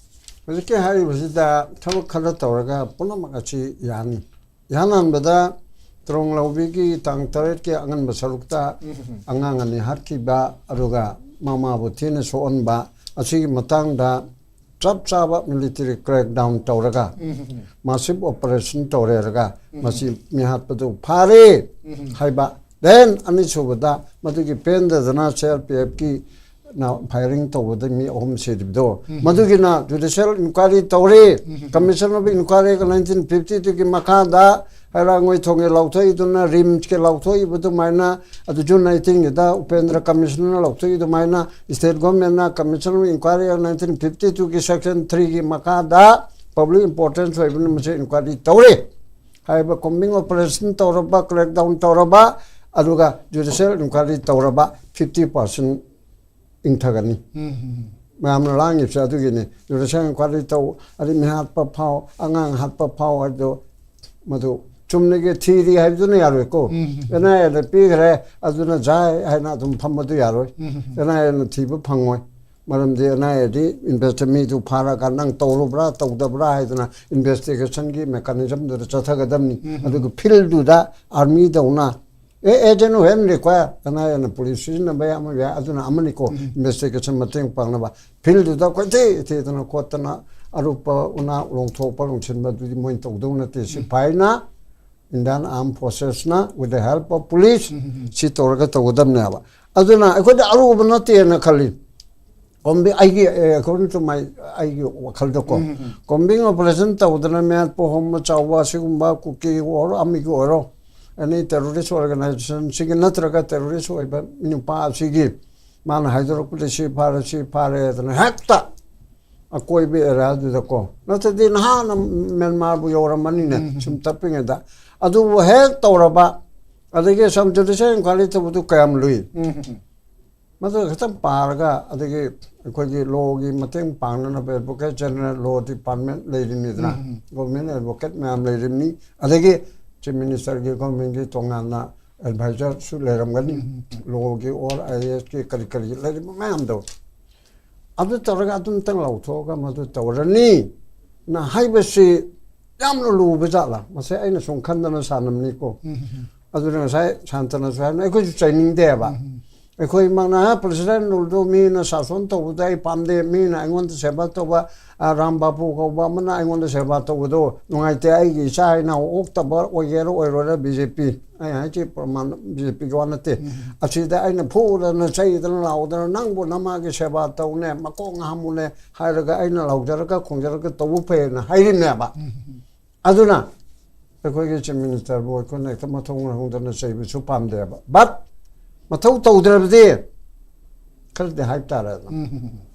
ꯍꯧꯖꯤꯛꯀꯤ ꯍꯥꯏꯔꯤꯕꯁꯤꯗ ꯊꯕꯛ ꯈꯔ ꯇꯧꯔꯒ ꯄꯨꯝꯅꯃꯛ ꯑꯁꯤ ꯌꯥꯅꯤ꯫ ꯏꯍꯥꯟ ꯍꯥꯟꯕꯗ ꯇ꯭ꯔꯣꯡꯂꯥꯎꯕꯤꯒꯤ ꯇꯥꯡ ꯇꯔꯦꯠꯀꯤ ꯑꯉꯟꯕ ꯁꯔꯨꯛꯇ ꯑꯉꯥꯡ ꯑꯅꯤ ꯍꯥꯠꯈꯤꯕ, ꯑꯗꯨꯒ ꯃꯃꯥꯕꯨ ꯊꯤꯅ ꯁꯣꯛꯍꯟꯕ, ꯑꯁꯤꯒꯤ ꯃꯇꯥꯡꯗ ꯆꯞ ꯆꯥꯕ military crackdown ꯇꯧꯔꯒ, massive operation ꯇꯧꯔꯦꯔꯒ, ꯃꯁꯤ ꯃꯤꯍꯥꯠꯄꯗꯨ ꯐꯥꯔꯦ ꯍꯥꯏꯕ Then ꯑꯅꯤꯁꯨꯕꯗ ꯃꯗꯨꯒꯤ ꯄꯦꯟꯗꯗꯅ ꯁꯤ ꯑꯥꯔ ꯄꯤ ꯑꯦꯐꯀꯤ ꯅ firing ꯇꯧꯕꯗ ꯃꯤ ꯑꯍꯨꯝ ꯁꯤꯔꯤꯕꯗꯣ, ꯃꯗꯨꯒꯤꯅ judicial inquiry ꯇꯧꯔꯦ, commission of inquiry nineteen fifty two ꯒꯤ ꯃꯈꯥꯗ ꯍꯩꯔꯥꯡꯒꯣꯏ ꯊꯣꯡꯒꯤ ꯂꯥꯎꯊꯣꯛꯏꯗꯨꯅ, ꯔꯤꯝꯁꯀꯤ ꯂꯥꯎꯊꯣꯛꯏꯕ ꯑꯗꯨꯃꯥꯏꯅ, ꯑꯗꯨ June nineteen ꯒꯤꯗ ꯎꯄꯦꯟꯗ꯭ꯔ commissioner ꯅ ꯂꯥꯎꯊꯣꯛꯏ ꯑꯗꯨꯃꯥꯏꯅ, state government ꯅ commission of inquiry nineteen fifty two ꯒꯤ section three ꯒꯤ ꯃꯈꯥꯗ public importance ꯑꯣꯏꯕꯅ ꯃꯁꯤ inquiry ꯇꯧꯔꯦ꯫ ꯍꯥꯏꯔꯤꯕ combing operation ꯇꯧꯔꯕ, crackdown ꯇꯧꯔꯕ, ꯑꯗꯨꯒ judicial inquiry ꯇꯧꯔꯕ fifty percent ꯏꯪꯊꯒꯅꯤ꯫ ꯃꯌꯥꯝꯅ ꯂꯥꯡꯉꯤꯕꯁꯦ ꯑꯗꯨꯒꯤꯅꯤ꯫ Judicial inquiry ꯇꯧ, ꯑꯗꯩ ꯃꯤ ꯍꯥꯠꯄ ꯐꯥꯎ, ꯑꯉꯥꯡ ꯍꯥꯠꯄ ꯐꯥꯎ ꯍꯥꯏꯕꯗꯣ, ꯃꯗꯨ ꯆꯨꯝꯅꯒꯤ ꯊꯤꯔꯤ ꯍꯥꯏꯕꯗꯨꯅ ꯌꯥꯔꯣꯏꯀꯣ꯫ ꯑꯦꯟ ꯑꯥꯏ ꯑꯦꯗ ꯄꯤꯈ꯭ꯔꯦ, ꯑꯗꯨꯅ ꯖꯥꯏ ꯍꯥꯏꯅ ꯑꯗꯨꯝ ꯐꯝꯕꯗꯨ ꯌꯥꯔꯣꯏ꯫ ꯑꯦꯟ ꯑꯥꯏ ꯑꯦꯅ ꯊꯤꯕ ꯐꯪꯉꯣꯏ꯫ ꯃꯔꯝꯗꯤ ꯑꯦꯟ ꯑꯥꯏ ꯑꯦꯗꯤ ꯏꯟꯚꯦꯁꯇ ꯃꯤꯗꯨ ꯐꯥꯔꯒ ꯅꯪ ꯇꯧꯔꯨꯕ꯭ꯔꯥ ꯇꯧꯗꯕ꯭ꯔꯥ ꯍꯥꯏꯗꯅ ꯏꯟꯚꯦꯁꯇꯤꯒꯦꯁꯟꯒꯤ ꯃꯦꯀꯥꯅꯤꯖꯝꯗꯨꯗ ꯆꯠꯊꯒꯗꯕꯅꯤ꯫ ꯑꯗꯨꯒ ꯐꯤꯜꯗꯨꯗ ꯑꯥꯔꯃꯤꯗꯧꯅ ꯑꯦ agent when require, ꯑꯦꯟ ꯑꯥꯏ ꯑꯦꯅ ꯄꯨꯂꯤꯁ ꯁꯤꯖꯤꯟꯅꯕ ꯌꯥꯏ, ꯑꯃ ꯌꯥꯏ, ꯑꯗꯨꯅ ꯑꯃꯅꯤꯀꯣ, ꯏꯟꯚꯦꯁꯇꯤꯒꯦꯁꯟ ꯃꯇꯦꯡ ꯄꯥꯡꯅꯕ꯫ ꯐꯤꯜꯗꯨꯗ ꯀꯣꯏꯊꯤ ꯊꯤꯗꯅ ꯈꯣꯠꯇꯅ ꯑꯔꯨꯞꯄ ꯎꯅꯥ ꯂꯣꯡꯊꯣꯛꯄ ꯂꯣꯡꯁꯤꯟꯕ ꯑꯗꯨꯗꯤ ꯃꯣꯏꯅ ꯇꯧꯗꯧ ꯅꯠꯇꯦ꯫ ꯁꯤꯐꯥꯏꯅ, Indian Armed Forcesꯅ, with the help of police, ꯁꯤ ꯇꯧꯔꯒ ꯇꯧꯒꯗꯕꯅꯦꯕ꯫ ꯑꯗꯨꯅ ꯑꯩꯈꯣꯏꯗꯤ ꯑꯔꯨꯕ ꯅꯠꯇꯦꯅ ꯈꯜꯂꯤ꯫ ꯀꯣꯝꯕꯤ ꯑꯩꯒꯤ, ꯑꯦ, according to my, ꯑꯩꯒꯤ ꯋꯥꯈꯜꯗꯀꯣ, combing operation ꯇꯧꯗꯅ ꯃꯌꯥꯠꯄ ꯍꯣꯝꯕ ꯆꯥꯎꯕ ꯑꯁꯤꯒꯨꯝꯕ ꯀꯨꯀꯤ ꯑꯣꯏꯔꯣ ꯑꯃꯒꯤ ꯑꯣꯏꯔꯣ, any terrorist organization ꯁꯤꯒꯤ ꯅꯠꯇ꯭ꯔꯒ terrorist ꯑꯣꯏꯕ ꯅꯨꯄꯥ ꯑꯁꯤꯒꯤ ꯃꯥꯅ ꯍꯥꯏꯗꯣꯔꯛꯄꯗ ꯁꯤ ꯐꯥꯔꯦ, ꯁꯤ ꯐꯥꯔꯦ ꯍꯥꯏꯗꯅ ꯍꯦꯛꯇ ꯑꯀꯣꯏꯕ areaꯗꯨꯗꯀꯣ, ꯅꯠꯇ꯭ꯔꯗꯤ ꯅꯍꯥꯟꯅ ꯃ꯭ꯌꯥꯟꯃꯥꯔꯕꯨ ꯌꯧꯔꯝꯃꯅꯤꯅꯦ꯫ ꯁꯨꯝ ꯇꯞꯄꯤꯉꯩꯗ ꯑꯗꯨꯕꯨ ꯍꯦꯛ ꯇꯧꯔꯕ, ꯑꯗꯒꯤ ꯁꯝ judicial inquiry ꯇꯧꯕꯗꯨ ꯀꯌꯥꯝ ꯂꯨꯏ꯫ ꯃꯗꯨ ꯈꯤꯇꯪ ꯄꯥꯔꯒ, ꯑꯗꯒꯤ ꯑꯩꯈꯣꯏꯒꯤ lawꯒꯤ ꯃꯇꯦꯡ ꯄꯥꯡꯅꯅꯕ advocate general, law department ꯂꯩꯔꯤꯅꯤꯗꯅ, government advocate ꯃꯌꯥꯝ ꯂꯩꯔꯤꯕꯅꯤ, ꯑꯗꯒꯤ chief ministerꯒꯤ, governmentꯀꯤ ꯇꯣꯉꯥꯟꯅ advisorꯁꯨ ꯂꯩꯔꯝꯒꯅꯤ, lawꯒꯤ or I A Sꯀꯤ ꯀꯔꯤ ꯀꯔꯤ ꯂꯩꯔꯤꯕ ꯃꯌꯥꯝꯗꯣ꯫ ꯑꯗꯨ ꯇꯧꯔꯒ ꯑꯗꯨꯝꯇꯪ ꯂꯧꯊꯣꯛꯑꯒ ꯃꯗꯨ ꯇꯧꯔꯅꯤ ꯅ ꯍꯥꯏꯕꯁꯤ ꯌꯥꯝꯅ ꯂꯨꯕ ꯖꯥꯠꯂꯥ? ꯃꯁꯤ ꯑꯩꯅ ꯁꯨꯝ ꯈꯟꯗꯅ ꯁꯥꯟꯅꯕꯅꯤꯀꯣ꯫ ꯑꯗꯨꯅ ꯉꯁꯥꯏ ꯁꯥꯟꯇꯅꯁꯨ ꯍꯥꯏꯕꯅ ꯑꯩꯈꯣꯏꯁꯨ ꯆꯩꯅꯤꯡꯗꯦꯕ꯫ ꯑꯩꯈꯣꯏꯃꯛꯅ ꯄ꯭ꯔꯁꯤꯗꯦꯟ ꯔꯨꯜꯗꯨ ꯃꯤꯅ ꯁꯥꯁꯣꯟ ꯇꯧꯕꯗ ꯑꯩ ꯄꯥꯝꯗꯦ, ꯃꯤꯅ ꯑꯩꯉꯣꯟꯗ ꯁꯦꯕꯥ ꯇꯧꯕ, ꯑ, ꯔꯥꯝ ꯕꯥꯕꯨ ꯀꯧꯕ ꯑꯃꯅ ꯑꯩꯉꯣꯟꯗ ꯁꯦꯕꯥ ꯇꯧꯕꯗꯣ ꯅꯨꯡꯉꯥꯏꯇꯦ, ꯑꯩꯒꯤ ꯏꯆꯥ ꯏꯅꯥꯎ ꯑꯣꯛꯇꯕ ꯑꯣꯏꯒꯦꯔꯥ ꯑꯣꯏꯔꯣꯏꯔꯥ ꯕꯤ ꯖꯦ ꯄꯤ, ꯑꯩ ꯍꯥꯏꯁꯤ ꯄ꯭ꯔꯃꯥꯟ ꯕꯤ ꯖꯦ ꯄꯤꯒꯤ ꯋꯥ ꯅꯠꯇꯦ꯫ ꯑꯁꯤꯗ ꯑꯩꯅ ꯐꯨꯗꯅ ꯆꯩꯗꯅ ꯂꯥꯎꯗꯅ ꯅꯪꯕꯨ ꯅꯃꯥꯒꯤ ꯁꯦꯕꯥ ꯇꯧꯅꯦ, ꯃꯀꯣꯛ ꯉꯥꯃꯨꯅꯦ ꯍꯥꯏꯔꯒ ꯑꯩꯅ ꯂꯥꯎꯖꯔꯒ ꯈꯣꯡꯖꯔꯒ ꯇꯧꯕ ꯐꯩꯌꯦꯅ ꯍꯥꯏꯔꯤꯅꯦꯕ꯫ ꯑꯗꯨꯅ ꯑꯩꯈꯣꯏꯒꯤ ꯆꯤꯐ ꯃꯤꯅꯤꯁꯇꯔꯕꯨ ꯑꯩꯈꯣꯏꯅ ꯍꯦꯛꯇ ꯃꯊꯣꯡ ꯃꯔꯝ ꯈꯪꯗꯅ ꯆꯩꯕꯁꯨ ꯄꯥꯝꯗꯦꯕ꯫ But ꯃꯊꯧ ꯇꯧꯗ꯭ꯔꯕꯗꯤ ꯈꯔꯗꯤ ꯍꯥꯏꯕ ꯇꯥꯔꯦ꯫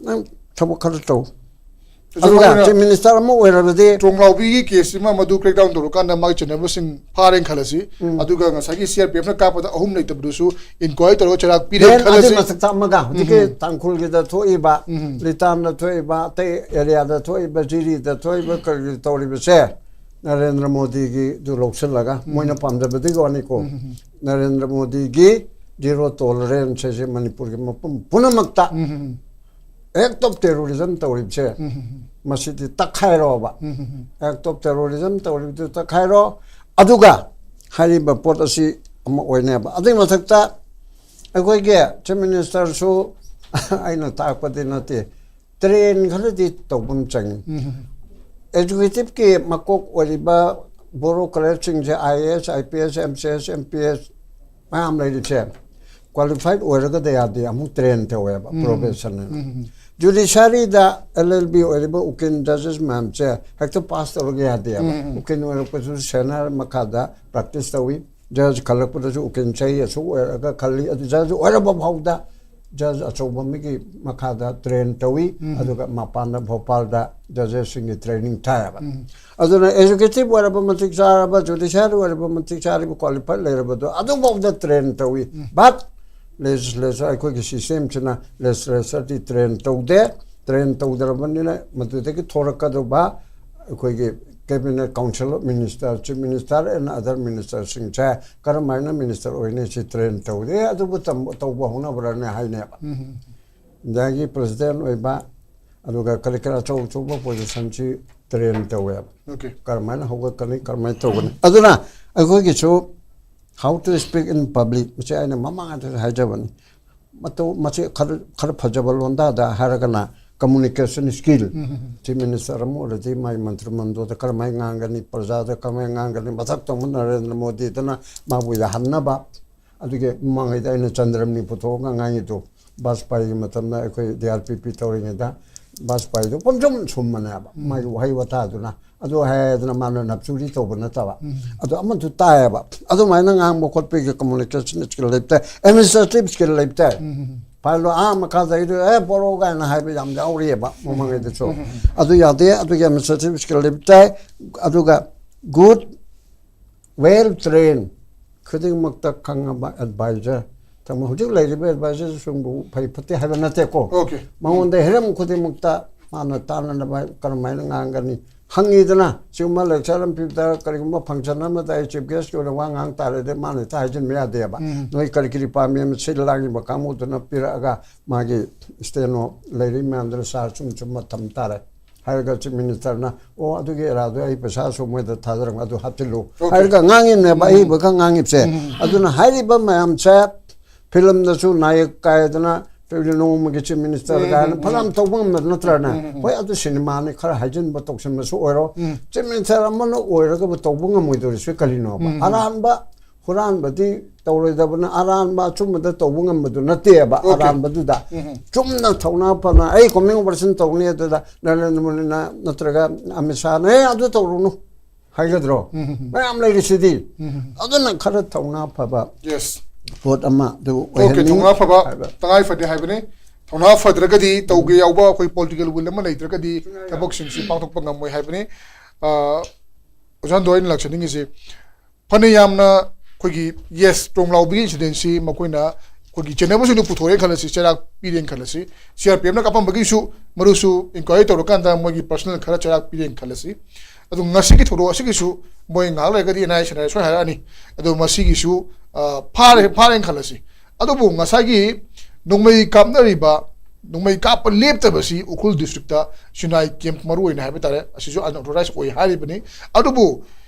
ꯅꯪ ꯊꯕꯛ ꯈꯔ ꯇꯧ꯫ ꯑꯗꯨꯒ ꯑꯩꯈꯣꯏꯅ ꯆꯤꯐ ꯃꯤꯅꯤꯁꯇꯔ ꯑꯃ ꯑꯣꯏꯔꯕꯗꯤ ꯇ꯭ꯔꯣꯡꯂꯥꯎꯕꯤꯒꯤ ꯀꯦꯁꯁꯤꯃ ꯃꯗꯨ crackdown ꯇꯧꯔꯀꯥꯟꯗ ꯃꯥꯒꯤ ꯆꯦꯟꯅꯕꯁꯤꯡ ꯐꯥꯔꯦꯅ ꯈꯜꯂꯁꯤ꯫ ꯑꯗꯨꯒ ꯉꯁꯥꯏꯒꯤ ꯁꯤ ꯑꯥꯔ ꯄꯤ ꯑꯦꯐꯅ ꯀꯥꯞꯄꯗ ꯑꯍꯨꯝ ꯂꯩꯇꯕꯗꯨꯁꯨ ꯏꯟꯀ꯭ꯋꯥꯏꯔꯤ ꯇꯧꯔꯒ ꯆꯩꯔꯥꯛ ꯄꯤꯔꯦꯅ then ꯑꯗꯨꯒꯤ ꯈꯜꯂꯁꯤ꯫ ꯃꯊꯛꯇ ꯑꯃꯒ ꯍꯧꯖꯤꯛꯀꯤ ꯇꯥꯡꯈꯨꯜꯒꯤꯗ ꯊꯣꯛꯏꯕ, ꯂꯤꯇꯥꯟꯗ ꯊꯣꯛꯏꯕ, ꯑꯇꯩ ꯑꯦꯔꯤꯌꯥꯗ ꯊꯣꯛꯏꯕ, ꯖꯤꯔꯤꯗ ꯊꯣꯛꯏꯕ, ꯀꯔꯤ ꯇꯧꯔꯤꯕꯁꯦ ꯅꯔꯦꯟꯗ꯭ꯔ ꯃꯣꯗꯤꯒꯤꯗꯨ ꯂꯧꯁꯤꯜꯂꯒ ꯃꯣꯏꯅ ꯄꯥꯝꯖꯕꯗꯨꯒꯤ ꯋꯥꯅꯤꯀꯣ꯫ ꯅꯔꯦꯟꯗ꯭ꯔ ꯃꯣꯗꯤꯒꯤ zero tolerance ꯍꯥꯏꯁꯦ ꯃꯅꯤꯄꯨꯔꯒꯤ ꯃꯐꯝ ꯄꯨꯝꯅꯃꯛꯇ act of terrorism ꯇꯧꯔꯤꯕꯁꯦ ꯃꯁꯤꯗꯤ ꯇꯛꯈꯥꯏꯔꯣꯕ꯫ Act of terrorism ꯇꯧꯔꯤꯕꯗꯨ ꯇꯛꯈꯥꯏꯔꯣ꯫ ꯑꯗꯨꯒ ꯍꯥꯏꯔꯤꯕ ꯄꯣꯠ ꯑꯁꯤ ꯑꯃ ꯑꯣꯏꯅꯦꯕ꯫ ꯑꯗꯨꯒꯤ ꯃꯊꯛꯇ ꯑꯩꯈꯣꯏꯒꯤ ꯆꯤꯐ ꯃꯤꯅꯤꯁꯇꯔꯁꯨ ꯑꯩꯅ ꯇꯥꯛꯄꯗꯤ ꯅꯠꯇꯦ, ꯇ꯭ꯔꯦꯟ ꯈꯔꯗꯤ ꯇꯧꯕ ꯑꯃ ꯆꯪꯉꯤ꯫ ꯑꯦꯛꯖꯤꯀ꯭ꯌꯨꯇꯤꯚꯀꯤ ꯃꯀꯣꯛ ꯑꯣꯏꯔꯤꯕ ꯕꯣꯔꯣ ꯀꯂꯔꯁꯤꯡꯁꯦ, I A S, I P S, M C S, M P S ꯃꯌꯥꯝ ꯂꯩꯔꯤꯁꯦ, ꯀ꯭ꯋꯥꯂꯤꯐꯥꯏꯠ ꯑꯣꯏꯔꯒꯗ ꯌꯥꯗꯦ, ꯑꯃꯨꯛ ꯇ꯭ꯔꯦꯟ ꯇꯧꯋꯦꯕ, ꯄ꯭ꯔꯣꯕꯦꯁꯟ ꯍꯥꯏꯅ꯫ ꯖꯨꯗꯤꯁꯤꯌꯥꯔꯤꯗ ꯑꯦꯜ ꯑꯦꯜ ꯕꯤ ꯑꯣꯏꯔꯤꯕ ꯎꯀꯤꯜ ꯖꯖꯦꯁ ꯃꯌꯥꯝꯁꯦ ꯍꯦꯛꯇ ꯄꯥꯁ ꯇꯧꯔꯒ ꯌꯥꯗꯦꯕ꯫ ꯎꯀꯤꯜ ꯑꯣꯏꯔꯛꯄꯁꯨ ꯁꯦꯅꯤꯌꯔ ꯃꯈꯥꯗ ꯄ꯭ꯔꯦꯛꯇꯤꯁ ꯇꯧꯏ꯫ ꯖꯖ ꯈꯜꯂꯛꯄꯗꯁꯨ ꯎꯀꯤꯜ ꯆꯍꯤ ꯑꯁꯨꯛ ꯑꯣꯏꯔꯒ ꯈꯜꯂꯤ꯫ ꯑꯗꯨ ꯖꯖ ꯑꯣꯏꯔꯕ ꯐꯥꯎꯗ ꯖꯖ ꯑꯆꯧꯕ ꯑꯃꯒꯤ ꯃꯈꯥꯗ ꯇ꯭ꯔꯦꯟ ꯇꯧꯏ꯫ ꯑꯗꯨꯒ ꯃꯄꯥꯟꯗ ꯚꯣꯄꯥꯜꯗ ꯖꯖꯦꯁꯁꯤꯡꯒꯤ ꯇ꯭ꯔꯦꯅꯤꯡ ꯊꯥꯏꯌꯦꯕ꯫ ꯑꯗꯨꯅ ꯑꯦꯛꯖꯤꯀ꯭ꯌꯨꯇꯤꯚ ꯑꯣꯏꯔꯕ ꯃꯇꯤꯛ ꯆꯥꯔꯕ, ꯖꯨꯗꯤꯁꯤꯌꯥꯔꯤ ꯑꯣꯏꯔꯕ ꯃꯇꯤꯛ ꯆꯥꯔꯤꯕ, ꯀ꯭ꯋꯥꯂꯤꯐꯥꯏꯠ ꯂꯩꯔꯕꯗꯣ ꯑꯗꯨꯐꯥꯎꯗ ꯇ꯭ꯔꯦꯟ ꯇꯧꯏ꯫ But ꯂꯦꯖꯤꯁꯂꯦꯆꯔ, ꯑꯩꯈꯣꯏꯒꯤ ꯁꯤꯁꯇꯦꯝꯁꯤꯅ ꯂꯦꯖꯤꯁꯂꯦꯆꯔꯗꯤ ꯇ꯭ꯔꯦꯟ ꯇꯧꯗꯦ꯫ ꯇ꯭ꯔꯦꯟ ꯇꯧꯗ꯭ꯔꯕꯅꯤꯅ ꯃꯗꯨꯗꯒꯤ ꯊꯣꯔꯛꯀꯗꯧꯕ ꯑꯩꯈꯣꯏꯒꯤ cabinet, council of minister, chief minister and other ministerꯁꯤꯡꯁꯦ ꯀꯔꯝ ꯍꯥꯏꯅ ꯃꯤꯅꯤꯁꯇꯔ ꯑꯣꯏꯅꯤ ꯁꯤ ꯇ꯭ꯔꯦꯟ ꯇꯧꯗꯦ꯫ ꯑꯗꯨꯕꯨ ꯇꯝ-, ꯇꯧꯕ ꯍꯧꯅꯕ꯭ꯔꯅꯦ ꯍꯥꯏꯅꯦꯕ꯫ ꯏꯟꯗꯤꯌꯥꯒꯤ ꯄ꯭ꯔꯁꯤꯗꯦꯟ ꯑꯣꯏꯕ, ꯑꯗꯨꯒ ꯀꯔꯤ ꯀꯔꯤ ꯑꯆꯧ ꯑꯆꯧꯕ ꯄꯣꯖꯤꯁꯟꯁꯤ ꯇ꯭ꯔꯦꯟ ꯇꯧꯋꯦꯕ꯫ Okay. ꯀꯔꯝꯍꯥꯏꯅ ꯍꯧꯒꯠꯀꯅꯤ, ꯀꯔꯝꯍꯥꯏꯅ ꯇꯧꯒꯅꯤ? ꯑꯗꯨꯅ ꯑꯩꯈꯣꯏꯒꯤꯁꯨ how to speak in public, ꯃꯁꯤ ꯑꯩꯅ ꯃꯃꯥꯡꯗꯁꯨ ꯍꯥꯏꯖꯕꯅꯤ꯫ ꯃꯇꯧ ꯃꯁꯤ ꯈꯔ ꯈꯔ ꯐꯖꯕ ꯂꯣꯟꯗꯥꯗ ꯍꯥꯏꯔꯒꯅ communication skill꯫ ꯆꯤꯐ ꯃꯤꯅꯤꯁꯇꯔ ꯑꯃ ꯑꯣꯏꯔꯗꯤ ꯃꯥꯒꯤ ꯃꯟꯇ꯭ꯔꯤ ꯃꯟꯗꯣꯗ ꯀꯔꯝꯍꯥꯏꯅ ꯉꯥꯡꯒꯅꯤ, ꯄ꯭ꯔꯖꯥꯗ ꯀꯔꯝꯍꯥꯏꯅ ꯉꯥꯡꯒꯅꯤ, ꯃꯊꯛꯇ ꯑꯃꯨꯛ ꯅꯔꯦꯟꯗ꯭ꯔ ꯃꯣꯗꯤꯗꯅ ꯃꯥꯕꯨ ꯌꯥꯍꯟꯅꯕ꯫ ꯑꯗꯨꯒꯤ ꯃꯃꯥꯡꯉꯩꯗ ꯑꯩꯅ ꯆꯟꯗ꯭ꯔꯃꯅꯤ ꯄꯨꯊꯣꯛꯑꯒ ꯉꯥꯡꯉꯤꯗꯣ, ꯕꯥꯖꯄꯥꯏꯒꯤ ꯃꯇꯝꯗ ꯑꯩꯈꯣꯏ ꯗꯤ ꯑꯥꯔ ꯄꯤ ꯄꯤ ꯇꯧꯔꯤꯉꯩꯗ ꯕꯥꯖꯄꯥꯏꯗꯣ ꯄꯨꯝꯁꯨꯝ ꯁꯨꯝꯕꯅꯦꯕ ꯃꯥꯒꯤ ꯋꯥꯍꯩ ꯋꯥꯇꯥꯗꯨꯅ꯫ ꯑꯗꯨ ꯍꯥꯏꯗꯅ ꯃꯥꯅ ꯅꯞꯆꯨꯔꯤ ꯇꯧꯕ ꯅꯠꯇꯕ꯫ ꯑꯗꯣ ꯑꯃꯗꯨ ꯇꯥꯏꯌꯦꯕ꯫ ꯑꯗꯨꯃꯥꯏꯅ ꯉꯥꯡꯕ ꯈꯣꯠꯄꯒꯤ communication skill ꯂꯩꯕ ꯇꯥꯏ, administrative skill ꯂꯩꯕ ꯇꯥꯏ꯫ ꯐꯥꯏꯜꯗꯣ ꯑꯥ ꯃꯈꯥꯗ ꯑꯩꯗꯣ ꯑꯦ ꯄꯣꯔꯛꯑꯣ ꯀꯥꯏꯅ ꯍꯥꯏꯕ ꯌꯥꯝ ꯌꯥꯎꯔꯤꯑꯕ ꯃꯃꯥꯡꯉꯩꯗꯁꯨ꯫ ꯑꯗꯨ ꯌꯥꯗꯦ꯫ ꯑꯗꯨꯒꯤ administrative skill ꯂꯩꯕ ꯇꯥꯏ꯫ ꯑꯗꯨꯒ good, well trained, ꯈꯨꯗꯤꯡꯃꯛꯇ ꯈꯪꯉꯕ advisor꯫ ꯊꯝꯃꯣ꯫ ꯍꯧꯖꯤꯛ ꯂꯩꯔꯤꯕ advisorꯁꯤꯡꯕꯨ ꯐꯩ ꯐꯠꯇꯦ ꯍꯥꯏꯕ ꯅꯠꯇꯦꯀꯣ꯫ Okay. ꯃꯉꯣꯟꯗ ꯍꯤꯔꯝ ꯈꯨꯗꯤꯡꯃꯛꯇ ꯃꯥꯅ ꯇꯥꯟꯅꯅꯕ ꯀꯔꯝꯍꯥꯏꯅ ꯉꯥꯡꯒꯅꯤ ꯍꯪꯉꯤꯗꯅ꯫ ꯁꯤꯒꯨꯝꯕ lecture ꯑꯃ ꯄꯤꯕꯗ ꯀꯔꯤꯒꯨꯝꯕ function ꯑꯃꯗ ꯑꯩ chief guestꯀꯤ ꯑꯣꯏꯅ ꯋꯥ ꯉꯥꯡ ꯇꯥꯔꯗꯤ ꯃꯥꯅ ꯍꯦꯛꯇ ꯍꯥꯏꯖꯤꯟꯕ ꯌꯥꯗꯦꯕ꯫ ꯅꯣꯏ ꯀꯔꯤ ꯀꯔꯤ ꯄꯥꯝꯃꯤ ꯑꯃ ꯁꯤꯜ ꯂꯥꯡꯉꯤꯕ ꯀꯥꯡꯕꯨꯗꯨꯅ ꯄꯤꯔꯛꯑꯒ ꯃꯥꯒꯤ steno ꯂꯩꯔꯤ ꯃꯌꯥꯝꯗꯨꯅ ꯁꯥꯔ ꯁꯨꯝ ꯁꯨꯝ ꯊꯝ ꯇꯥꯔꯦ꯫ ꯍꯥꯏꯔꯒ ꯆꯤꯐ ꯃꯤꯅꯤꯁꯇꯔꯅ ꯑꯣ ꯑꯗꯨꯒꯤ ꯑꯦꯔꯥꯗꯣ ꯑꯩ ꯄꯩꯁꯥꯁꯨ ꯃꯣꯏꯗ ꯊꯥꯖꯔꯝꯃꯦ ꯑꯗꯨ ꯍꯥꯞꯆꯤꯜꯂꯨ꯫ Okay. ꯍꯥꯏꯔꯒ ꯉꯥꯡꯉꯤꯕꯅꯦꯕ ꯑꯍꯩꯕꯒ ꯉꯥꯡꯉꯤꯕꯁꯦ꯫ ꯑꯗꯨꯅ ꯍꯥꯏꯔꯤꯕ ꯃꯌꯥꯝꯁꯦ ꯐꯤꯂꯝꯗꯁꯨ ꯅꯥꯌꯛ ꯀꯥꯏꯗꯅ ꯅꯣꯡꯃꯒꯤ ꯆꯤꯐ ꯃꯤꯅꯤꯁꯇꯔ ꯀꯥꯏꯅ ꯐꯅꯌꯥꯝ ꯇꯧꯕ ꯉꯝꯕ ꯅꯠꯇ꯭ꯔꯅꯦ? ꯍꯣꯏ, ꯑꯗꯨ ꯁꯤꯅꯦꯃꯥꯅꯤ, ꯈꯔ ꯍꯥꯏꯖꯤꯟꯕ ꯇꯧꯁꯤꯟꯕꯁꯨ ꯑꯣꯏꯔꯣ꯫ ꯆꯤꯐ ꯃꯤꯅꯤꯁꯇꯔ ꯑꯃꯅ ꯑꯣꯏꯔꯒꯕꯨ ꯇꯧꯕ ꯉꯝꯃꯣꯏꯗꯧꯔꯤꯁꯦ ꯀꯔꯤꯅꯣꯕ? ꯑꯔꯥꯟꯕ ꯍꯨꯔꯥꯟꯕꯗꯤ ꯇꯧꯔꯣꯏꯗꯕꯅ ꯑꯔꯥꯟꯕ ꯑꯆꯨꯝꯕꯗ ꯇꯧꯕ ꯉꯝꯕꯗꯨ ꯅꯠꯇꯦꯕ꯫ Okay. ꯑꯔꯥꯟꯕꯗꯨꯗ ꯆꯨꯝꯅ ꯊꯧꯅꯥ ꯐꯅ ꯑꯩ combing operation ꯇꯧꯅꯤ ꯑꯗꯨꯗ ꯅꯔꯦꯟꯗ꯭ꯔ ꯃꯣꯗꯤꯅ ꯅꯠꯇ꯭ꯔꯒ ꯑꯃꯤꯠ ꯁꯥꯍꯅ ꯑꯦ ꯑꯗꯨ ꯇꯧꯔꯨꯅꯨ ꯍꯥꯏꯒꯗ꯭ꯔꯣ? ꯃꯌꯥꯝ ꯂꯩꯔꯤꯁꯤꯗꯤ꯫ ꯑꯗꯨꯅ ꯈꯔ ꯊꯧꯅꯥ ꯐꯕ Yes. ꯄꯣꯠ ꯑꯃ ꯑꯗꯨ Okay, ꯑꯣꯏꯍꯟꯅꯤꯡꯉꯤ ꯊꯧꯅꯥ ꯐꯕ ꯍꯥꯏꯕ꯫ ꯇꯉꯥꯏ ꯐꯗꯦ ꯍꯥꯏꯕꯅꯤ꯫ ꯊꯧꯅꯥ ꯐꯗ꯭ꯔꯒꯗꯤ, ꯇꯧꯒꯦ ꯌꯥꯎꯕ ꯑꯩꯈꯣꯏ political will ꯑꯃ ꯂꯩꯇ꯭ꯔꯒꯗꯤ ꯊꯕꯛꯁꯤꯡꯁꯤ ꯄꯥꯡꯊꯣꯛꯄ ꯉꯝꯃꯣꯏ ꯍꯥꯏꯕꯅꯤ꯫ ꯑ, ꯑꯣꯖꯥ ꯍꯟꯗꯣ, ꯑꯩꯅ ꯂꯥꯛꯆꯅꯤꯡꯉꯤꯁꯤ ꯐꯅ ꯌꯥꯝꯅ ꯑꯩꯈꯣꯏꯒꯤ yes ꯇ꯭ꯔꯣꯡ ꯂꯥꯎꯕꯒꯤ incidentꯁꯤ ꯃꯈꯣꯏꯅ ꯑꯩꯈꯣꯏꯒꯤ channelꯕꯨꯁꯤꯡꯗꯨ ꯄꯨꯊꯣꯔꯛꯑꯦ ꯈꯜꯂꯁꯤ, ꯆꯩꯔꯥꯛ ꯄꯤꯔꯦꯅ ꯈꯜꯂꯁꯤ, ꯁꯤ ꯑꯥꯔ ꯄꯤ ꯑꯦꯐꯅ ꯀꯥꯞꯄꯝꯕꯒꯤꯁꯨ ꯃꯔꯨꯁꯨ inquiry ꯇꯧꯔꯀꯥꯟꯗ ꯃꯣꯏꯒꯤ personal ꯈꯔ ꯆꯩꯔꯥꯛ ꯄꯤꯔꯦꯅ ꯈꯜꯂꯁꯤ꯫ ꯑꯗꯨ ꯉꯁꯤꯒꯤ ꯊꯧꯗꯣꯛ ꯑꯁꯤꯒꯤꯁꯨ ꯃꯣꯏ ꯉꯥꯏꯍꯥꯛ ꯂꯩꯔꯒꯗꯤ ꯑꯦꯟ ꯑꯥꯏ ꯑꯦ ꯁꯣꯏ ꯍꯥꯏꯔꯛꯑꯅꯤ꯫ ꯑꯗꯣ ꯃꯁꯤꯒꯤꯁꯨ ꯑ, ꯐꯥꯔꯦ, ꯐꯥꯔꯦꯅ ꯈꯜꯂꯁꯤ꯫ ꯑꯗꯨꯕꯨ ꯉꯁꯥꯏꯒꯤ ꯅꯣꯡꯃꯩ ꯀꯥꯞꯅꯔꯤꯕ, ꯅꯣꯡꯃꯩ ꯀꯥꯞꯄ ꯂꯦꯞꯇꯕꯁꯤ ꯎꯈ꯭ꯔꯨꯜ districtꯇ ꯁꯤꯅꯥꯏ camp ꯃꯔꯨ ꯑꯣꯏꯅ ꯍꯥꯏꯕ ꯇꯥꯔꯦ, ꯑꯁꯤꯁꯨ unauthorized ꯑꯣꯏ ꯍꯥꯏꯔꯤꯕꯅꯤ꯫ ꯑꯗꯨꯕꯨ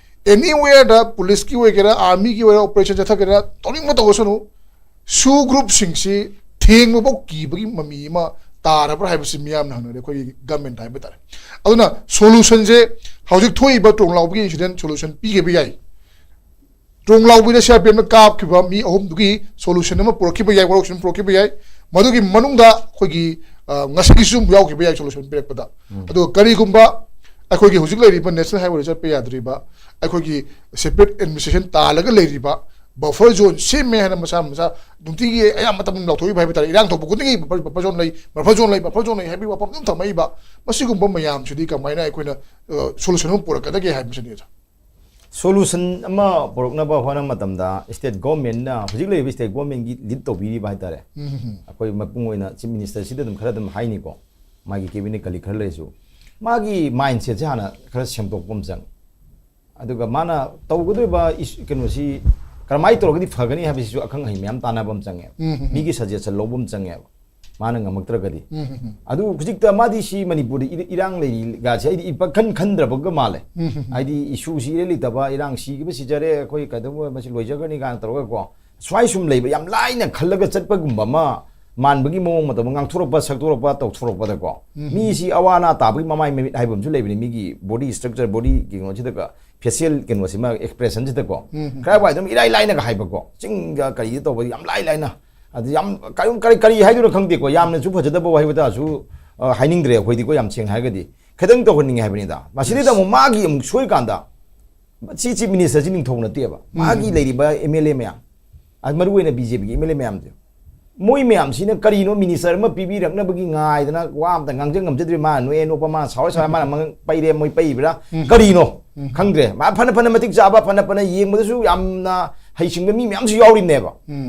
anywhere policeꯀꯤ ꯑꯣꯏꯒꯦꯔꯥ, armyꯒꯤ ꯑꯣꯏꯒꯦꯔꯥ, operation ꯆꯠꯊꯒꯦꯔꯥ, ꯇꯧꯅꯤꯡꯕ ꯇꯧꯔꯁꯅꯨ, SoO groupꯁꯤꯡꯁꯤ ꯊꯦꯡꯕꯐꯥꯎ ꯀꯤꯕꯒꯤ ꯃꯃꯤ ꯑꯃ ꯇꯥꯔꯕ꯭ꯔꯥ ꯍꯥꯏꯕꯁꯤ ꯃꯤꯌꯥꯝꯅ ꯍꯪꯅꯔꯦ ꯑꯩꯈꯣꯏꯒꯤ ꯒꯃꯦꯟꯗ ꯍꯥꯏꯕ ꯇꯥꯔꯦ꯫ ꯑꯗꯨꯅ ꯁꯣꯂꯨꯁꯟꯁꯦ ꯍꯧꯖꯤꯛ ꯊꯣꯛꯏꯕ ꯇ꯭ꯔꯣꯡꯂꯥꯎꯕꯒꯤ ꯏꯟꯁꯤꯗꯦꯟ ꯁꯣꯂꯨꯁꯟ ꯄꯤꯈꯤꯕ ꯌꯥꯏ꯫ ꯇ꯭ꯔꯣꯡꯂꯥꯎꯕꯤꯗ ꯁꯤ ꯑꯥꯔ ꯄꯤ ꯑꯦꯐꯅ ꯀꯥꯞꯈꯤꯕ ꯃꯤ ꯑꯍꯨꯝꯗꯨꯒꯤ ꯁꯣꯂꯨꯁꯟ ꯑꯃ ꯄꯨꯔꯛꯈꯤꯕ ꯌꯥꯏ, ꯋꯥꯔꯧꯁꯤꯟ ꯄꯨꯔꯛꯈꯤꯕ ꯌꯥꯏ꯫ ꯃꯗꯨꯒꯤ ꯃꯅꯨꯡꯗ ꯑꯩꯈꯣꯏꯒꯤ, ꯑ, ꯉꯁꯤꯒꯤꯁꯨ ꯑꯃꯨꯛ ꯌꯥꯎꯈꯤꯕ ꯌꯥꯏ ꯁꯣꯂꯨꯁꯟ ꯄꯤꯔꯛꯄꯗ꯫ ꯑꯗꯨꯒ ꯀꯔꯤꯒꯨꯝꯕ ꯑꯩꯈꯣꯏꯒꯤ ꯍꯧꯖꯤꯛ ꯂꯩꯔꯤꯕ ꯅꯦꯁꯅꯦꯜ ꯍꯥꯏꯋꯦꯗ ꯆꯠꯄ ꯌꯥꯗ꯭ꯔꯤꯕ, ꯑꯩꯈꯣꯏꯒꯤ ꯁꯦꯄꯔꯦꯠ ꯑꯦꯗꯃꯤꯅꯤꯁꯇ꯭ꯔꯦꯁꯟ ꯇꯥꯜꯂꯒ ꯂꯩꯔꯤꯕ, ꯕꯐꯔ ꯖꯣꯟ ꯁꯦꯝꯃꯦ ꯍꯥꯏꯅ ꯃꯁꯥ ꯃꯁꯥ ꯅꯨꯡꯇꯤꯒꯤ ꯑꯌꯥꯝꯕ ꯃꯇꯝ ꯂꯥꯎꯊꯣꯛꯏꯕ ꯍꯥꯏꯕ ꯇꯥꯔꯦ, ꯏꯔꯥꯡ ꯊꯣꯛꯄ ꯈꯨꯗꯤꯡꯒꯤ ꯕꯐꯔ, ꯕꯐꯔ ꯖꯣꯟ ꯂꯩ, ꯕꯐꯔ ꯖꯣꯟ ꯂꯩ, ꯕꯐꯔ ꯖꯣꯟ ꯂꯩ ꯍꯥꯏꯕꯒꯤ ꯋꯥꯐꯝ ꯑꯗꯨꯝ ꯊꯝꯃꯛꯏꯕ, ꯃꯁꯤꯒꯨꯝꯕ ꯃꯌꯥꯝꯁꯤꯗꯤ ꯀꯃꯥꯏꯅ ꯑꯩꯈꯣꯏꯅ, ꯑ, ꯁꯣꯂꯨꯁꯟ ꯑꯃ ꯄꯨꯔꯛꯀꯗꯒꯦ ꯍꯥꯏꯕꯁꯤꯅꯤ, ꯑꯣꯖꯥ꯫ ꯁꯣꯂꯨꯁꯟ ꯑꯃ ꯄꯨꯔꯛꯅꯕ ꯍꯣꯠꯅꯕ ꯃꯇꯝꯗ ꯁ꯭ꯇꯦꯠ ꯒꯣꯔꯃꯦꯟꯅ, ꯍꯧꯖꯤꯛ ꯂꯩꯔꯤꯕ ꯁ꯭ꯇꯦꯠ ꯒꯣꯔꯃꯦꯟꯒꯤ ꯂꯤꯗ ꯇꯧꯕꯤꯔꯤꯕ ꯍꯥꯏꯇꯥꯔꯦ, ꯑꯩꯈꯣꯏ ꯃꯄꯨꯡ ꯑꯣꯏꯅ ꯆꯤꯐ ꯃꯤꯅꯤꯁꯇꯔꯁꯤꯗ ꯑꯗꯨꯝ ꯈꯔ ꯑꯗꯨꯝ ꯍꯥꯏꯅꯤꯀꯣ, ꯃꯥꯒꯤ ꯀꯦꯕꯤꯅꯦꯠ ꯀꯂꯤꯛ ꯈꯔ ꯂꯩꯔꯁꯨ, ꯃꯥꯒꯤ ꯃꯥꯏꯟ ꯁꯦꯠꯁꯦ ꯍꯥꯟꯅ ꯈꯔ ꯁꯦꯝꯗꯣꯛꯄ ꯑꯃ ꯆꯪꯉꯤ꯫ ꯑꯗꯨꯒ ꯃꯥꯅ ꯇꯧꯒꯗꯧꯔꯤꯕ ꯏꯁ-, ꯀꯩꯅꯣꯁꯤ ꯀꯔꯝꯍꯥꯏꯅ ꯇꯧꯔꯒꯗꯤ ꯐꯒꯅꯤ ꯍꯥꯏꯕꯁꯤꯁꯨ ꯑꯈꯪ ꯑꯍꯩ ꯃꯌꯥꯝ ꯇꯥꯟꯅꯕ ꯑꯃ ꯆꯪꯉꯦ꯫ ꯃꯤꯒꯤ ꯁꯖꯦꯁꯟ ꯂꯧꯕ ꯑꯃ ꯆꯪꯉꯦꯕ, ꯃꯥꯅ ꯉꯝꯃꯛꯇ꯭ꯔꯒꯗꯤ꯫ ꯑꯗꯨ ꯍꯧꯖꯤꯛꯇ ꯃꯥꯗꯤ ꯁꯤ ꯃꯅꯤꯄꯨꯔꯗ ꯏꯔ-, ꯏꯔꯥꯡ ꯂꯩꯔꯤꯒꯁꯦ ꯑꯩꯗꯤ ꯏꯄ-, ꯈꯟ ꯈꯟꯗ꯭ꯔꯕꯒ ꯃꯥꯜꯂꯦ꯫ ꯍꯥꯏꯗꯤ ꯏꯁꯨꯁꯤ ꯏꯔꯩ ꯂꯩꯇꯕ, ꯏꯔꯥꯡ ꯁꯤꯈꯤꯕ ꯁꯤꯖꯔꯦ, ꯑꯩꯈꯣꯏ ꯀꯩꯗꯧꯕ ꯃꯁꯤ ꯂꯣꯏꯖꯈ꯭ꯔꯅꯤ ꯀꯥꯏꯅ ꯇꯧꯔꯒꯀꯣ, ꯁꯨꯃꯥꯏ ꯁꯨꯝ ꯂꯩꯕ ꯌꯥꯝ ꯂꯥꯏꯅ ꯈꯜꯂꯒ ꯆꯠꯄꯒꯨꯝꯕ ꯑꯃ ꯃꯥꯟꯕꯒꯤ ꯃꯑꯣꯡ ꯃꯇꯧ ꯑꯃ ꯉꯥꯡꯊꯣꯔꯛꯄ, ꯁꯛꯇꯣꯔꯛꯄ, ꯇꯧꯊꯣꯔꯛꯄꯗꯀꯣ, ꯃꯤꯁꯤ ꯑꯋꯥ ꯑꯅꯥ ꯇꯥꯕꯒꯤ ꯃꯃꯥꯏ ꯃꯃꯤꯠ ꯍꯥꯏꯕ ꯑꯃꯁꯨ ꯂꯩꯕꯅꯤ, ꯃꯤꯒꯤ ꯕꯣꯗꯤ ꯁ꯭ꯇ꯭ꯔꯛꯆꯔ, ꯕꯣꯗꯤ ꯀꯩꯅꯣꯁꯤꯗꯀ, ꯐꯦꯁꯤꯌꯦꯜ ꯀꯩꯅꯣꯁꯤꯃ, ꯑꯦꯛꯁꯄ꯭ꯔꯦꯁꯟꯁꯤꯗꯀꯣ, ꯈꯔ ꯋꯥꯏ ꯑꯗꯨꯝ ꯏꯔꯥꯏ ꯂꯥꯏꯅꯒ ꯍꯥꯏꯕꯀꯣ, ꯆꯤꯡꯒ ꯀꯔꯤꯗ ꯇꯧꯕ ꯌꯥꯝ ꯂꯥꯏ ꯂꯥꯏꯅ, ꯑꯗꯨ ꯌꯥꯝ ꯀꯔꯤ, ꯀꯔꯤ, ꯀꯔꯤ ꯍꯥꯏꯗꯣꯏꯅꯣ ꯈꯪꯗꯦꯀꯣ, ꯌꯥꯝꯅꯁꯨ ꯐꯖꯗꯕ ꯋꯥꯍꯩ ꯋꯥꯇꯥꯁꯨ, ꯑ, ꯍꯥꯏꯅꯤꯡꯗ꯭ꯔꯦ ꯑꯩꯈꯣꯏꯗꯤꯀꯣ, ꯌꯥꯝ ꯁꯦꯡꯅ ꯍꯥꯏꯔꯒꯗꯤ ꯈꯤꯇꯪ ꯇꯧꯍꯟꯅꯤꯡꯉꯦ ꯍꯥꯏꯕꯅꯤꯗ꯫ ꯃꯁꯤꯗꯩꯗ ꯑꯃꯨꯛ ꯃꯥꯒꯤ ꯑꯃꯨꯛ ꯁꯣꯏꯀꯥꯟꯗ, ꯁꯤ ꯆꯤꯐ ꯃꯤꯅꯤꯁꯇꯔꯁꯤ ꯅꯤꯡꯊꯧ ꯅꯠꯇꯦꯕ, ꯃꯥꯒꯤ ꯂꯩꯔꯤꯕ ꯑꯦꯝ ꯑꯦꯜ ꯑꯦ ꯃꯌꯥꯝ, ꯑꯗꯨ ꯃꯔꯨ ꯑꯣꯏꯅ ꯕꯤ ꯖꯦ ꯄꯤꯒꯤ ꯑꯦꯝ ꯑꯦꯜ ꯑꯦ ꯃꯌꯥꯝꯁꯦ, ꯃꯣꯏ ꯃꯌꯥꯝꯁꯤꯅ ꯀꯔꯤꯅꯣ ꯃꯤꯅꯤꯁꯇꯔ ꯑꯃ ꯄꯤꯕꯤꯔꯛꯅꯕꯒꯤ ꯉꯥꯏꯗꯅ ꯋꯥ ꯑꯝꯇ ꯉꯥꯡꯖ ꯉꯝꯖꯗ꯭ꯔꯤ, ꯃꯥ ꯅꯣꯛꯑꯦ ꯅꯣꯛꯄ, ꯃꯥ ꯁꯥꯎꯔꯦ ꯁꯥꯎꯔꯦ, ꯃꯥꯅ ꯃꯉꯛ ꯄꯩꯔꯦ, ꯃꯣꯏ ꯄꯩꯕ꯭ꯔꯥ ꯀꯔꯤꯅꯣ ꯈꯪꯗ꯭ꯔꯦ꯫ ꯃꯥ ꯐꯅ ꯐꯅ ꯃꯇꯤꯛ ꯆꯥꯕ, ꯐꯅ ꯐꯅ ꯌꯦꯡꯕꯗꯁꯨ ꯌꯥꯝꯅ ꯍꯩꯁꯤꯡꯕ ꯃꯤ ꯃꯌꯥꯝꯁꯨ ꯌꯥꯎꯔꯤꯕꯅꯦꯕ꯫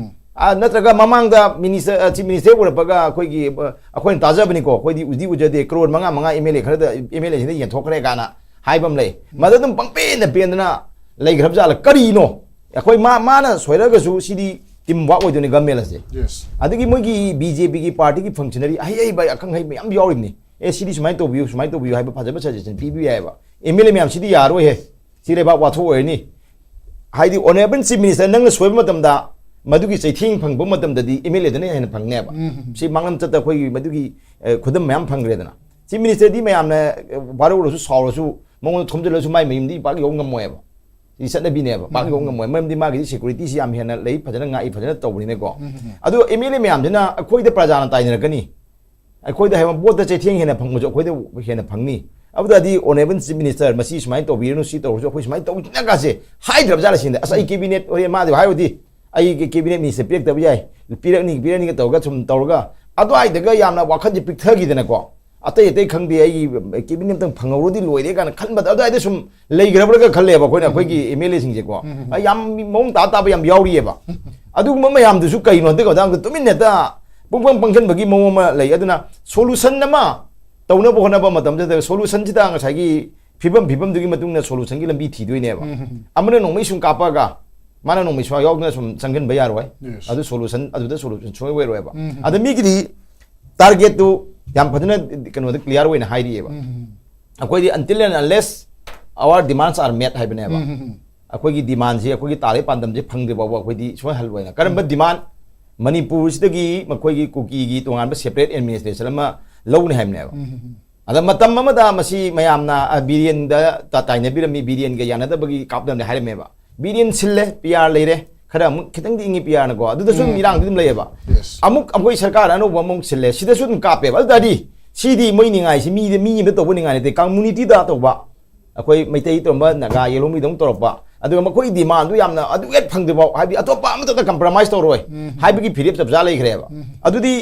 ꯑ, ꯅꯠꯇ꯭ꯔꯒ ꯃꯃꯥꯡꯗ ꯃꯤꯅꯤꯁꯇꯔ, ꯑ, ꯆꯤꯐ ꯃꯤꯅꯤꯁꯇꯔ ꯑꯣꯏꯔꯛꯄꯒ ꯑꯩꯈꯣꯏꯒꯤ, ꯑ, ꯑꯩꯈꯣꯏꯅ ꯇꯥꯖꯕꯅꯤꯀꯣ, ꯑꯩꯈꯣꯏꯗꯤ ꯎꯗꯤ ꯎꯖꯗꯦ, ꯀ꯭ꯔꯣꯔ ꯃꯉꯥ ꯃꯉꯥ ꯑꯦꯝ ꯑꯦꯜ ꯑꯦ ꯁꯤꯅ ꯌꯦꯟꯊꯣꯛꯈ꯭ꯔꯦ ꯀꯥꯏꯅ ꯍꯥꯏꯕ ꯑꯃ ꯂꯩ꯫ ꯃꯗ ꯑꯗꯨꯝ ꯄꯪꯄꯦꯟꯗ ꯄꯦꯟꯗꯅ ꯂꯩꯈ꯭ꯔꯕ ꯖꯥꯠꯂ? ꯀꯔꯤꯅꯣ? ꯑꯩꯈꯣꯏ ꯃꯥ-, ꯃꯥꯅ ꯁꯣꯏꯔꯒꯁꯨ ꯁꯤꯗꯤ ꯇꯤꯝ ꯋꯥꯛ ꯑꯣꯏꯗꯣꯏꯅꯤ ꯒꯃꯦꯟ ꯑꯁꯦ꯫ Yes. ꯑꯗꯒꯤ ꯃꯣꯏꯒꯤ ꯕꯤ ꯖꯦ ꯄꯤꯒꯤ ꯄꯥꯔꯇꯤꯒꯤ ꯐꯪꯁꯅꯔꯤ ꯑꯍꯩ ꯑꯍꯩꯕ ꯑꯈꯪ ꯑꯍꯩ ꯃꯌꯥꯝ ꯌꯥꯎꯔꯤꯕꯅꯤ꯫ ꯑꯦ, ꯁꯤꯗꯤ ꯁꯨꯃꯥꯏꯅ ꯇꯧꯕꯤꯌꯨ, ꯁꯨꯃꯥꯏꯅ ꯇꯧꯕꯤꯌꯨ ꯍꯥꯏꯕ ꯐꯖꯕ ꯁꯖꯦꯁꯟ ꯄꯤꯕ ꯌꯥꯏꯑꯕ꯫ ꯑꯦꯝ ꯑꯦꯜ ꯑꯦ ꯃꯌꯥꯝꯁꯤꯗꯤ ꯌꯥꯔꯣꯏꯍꯦ, ꯁꯤ ꯂꯩꯕꯥꯛ ꯋꯥꯊꯣꯛ ꯑꯣꯏꯔꯅꯤ꯫ ꯍꯥꯏꯗꯤ ꯑꯣꯅꯔꯦꯕꯜ ꯆꯤꯐ ꯃꯤꯅꯤꯁꯇꯔ ꯅꯪꯅ ꯁꯣꯏꯕ ꯃꯇꯝꯗ ꯃꯗꯨꯒꯤ ꯆꯩꯊꯦꯡ ꯐꯪꯕ ꯃꯇꯝꯗꯗꯤ ꯑꯦꯝ ꯑꯦꯜ ꯑꯦꯗꯅ ꯍꯦꯟꯅ ꯐꯪꯅꯦꯕ꯫ ꯎꯝ꯫ ꯁꯤ ꯃꯥꯡꯂꯝ ꯆꯠꯇ ꯑꯩꯈꯣꯏꯒꯤ ꯃꯗꯨꯒꯤ, ꯑ, ꯈꯨꯗꯝ ꯃꯌꯥꯝ ꯐꯪꯈ꯭ꯔꯦꯗꯅ꯫ ꯆꯤꯐ ꯃꯤꯅꯤꯁꯇꯔꯗꯤ ꯃꯌꯥꯝꯅ, ꯑ, ꯋꯥꯔꯧꯔꯁꯨ ꯁꯥꯎꯔꯁꯨ ꯃꯉꯣꯟꯗ ꯊꯣꯝꯖꯤꯜꯂꯁꯨ ꯃꯥꯏ ꯃꯌꯨꯝꯗꯤ ꯄꯥꯛ ꯌꯧ ꯉꯝꯃꯣꯏꯕ꯫ ꯁꯤ ꯆꯠꯅꯕꯤꯅꯦꯕ, ꯄꯥꯛ ꯌꯧ ꯎꯝ꯫ ꯉꯝꯃꯣꯏ꯫ ꯃꯔꯝꯗꯤ ꯃꯥꯒꯤꯗꯤ ꯁꯦꯀ꯭ꯌꯨꯔꯤꯇꯤꯁꯤ ꯌꯥꯝ ꯍꯦꯟꯅ ꯂꯩ, ꯐꯖꯅ ꯉꯥꯛꯏ, ꯐꯖꯅ ꯇꯧꯕꯅꯤꯅꯀꯣ꯫ ꯎꯝ꯫ ꯑꯗꯣ ꯑꯦꯝ ꯑꯦꯜ ꯑꯦ ꯃꯌꯥꯝꯁꯤꯅ ꯑꯩꯈꯣꯏꯗ ꯄ꯭ꯔꯖꯥꯅ ꯇꯥꯏꯅꯔꯛꯀꯅꯤ꯫ ꯑꯩꯈꯣꯏꯗ ꯍꯌꯦꯡ ꯚꯣꯠꯇ ꯆꯩꯊꯦꯡ ꯍꯦꯟꯅ ꯐꯪꯕꯁꯨ ꯑꯩꯈꯣꯏꯗ ꯍꯦꯟꯅ ꯐꯪꯅꯤ꯫ ꯑꯗꯨꯗꯗꯤ ꯑꯣꯅꯦꯕꯜ ꯆꯤꯐ ꯃꯤꯅꯤꯁꯇꯔ, ꯃꯁꯤ ꯁꯨꯃꯥꯏꯅ ꯇꯧꯕꯤꯔꯅꯨ, ꯁꯤ ꯇꯧꯔꯁꯨ ꯑꯩꯈꯣꯏ ꯁꯨꯃꯥꯏꯅ ꯇꯧꯅꯒꯁꯦ ꯍꯥꯏꯗ꯭ꯔꯕ ꯖꯥꯠꯂ ꯁꯤꯅꯤꯗ꯫ ꯑꯁ, ꯑꯩ ꯀꯦꯕꯤꯅꯦꯠ ꯍꯣꯏ ꯃꯥꯗꯤ ꯍꯥꯏꯔꯨꯗꯤ, ꯑꯩꯒꯤ ꯀꯦꯕꯤꯅꯦꯠ ꯃꯤꯅꯤꯁꯇꯔ ꯄꯤꯔꯛꯇꯕ ꯌꯥꯏ, ꯄꯤꯔꯛꯅꯤ, ꯄꯤꯔꯛꯅꯤꯒ ꯇꯧꯔꯒ ꯁꯨꯝ ꯇꯧꯔꯒ ꯑꯗꯨꯋꯥꯏꯗꯒ ꯌꯥꯝꯅ ꯋꯥꯈꯜꯁꯦ ꯄꯤꯛꯊꯈꯤꯗꯅꯀꯣ꯫ ꯑꯇꯩ ꯑꯇꯩ ꯈꯪꯗꯦ, ꯑꯩꯒꯤ ꯀꯦꯕꯤꯅꯦꯠ ꯑꯝꯇꯪ ꯐꯪꯍꯧꯔꯗꯤ ꯂꯣꯏꯔꯦ ꯀꯥꯏꯅ ꯈꯟꯕꯗ ꯑꯗꯨꯋꯥꯏꯗ ꯁꯨꯝ ꯂꯩꯈ꯭ꯔꯕ꯭ꯔꯒ ꯈꯜꯂꯦꯕ ꯑꯩꯈꯣꯏꯅ, ꯑꯩꯈꯣꯏꯒꯤ ꯑꯦꯝ ꯑꯦꯜ ꯑꯦꯁꯤꯡꯁꯦꯀꯣ꯫ ꯎꯝ꯫ ꯑ, ꯌꯥꯝ ꯃꯑꯣꯡ ꯇꯥ ꯇꯥꯕ ꯌꯥꯝ ꯌꯥꯎꯔꯤꯑꯕ꯫ ꯑꯗꯨꯒꯨꯝꯕ ꯃꯌꯥꯝꯗꯨꯁꯨ ꯀꯩꯅꯣ ꯍꯟꯗꯛ ꯃꯇꯥꯡꯗ ꯇꯨꯃꯤꯟꯅ ꯍꯦꯛꯇ ꯄꯨꯡꯄꯪ ꯄꯪꯁꯟꯕꯒꯤ ꯃꯑꯣꯡ ꯑꯃ ꯂꯩ꯫ ꯑꯗꯨꯅ ꯁꯣꯂꯨꯁꯟ ꯑꯃ ꯇꯧꯅꯕ ꯍꯣꯠꯅꯕ ꯃꯇꯝꯗ ꯁꯣꯂꯨꯁꯟꯁꯤꯗ ꯉꯁꯥꯏꯒꯤ ꯐꯤꯕꯝ, ꯐꯤꯕꯝꯗꯨꯒꯤ ꯃꯇꯨꯡ ꯏꯟꯅ ꯁꯣꯂꯨꯁꯟꯒꯤ ꯂꯝꯕꯤ ꯊꯤꯗꯣꯏꯅꯦꯕ꯫ ꯎꯝ꯫ ꯑꯃꯅ ꯅꯣꯡꯃꯩ ꯁꯨꯝ ꯀꯥꯞꯄꯒ ꯃꯥꯅ ꯅꯣꯡꯃꯩ ꯁꯨꯡꯌꯥꯎ ꯌꯥꯎꯗꯅ ꯁꯨꯝ ꯆꯪꯁꯤꯟꯕ ꯌꯥꯔꯣꯏ꯫ Yes. ꯑꯗꯨ ꯁꯣꯂꯨꯁꯟ, ꯑꯗꯨꯗ ꯁꯣꯂꯨꯁꯟ ꯁꯣꯏ ꯑꯣꯏꯔꯣꯏꯕ꯫ ꯎꯝ꯫ ꯑꯗ ꯃꯤꯒꯤꯗꯤ ꯇꯥꯔꯒꯦꯠꯇꯨ ꯌꯥꯝ ꯐꯖꯅ ꯀꯩꯅꯣꯗ ꯀ꯭ꯂꯤꯌꯥꯔ ꯑꯣꯏꯅ ꯍꯥꯏꯔꯤꯑꯕ꯫ ꯎꯝ꯫ ꯑꯩꯈꯣꯏꯗꯤ until and unless our demands are met ꯍꯥꯏꯕꯅꯦꯕ꯫ ꯎꯝ꯫ ꯑꯩꯈꯣꯏꯒꯤ ꯗꯤꯃꯥꯟꯁꯤ, ꯑꯩꯈꯣꯏꯒꯤ ꯇꯥꯔꯒꯦꯠ ꯄꯥꯟꯗꯝꯁꯤ ꯐꯪꯗ꯭ꯔꯤ ꯐꯥꯎꯕ ꯑꯩꯈꯣꯏꯗꯤ ꯁꯨꯡꯍꯜ ꯍꯜꯂꯣꯏꯅ꯫ ꯀꯔꯝꯕ ꯎꯝ꯫ ꯗꯤꯃꯥꯟ? ꯃꯅꯤꯄꯨꯔꯁꯤꯗꯒꯤ ꯃꯈꯣꯏꯒꯤ ꯀꯨꯀꯤꯒꯤ ꯇꯣꯉꯥꯟꯕ separate administration ꯑꯃ ꯂꯧꯅꯤ ꯍꯥꯏꯕꯅꯦꯕ꯫ ꯎꯝ꯫ ꯑꯗ ꯃꯇꯝ ꯑꯃꯗ ꯃꯁꯤ ꯃꯌꯥꯝꯅ, ꯑ, ꯕꯤꯔꯦꯟꯗ ꯇ-, ꯇꯥꯏꯅꯕꯤꯔꯝꯃꯤ, ꯕꯤꯔꯦꯟꯒ ꯌꯥꯅꯗꯕꯒꯤ ꯀꯥꯞꯅꯕꯅꯤ ꯍꯥꯏꯔꯝꯃꯦꯕ꯫ ꯕꯤꯔꯦꯟ ꯁꯤꯜꯂꯦ, ꯄꯤ ꯑꯥꯔ ꯂꯩꯔꯦ, ꯈꯔ ꯑꯃꯨꯛ ꯈꯤꯇꯪꯗꯤ ꯏꯪꯉꯤ ꯄꯤ ꯑꯥꯔꯅꯀꯣ, ꯑꯗꯨꯗꯁꯨ ꯑꯗꯨꯝ ꯎꯝ꯫ ꯏꯔꯥꯡꯗꯤ ꯑꯗꯨꯝ ꯂꯩꯌꯦꯕ꯫ Yes. ꯑꯃꯨꯛ ꯑꯩꯈꯣꯏ ꯁꯔꯀꯥꯔ ꯑꯅꯧꯕ ꯑꯃꯨꯛ ꯁꯤꯜꯂꯦ, ꯁꯤꯗꯁꯨ ꯑꯗꯨꯝ ꯀꯥꯞꯄꯦꯕ꯫ ꯑꯗꯨ ꯇꯥꯔꯗꯤ ꯁꯤꯗꯤ ꯃꯣꯏ ꯅꯤꯡꯉꯥꯏꯁꯤ ꯃꯤꯗ, ꯃꯤ ꯑꯃꯗ ꯇꯧꯕ ꯅꯤꯡꯉꯥꯏ ꯅꯠꯇꯦ, ꯀꯝꯃꯨꯅꯤꯇꯤꯗ ꯇꯧꯕ꯫ ꯑꯩꯈꯣꯏ ꯃꯩꯇꯩ ꯇꯧꯔꯝꯕ, ꯅꯥꯒꯥ ꯌꯦꯂꯣꯡꯃꯤꯗꯧ ꯇꯧꯔꯛꯄ, ꯑꯗꯨꯒ ꯃꯈꯣꯏ ꯗꯤꯃꯥꯟꯗꯨ ꯌꯥꯝꯅ ꯑꯗꯨ ꯍꯦꯛ ꯐꯪꯗ꯭ꯔꯤꯐꯥꯎ, ꯍꯥꯏꯕꯗꯤ ꯑꯇꯣꯞꯄ ꯑꯃꯠꯇꯗ ꯀꯝꯄ꯭ꯔꯣꯃꯥꯏꯁ ꯇꯧꯔꯣꯏ ꯎꯝ꯫ ꯍꯥꯏꯕꯒꯤ ꯐꯤꯔꯦꯞ ꯆꯞ ꯆꯥ ꯂꯩꯈ꯭ꯔꯦꯕ꯫ ꯎꯝ꯫ ꯑꯗꯨꯗꯤ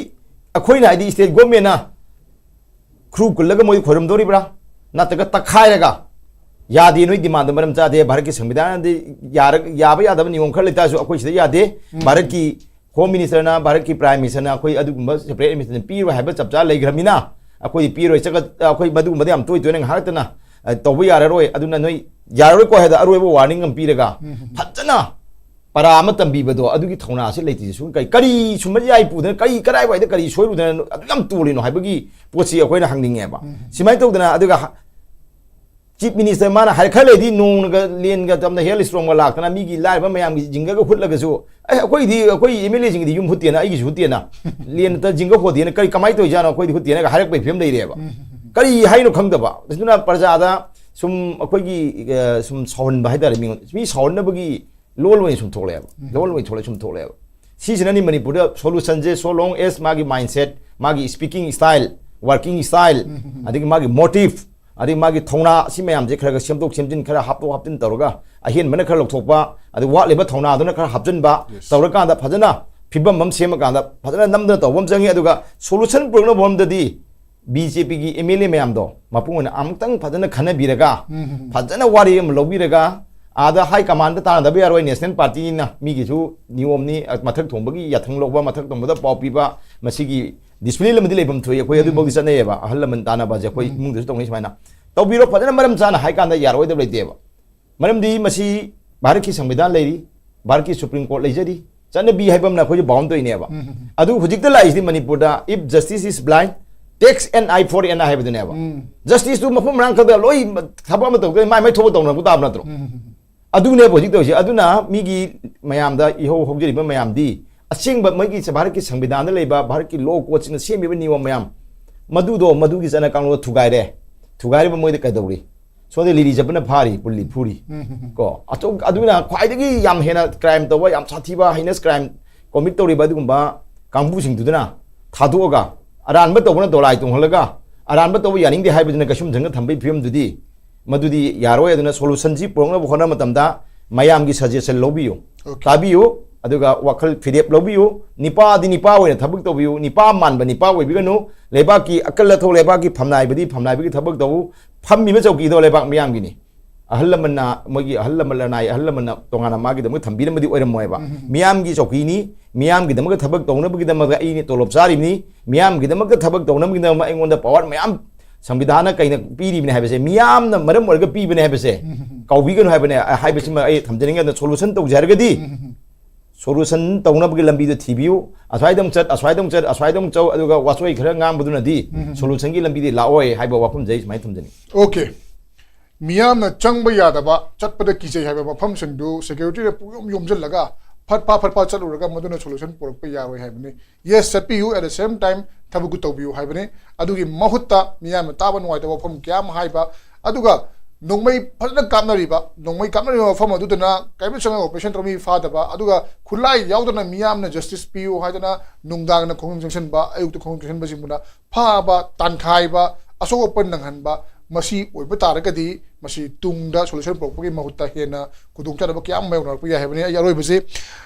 ꯑꯩꯈꯣꯏꯅ, ꯍꯥꯏꯗꯤ ꯁ꯭ꯇꯦꯠ ꯒꯣꯔꯃꯦꯟꯅ ꯈꯨꯔꯨ ꯀꯨꯜꯂꯒ ꯃꯣꯏ ꯈꯣꯏꯔꯝꯗꯣꯔꯤꯕ꯭ꯔꯥ? ꯅꯠꯇ꯭ꯔꯒ ꯇꯛꯈꯥꯏꯔꯒ, "ꯌꯥꯗꯦ, ꯅꯣꯏ ꯗꯤꯃꯥꯟꯗꯣ ꯃꯔꯝ ꯆꯥꯗꯦ, ꯚꯥꯔꯠꯀꯤ ꯁꯪꯕꯤꯙꯥꯟꯗꯤ ꯌꯥꯔ-, ꯌꯥꯕ ꯌꯥꯗꯕ ꯅꯤꯌꯣꯝ ꯈꯔ ꯂꯩꯇꯥꯔꯁꯨ ꯑꯩꯈꯣꯏ ꯁꯤꯗ ꯌꯥꯗꯦ, ꯎꯝ꯫ ꯚꯥꯔꯠꯀꯤ ꯍꯣꯝ ꯃꯤꯅꯤꯁꯇꯔꯅ, ꯚꯥꯔꯠꯀꯤ ꯄ꯭ꯔꯥꯏꯝ ꯃꯤꯅꯤꯁꯇꯔꯅ ꯑꯩꯈꯣꯏ ꯑꯗꯨꯒꯨꯝꯕ ꯁꯦꯄꯔꯦꯠ ꯑꯦꯗꯃꯤꯅꯤꯁꯇ꯭ꯔꯦꯁꯟ ꯄꯤꯔꯣꯏ" ꯍꯥꯏꯕ ꯆꯞ ꯆꯥ ꯂꯩꯈ꯭ꯔꯕꯅꯤꯅ, ꯑꯩꯈꯣꯏꯗꯤ ꯄꯤꯔꯣꯏ꯫ ꯆꯠꯀ-, ꯑꯩꯈꯣꯏ ꯃꯗꯨꯒꯨꯝꯕꯗ ꯌꯥꯝ ꯇꯣꯏ ꯇꯣꯏꯅ ꯉꯥꯏꯍꯥꯛꯇꯅ, ꯑ, ꯇꯧꯕ ꯌꯥꯔꯔꯣꯏ꯫ ꯑꯗꯨꯅ ꯅꯣꯏ ꯌꯥꯔꯔꯣꯏꯀꯣ ꯍꯥꯏꯗ ꯑꯔꯣꯏꯕ ꯋꯥꯔꯅꯤꯡ ꯑꯃ ꯄꯤꯔꯒ, ꯎꯝ꯫ ꯐꯖꯅ ꯄꯔꯥ ꯑꯃ ꯇꯝꯕꯤꯕꯗꯣ, ꯑꯗꯨꯒꯤ ꯊꯧꯅꯥꯁꯤ ꯂꯩꯇ꯭ꯔꯤꯁꯦ ꯁꯨꯝ ꯀꯩ, ꯀꯔꯤ ꯁꯨꯝꯕ ꯌꯥꯏ ꯄꯨꯗꯅ, ꯀꯔꯤ ꯀꯔꯥꯏꯋꯥꯏꯗ ꯀꯔꯤ ꯁꯣꯏꯔꯨꯗꯅ ꯑꯗꯨ ꯌꯥꯝ ꯇꯣꯜꯂꯤꯅꯣ ꯍꯥꯏꯕꯒꯤ ꯄꯣꯠꯁꯤ ꯑꯩꯈꯣꯏꯅ ꯍꯪꯅꯤꯡꯉꯦꯕ꯫ ꯎꯝ꯫ ꯁꯨꯃꯥꯏꯅ ꯇꯧꯗꯅ, ꯑꯗꯨꯒ ꯍ-, ꯆꯤꯐ ꯃꯤꯅꯤꯁꯇꯔ ꯃꯥꯅ ꯍꯥꯏꯔꯛꯈ꯭ꯔ ꯂꯩꯗꯤ, ꯅꯣꯡꯅꯒ ꯂꯦꯟꯒ ꯇꯝꯗ ꯍꯦꯜ ꯏꯁꯇꯣꯝꯒ ꯂꯥꯛꯇꯅ ꯃꯤꯒꯤ ꯂꯥꯏꯔꯕ ꯃꯌꯥꯝꯒꯤ ꯖꯤꯡꯒꯒ ꯍꯨꯠꯂꯒꯁꯨ, "ꯑꯦ, ꯑꯩꯈꯣꯏꯗꯤ, ꯑꯩꯈꯣꯏ ꯑꯦꯝ ꯑꯦꯜ ꯑꯦꯁꯤꯡꯒꯤꯗꯤ ꯌꯨꯝ ꯍꯨꯠꯇꯦꯅ, ꯑꯩꯒꯤꯁꯨ ꯍꯨꯠꯇꯦꯅ, ꯂꯦꯟꯗ ꯖꯤꯡꯒ ꯍꯣꯗꯦꯅ ꯀꯔꯤ, ꯀꯃꯥꯏꯅ ꯇꯧꯔꯤꯖꯥꯠꯅꯣ, ꯑꯩꯈꯣꯏꯗꯤ ꯍꯨꯠꯇꯦꯅꯒ" ꯍꯥꯏꯔꯛꯄꯒꯤ ꯐꯤꯕꯝ ꯂꯩꯔꯦꯕ꯫ ꯀꯔꯤ ꯍꯥꯏꯅꯣ ꯈꯪꯗꯕ꯫ ꯑꯗꯨꯅ ꯄ꯭ꯔꯖꯥꯗ ꯁꯨꯝ ꯑꯩꯈꯣꯏꯒꯤ, ꯑ, ꯁꯨꯝ ꯁꯥꯎꯍꯟꯕ ꯍꯥꯏꯇꯥꯔꯦ, ꯃꯤꯉꯣꯟꯗ ꯃꯤ ꯁꯥꯎꯍꯟꯅꯕꯒꯤ ꯂꯣꯜ ꯑꯣꯏꯅ ꯁꯨꯝ ꯊꯣꯛꯂꯛꯑꯦꯕ꯫ ꯂꯣꯜ ꯑꯣꯏꯅ ꯊꯣꯛꯂꯛꯑꯦ, ꯁꯨꯝ ꯊꯣꯛꯂꯛꯑꯦꯕ꯫ ꯁꯤꯁꯤꯅꯅꯤ ꯃꯅꯤꯄꯨꯔꯗ solution ꯁꯦ, so long as ꯃꯥꯒꯤ mindset, ꯃꯥꯒꯤ speaking style, working style, ꯑꯗꯒꯤ ꯃꯥꯒꯤ motive, ꯑꯗꯒꯤ ꯃꯥꯒꯤ ꯊꯧꯅꯥ, ꯁꯤ ꯃꯌꯥꯝꯁꯦ ꯈꯔ ꯈꯔ ꯁꯦꯝꯗꯣꯛ ꯁꯦꯝꯖꯤꯟ, ꯈꯔ ꯍꯥꯞꯇꯣꯛ ꯍꯥꯞꯆꯤꯟ ꯇꯧꯔꯒ, ꯑꯍꯦꯟꯕꯅ ꯈꯔ ꯂꯧꯊꯣꯛꯄ, ꯑꯗꯩ ꯋꯥꯠꯂꯤꯕ ꯊꯧꯅꯥꯗꯨꯅ ꯈꯔ ꯍꯥꯞꯆꯤꯟꯕ, ꯇꯧꯔꯀꯥꯟꯗ ꯐꯖꯅ ꯐꯤꯕꯝ ꯑꯃ ꯁꯦꯝꯃꯀꯥꯟꯗ ꯐꯖꯅ ꯅꯝꯗꯅ ꯇꯧꯕ ꯑꯃ ꯆꯪꯉꯤ꯫ ꯑꯗꯨꯒ solution ꯄꯨꯔꯛꯅꯕ ꯃꯔꯝꯗꯗꯤ ꯕꯤ ꯖꯦ ꯄꯤꯒꯤ ꯑꯦꯝ ꯑꯦꯜ ꯑꯦ ꯃꯌꯥꯝꯗꯣ ꯃꯄꯨꯡ ꯑꯣꯏꯅ ꯑꯃꯨꯛꯇꯪ ꯐꯖꯅ ꯈꯟꯅꯕꯤꯔꯒ, ꯐꯖꯅ ꯋꯥꯔꯦꯞ ꯑꯃ ꯂꯧꯕꯤꯔꯒ, ꯑꯥꯗ ꯍꯥꯏ ꯀꯃꯥꯟꯗ ꯇꯥꯟꯅꯗꯕ ꯌꯥꯔꯣꯏ, ꯅꯦꯁꯅꯦꯜ ꯄꯥꯔꯇꯤꯅꯤꯅ꯫ ꯃꯤꯒꯤꯁꯨ ꯅꯤꯌꯣꯝꯅꯤ, ꯑ, ꯃꯊꯛ ꯊꯣꯡꯕꯒꯤ ꯌꯥꯊꯪ ꯂꯧꯕ, ꯃꯊꯛ ꯊꯣꯡꯕꯗ ꯄꯥꯎ ꯄꯤꯕ, ꯃꯁꯤꯒꯤ ꯗꯤꯁꯤꯄ꯭ꯂꯤꯟ ꯑꯃꯗꯤ ꯂꯩꯐꯝ ꯊꯣꯛꯏ꯫ ꯑꯩꯈꯣꯏ ꯑꯗꯨꯐꯥꯎꯗꯤ ꯆꯠꯅꯩꯌꯦꯕ, ꯑꯍꯜ ꯂꯃꯟ ꯇꯥꯟꯅꯕꯁꯦ ꯑꯩꯈꯣꯏ ꯏꯃꯨꯡꯗꯁꯨ ꯇꯧꯅꯩ ꯁꯨꯃꯥꯏꯅ꯫ ꯇꯧꯕꯤꯔꯣ, ꯐꯖꯅ ꯃꯔꯝ ꯆꯥꯅ ꯍꯥꯏ ꯀꯥꯟꯗ ꯌꯥꯔꯣꯏꯗꯕ ꯂꯩꯇꯦꯕ꯫ ꯃꯔꯝꯗꯤ ꯃꯁꯤ ꯚꯥꯔꯠꯀꯤ ꯁꯪꯕꯤꯙꯥꯟ ꯂꯩꯔꯤ, ꯚꯥꯔꯠꯀꯤ ꯁꯨꯄ꯭ꯔꯤꯝ ꯀꯣꯔꯠ ꯂꯩꯖꯔꯤ, ꯆꯠꯅꯕꯤ ꯍꯥꯏꯕ ꯑꯃꯅ ꯑꯩꯈꯣꯏꯁꯨ ꯕꯥꯎꯟ ꯇꯧꯔꯤꯅꯦꯕ꯫ ꯑꯗꯨ ꯍꯧꯖꯤꯛꯇ ꯂꯥꯛꯏꯁꯤꯗꯤ ꯃꯅꯤꯄꯨꯔꯗ, "If justice is blind, take an eye for an eye" ꯍꯥꯏꯕꯗꯨꯅꯦꯕ꯫ ꯖꯁꯇꯤꯁꯇꯨ ꯃꯐꯝ ꯃꯔꯥꯡ ꯈꯛꯇ ꯂꯣꯏ ꯊꯕꯛ ꯑꯃ ꯇꯧꯗꯣꯏ, ꯃꯥꯏ ꯃꯥꯏ ꯊꯣꯛꯄ ꯇꯧꯅꯕ ꯇꯥꯕ ꯅꯠꯇ꯭ꯔꯣ? ꯑꯗꯨꯅꯦꯕ ꯍꯧꯖꯤꯛ ꯇꯧꯔꯤꯁꯦ꯫ ꯑꯗꯨꯅ ꯃꯤꯒꯤ ꯃꯌꯥꯝꯗ, ꯏꯍꯧ ꯍꯧꯖꯔꯤꯕ ꯃꯌꯥꯝꯗꯤ ꯑꯁꯦꯡꯕ ꯃꯣꯏꯒꯤ ꯚꯥꯔꯠꯀꯤ ꯁꯪꯕꯤꯙꯥꯟꯗ ꯂꯩꯕ, ꯚꯥꯔꯠꯀꯤ ꯂꯣ ꯀꯣꯗꯁꯤꯡꯅ ꯁꯦꯝꯃꯤꯕ ꯅꯤꯌꯣꯝ ꯃꯌꯥꯝ, ꯃꯗꯨꯗꯣ, ꯃꯗꯨꯒꯤ ꯆꯠꯅ ꯀꯥꯡꯂꯣꯟꯗꯣ ꯊꯨꯒꯥꯏꯔꯦ꯫ ꯊꯨꯒꯥꯏꯔꯤꯕ ꯃꯣꯏꯗ ꯀꯩꯗꯧꯔꯤ? ꯁꯣꯝꯗ ꯂꯤꯂꯤ ꯆꯠꯄꯅ ꯐꯥꯔꯤ, ꯄꯨꯜꯂꯤ ꯐꯨꯔꯤ꯫ ꯀꯣ, ꯑꯆꯧ-, ꯑꯗꯨꯅ ꯈ꯭ꯋꯥꯏꯗꯒꯤ ꯌꯥꯝ ꯍꯦꯟꯅ ꯀ꯭ꯔꯥꯏꯝ ꯇꯧꯕ, ꯌꯥꯝ ꯁꯥꯊꯤꯕ, ꯍꯩꯅꯁ ꯀ꯭ꯔꯥꯏꯝ ꯀꯣꯃꯤꯠ ꯇꯧꯔꯤꯕ ꯑꯗꯨꯒꯨꯝꯕ ꯀꯥꯡꯕꯨꯁꯤꯡꯗꯨꯗꯅ ꯊꯥꯗꯣꯛꯑꯒ, ꯑꯔꯥꯟꯕ ꯇꯧꯕꯅ ꯗꯣꯂꯥꯏ ꯇꯣꯡꯍꯜꯂꯒ, ꯑꯔꯥꯟꯕ ꯇꯧꯕ ꯌꯥꯅꯤꯡꯗꯦ ꯍꯥꯏꯕꯗꯨꯅ ꯀꯩꯁꯨꯝꯁꯪꯒ ꯊꯝꯕꯒꯤ ꯐꯤꯕꯝꯗꯨꯗꯤ, ꯃꯗꯨꯗꯤ ꯌꯥꯔꯣꯏ꯫ ꯑꯗꯨꯅ ꯁꯣꯂꯨꯁꯟꯁꯤ ꯄꯨꯔꯛꯅꯕ ꯍꯣꯠꯅꯕ ꯃꯇꯝꯗ ꯃꯌꯥꯝꯒꯤ ꯁꯖꯦꯁꯟ ꯂꯧꯕꯤꯌꯨ, OK꯫ ꯇꯥꯕꯤꯌꯨ, ꯑꯗꯨꯒ ꯋꯥꯈꯜ ꯐꯤꯔꯦꯞ ꯂꯧꯕꯤꯌꯨ꯫ ꯅꯤꯄꯥꯗꯤ ꯅꯤꯄꯥ ꯑꯣꯏꯅ ꯊꯕꯛ ꯇꯧꯕꯤꯌꯨ, ꯅꯤꯄꯥ ꯃꯥꯟꯕ ꯅꯤꯄꯥ ꯑꯣꯏꯕꯤꯒꯅꯨ꯫ ꯂꯩꯕꯥꯛꯀꯤ ꯑꯀꯜ ꯑꯊꯧ, ꯂꯩꯕꯥꯛꯀꯤ ꯐꯝꯅꯥꯏꯕꯗꯤ ꯐꯝꯅꯥꯏꯕꯒꯤ ꯊꯕꯛ ꯇꯧ꯫ ꯐꯝꯃꯤꯕ ꯆꯧꯀꯤꯗꯣ ꯂꯩꯕꯥꯛ ꯃꯤꯌꯥꯝꯒꯤꯅꯤ꯫ ꯑꯍꯜ ꯂꯃꯟꯅ, ꯃꯣꯏꯒꯤ ꯑꯍꯜ ꯂꯃꯟ ꯂꯅꯥꯏ ꯑꯍꯜ ꯂꯃꯟꯅ ꯇꯣꯉꯥꯟꯅ ꯃꯥꯒꯤꯗꯃꯛ ꯊꯝꯕꯤꯔꯝꯕꯗꯤ ꯑꯣꯏꯔꯝꯃꯣꯏꯕ꯫ ꯃꯤꯌꯥꯝꯒꯤ ꯆꯧꯀꯤꯅꯤ, ꯃꯤꯌꯥꯝꯒꯤꯗꯃꯛꯇ ꯊꯕꯛ ꯇꯧꯅꯕꯒꯤꯗꯃꯛꯇ ꯑꯩꯅ ꯇꯣꯂꯣꯞ ꯆꯥꯔꯤꯕꯅꯤ, ꯃꯤꯌꯥꯝꯒꯤꯗꯃꯛꯇ ꯊꯕꯛ ꯇꯧꯅꯕꯒꯤꯗꯃꯛ ꯑꯩꯉꯣꯟꯗ ꯄꯋꯥꯔ ꯃꯌꯥꯝ ꯁꯪꯕꯤꯙꯥꯅ ꯀꯩꯅ ꯄꯤꯔꯤꯕꯅꯤ ꯍꯥꯏꯕꯁꯦ, ꯃꯤꯌꯥꯝꯅ ꯃꯔꯝ ꯑꯣꯏꯔꯒ ꯄꯤꯕꯅꯦ ꯍꯥꯏꯕꯁꯦ ꯀꯥꯎꯕꯤꯒꯅꯨ ꯍꯥꯏꯕꯅꯦ꯫ ꯍꯥꯏꯕꯁꯤꯃ ꯑꯩ ꯊꯝꯖꯅꯤꯡꯉꯦ꯫ ꯑꯗꯨꯅ ꯁꯣꯂꯨꯁꯟ ꯇꯧꯁꯦ ꯍꯥꯏꯔꯒꯗꯤ, ꯁꯣꯂꯨꯁꯟ ꯇꯧꯅꯕꯒꯤ ꯂꯝꯕꯤꯗꯣ ꯊꯤꯕꯤꯌꯨ꯫ ꯑꯁ꯭ꯋꯥꯏꯗ ꯑꯃꯨꯛ ꯆꯠ, ꯑꯁ꯭ꯋꯥꯏꯗ ꯑꯃꯨꯛ ꯆꯠ, ꯑꯁ꯭ꯋꯥꯏꯗ ꯑꯃꯨꯛ ꯆꯧ, ꯑꯗꯨꯒ ꯋꯥꯆꯣꯏ ꯈꯔ ꯉꯥꯡꯕꯗꯨꯅꯗꯤ ꯁꯣꯂꯨꯁꯟꯒꯤ ꯂꯝꯕꯤꯗꯤ ꯂꯥꯛꯑꯣꯏ ꯍꯥꯏꯕ ꯋꯥꯐꯝꯁꯦ ꯑꯩ ꯁꯨꯃꯥꯏꯅ ꯊꯝꯖꯅꯤꯡꯉꯤ꯫ OK꯫ ꯃꯤꯌꯥꯝꯅ ꯆꯪꯕ ꯌꯥꯗꯕ, ꯆꯠꯄꯗ ꯀꯤꯖꯩ ꯍꯥꯏꯕ ꯃꯐꯝꯁꯤꯡꯗꯨ ꯁꯦꯀ꯭ꯌꯨꯔꯤꯇꯤꯅ ꯄꯨꯡꯌꯣꯝ ꯌꯣꯝꯁꯤꯜꯂꯒ ꯐꯠ ꯐꯥ ꯐꯠ ꯐꯥ ꯆꯠꯂꯨꯔꯒ ꯃꯗꯨꯅ ꯁꯣꯂꯨꯁꯟ ꯄꯨꯔꯛꯄ ꯌꯥꯔꯣꯏ ꯍꯥꯏꯕꯅꯤ꯫ ꯌꯦꯁ, ꯆꯠꯄꯤꯌꯨ, at the same time ꯊꯕꯛꯇꯨ ꯇꯧꯕꯤꯌꯨ ꯍꯥꯏꯕꯅꯤ꯫ ꯑꯗꯨꯒꯤ ꯃꯍꯨꯠꯇ ꯃꯤꯌꯥꯝꯅ ꯇꯥꯕ ꯅꯨꯡꯉꯥꯏꯇꯕ ꯋꯥꯐꯝ ꯀꯌꯥ ꯑꯃ ꯍꯥꯏꯕ, ꯑꯗꯨꯒ ꯅꯣꯡꯃꯩ ꯐꯖꯅ ꯀꯥꯞꯅꯔꯤꯕ, ꯅꯣꯡꯃꯩ ꯀꯥꯞꯅꯔꯤꯕ ꯃꯐꯝ ꯑꯗꯨꯗꯅ ꯀꯔꯤꯝꯇ ꯆꯪꯉꯒ ꯑꯣꯄꯔꯦꯁꯟ ꯇꯧꯔꯝꯃꯤ ꯐꯥꯗꯕ, ꯑꯗꯨꯒ ꯈꯨꯠꯂꯥꯏ ꯌꯥꯎꯗꯅ ꯃꯤꯌꯥꯝꯅ ꯖꯁꯇꯤꯁ ꯄꯤꯌꯨ ꯍꯥꯏꯗꯅ ꯅꯨꯡꯗꯥꯡꯗ ꯈꯣꯡꯖꯪ ꯆꯪꯁꯤꯟꯕ, ꯑꯌꯨꯛꯇ ꯈꯣꯡꯖꯪ ꯆꯪꯁꯤꯟꯕꯁꯤꯡꯕꯨꯅ ꯐꯥꯕ, ꯇꯥꯟꯈꯥꯏꯕ, ꯑꯁꯣꯛ ꯑꯄꯟ ꯅꯪꯍꯟꯕ, ꯃꯁꯤ ꯑꯣꯏꯕ ꯇꯥꯔꯒꯗꯤ ꯃꯁꯤ ꯇꯨꯡꯗ ꯁꯣꯂꯨꯁꯟ ꯄꯨꯔꯛꯄꯒꯤ ꯃꯍꯨꯠꯇ ꯍꯦꯟꯅ ꯈꯨꯗꯣꯡꯆꯥꯗꯕ ꯀꯌꯥ ꯑꯃ ꯃꯥꯌꯣꯛꯅꯔꯛꯄ ꯌꯥꯏ ꯍꯥꯏꯕꯅꯤ꯫ ꯑꯩ ꯑꯔꯣꯏꯕꯁꯦ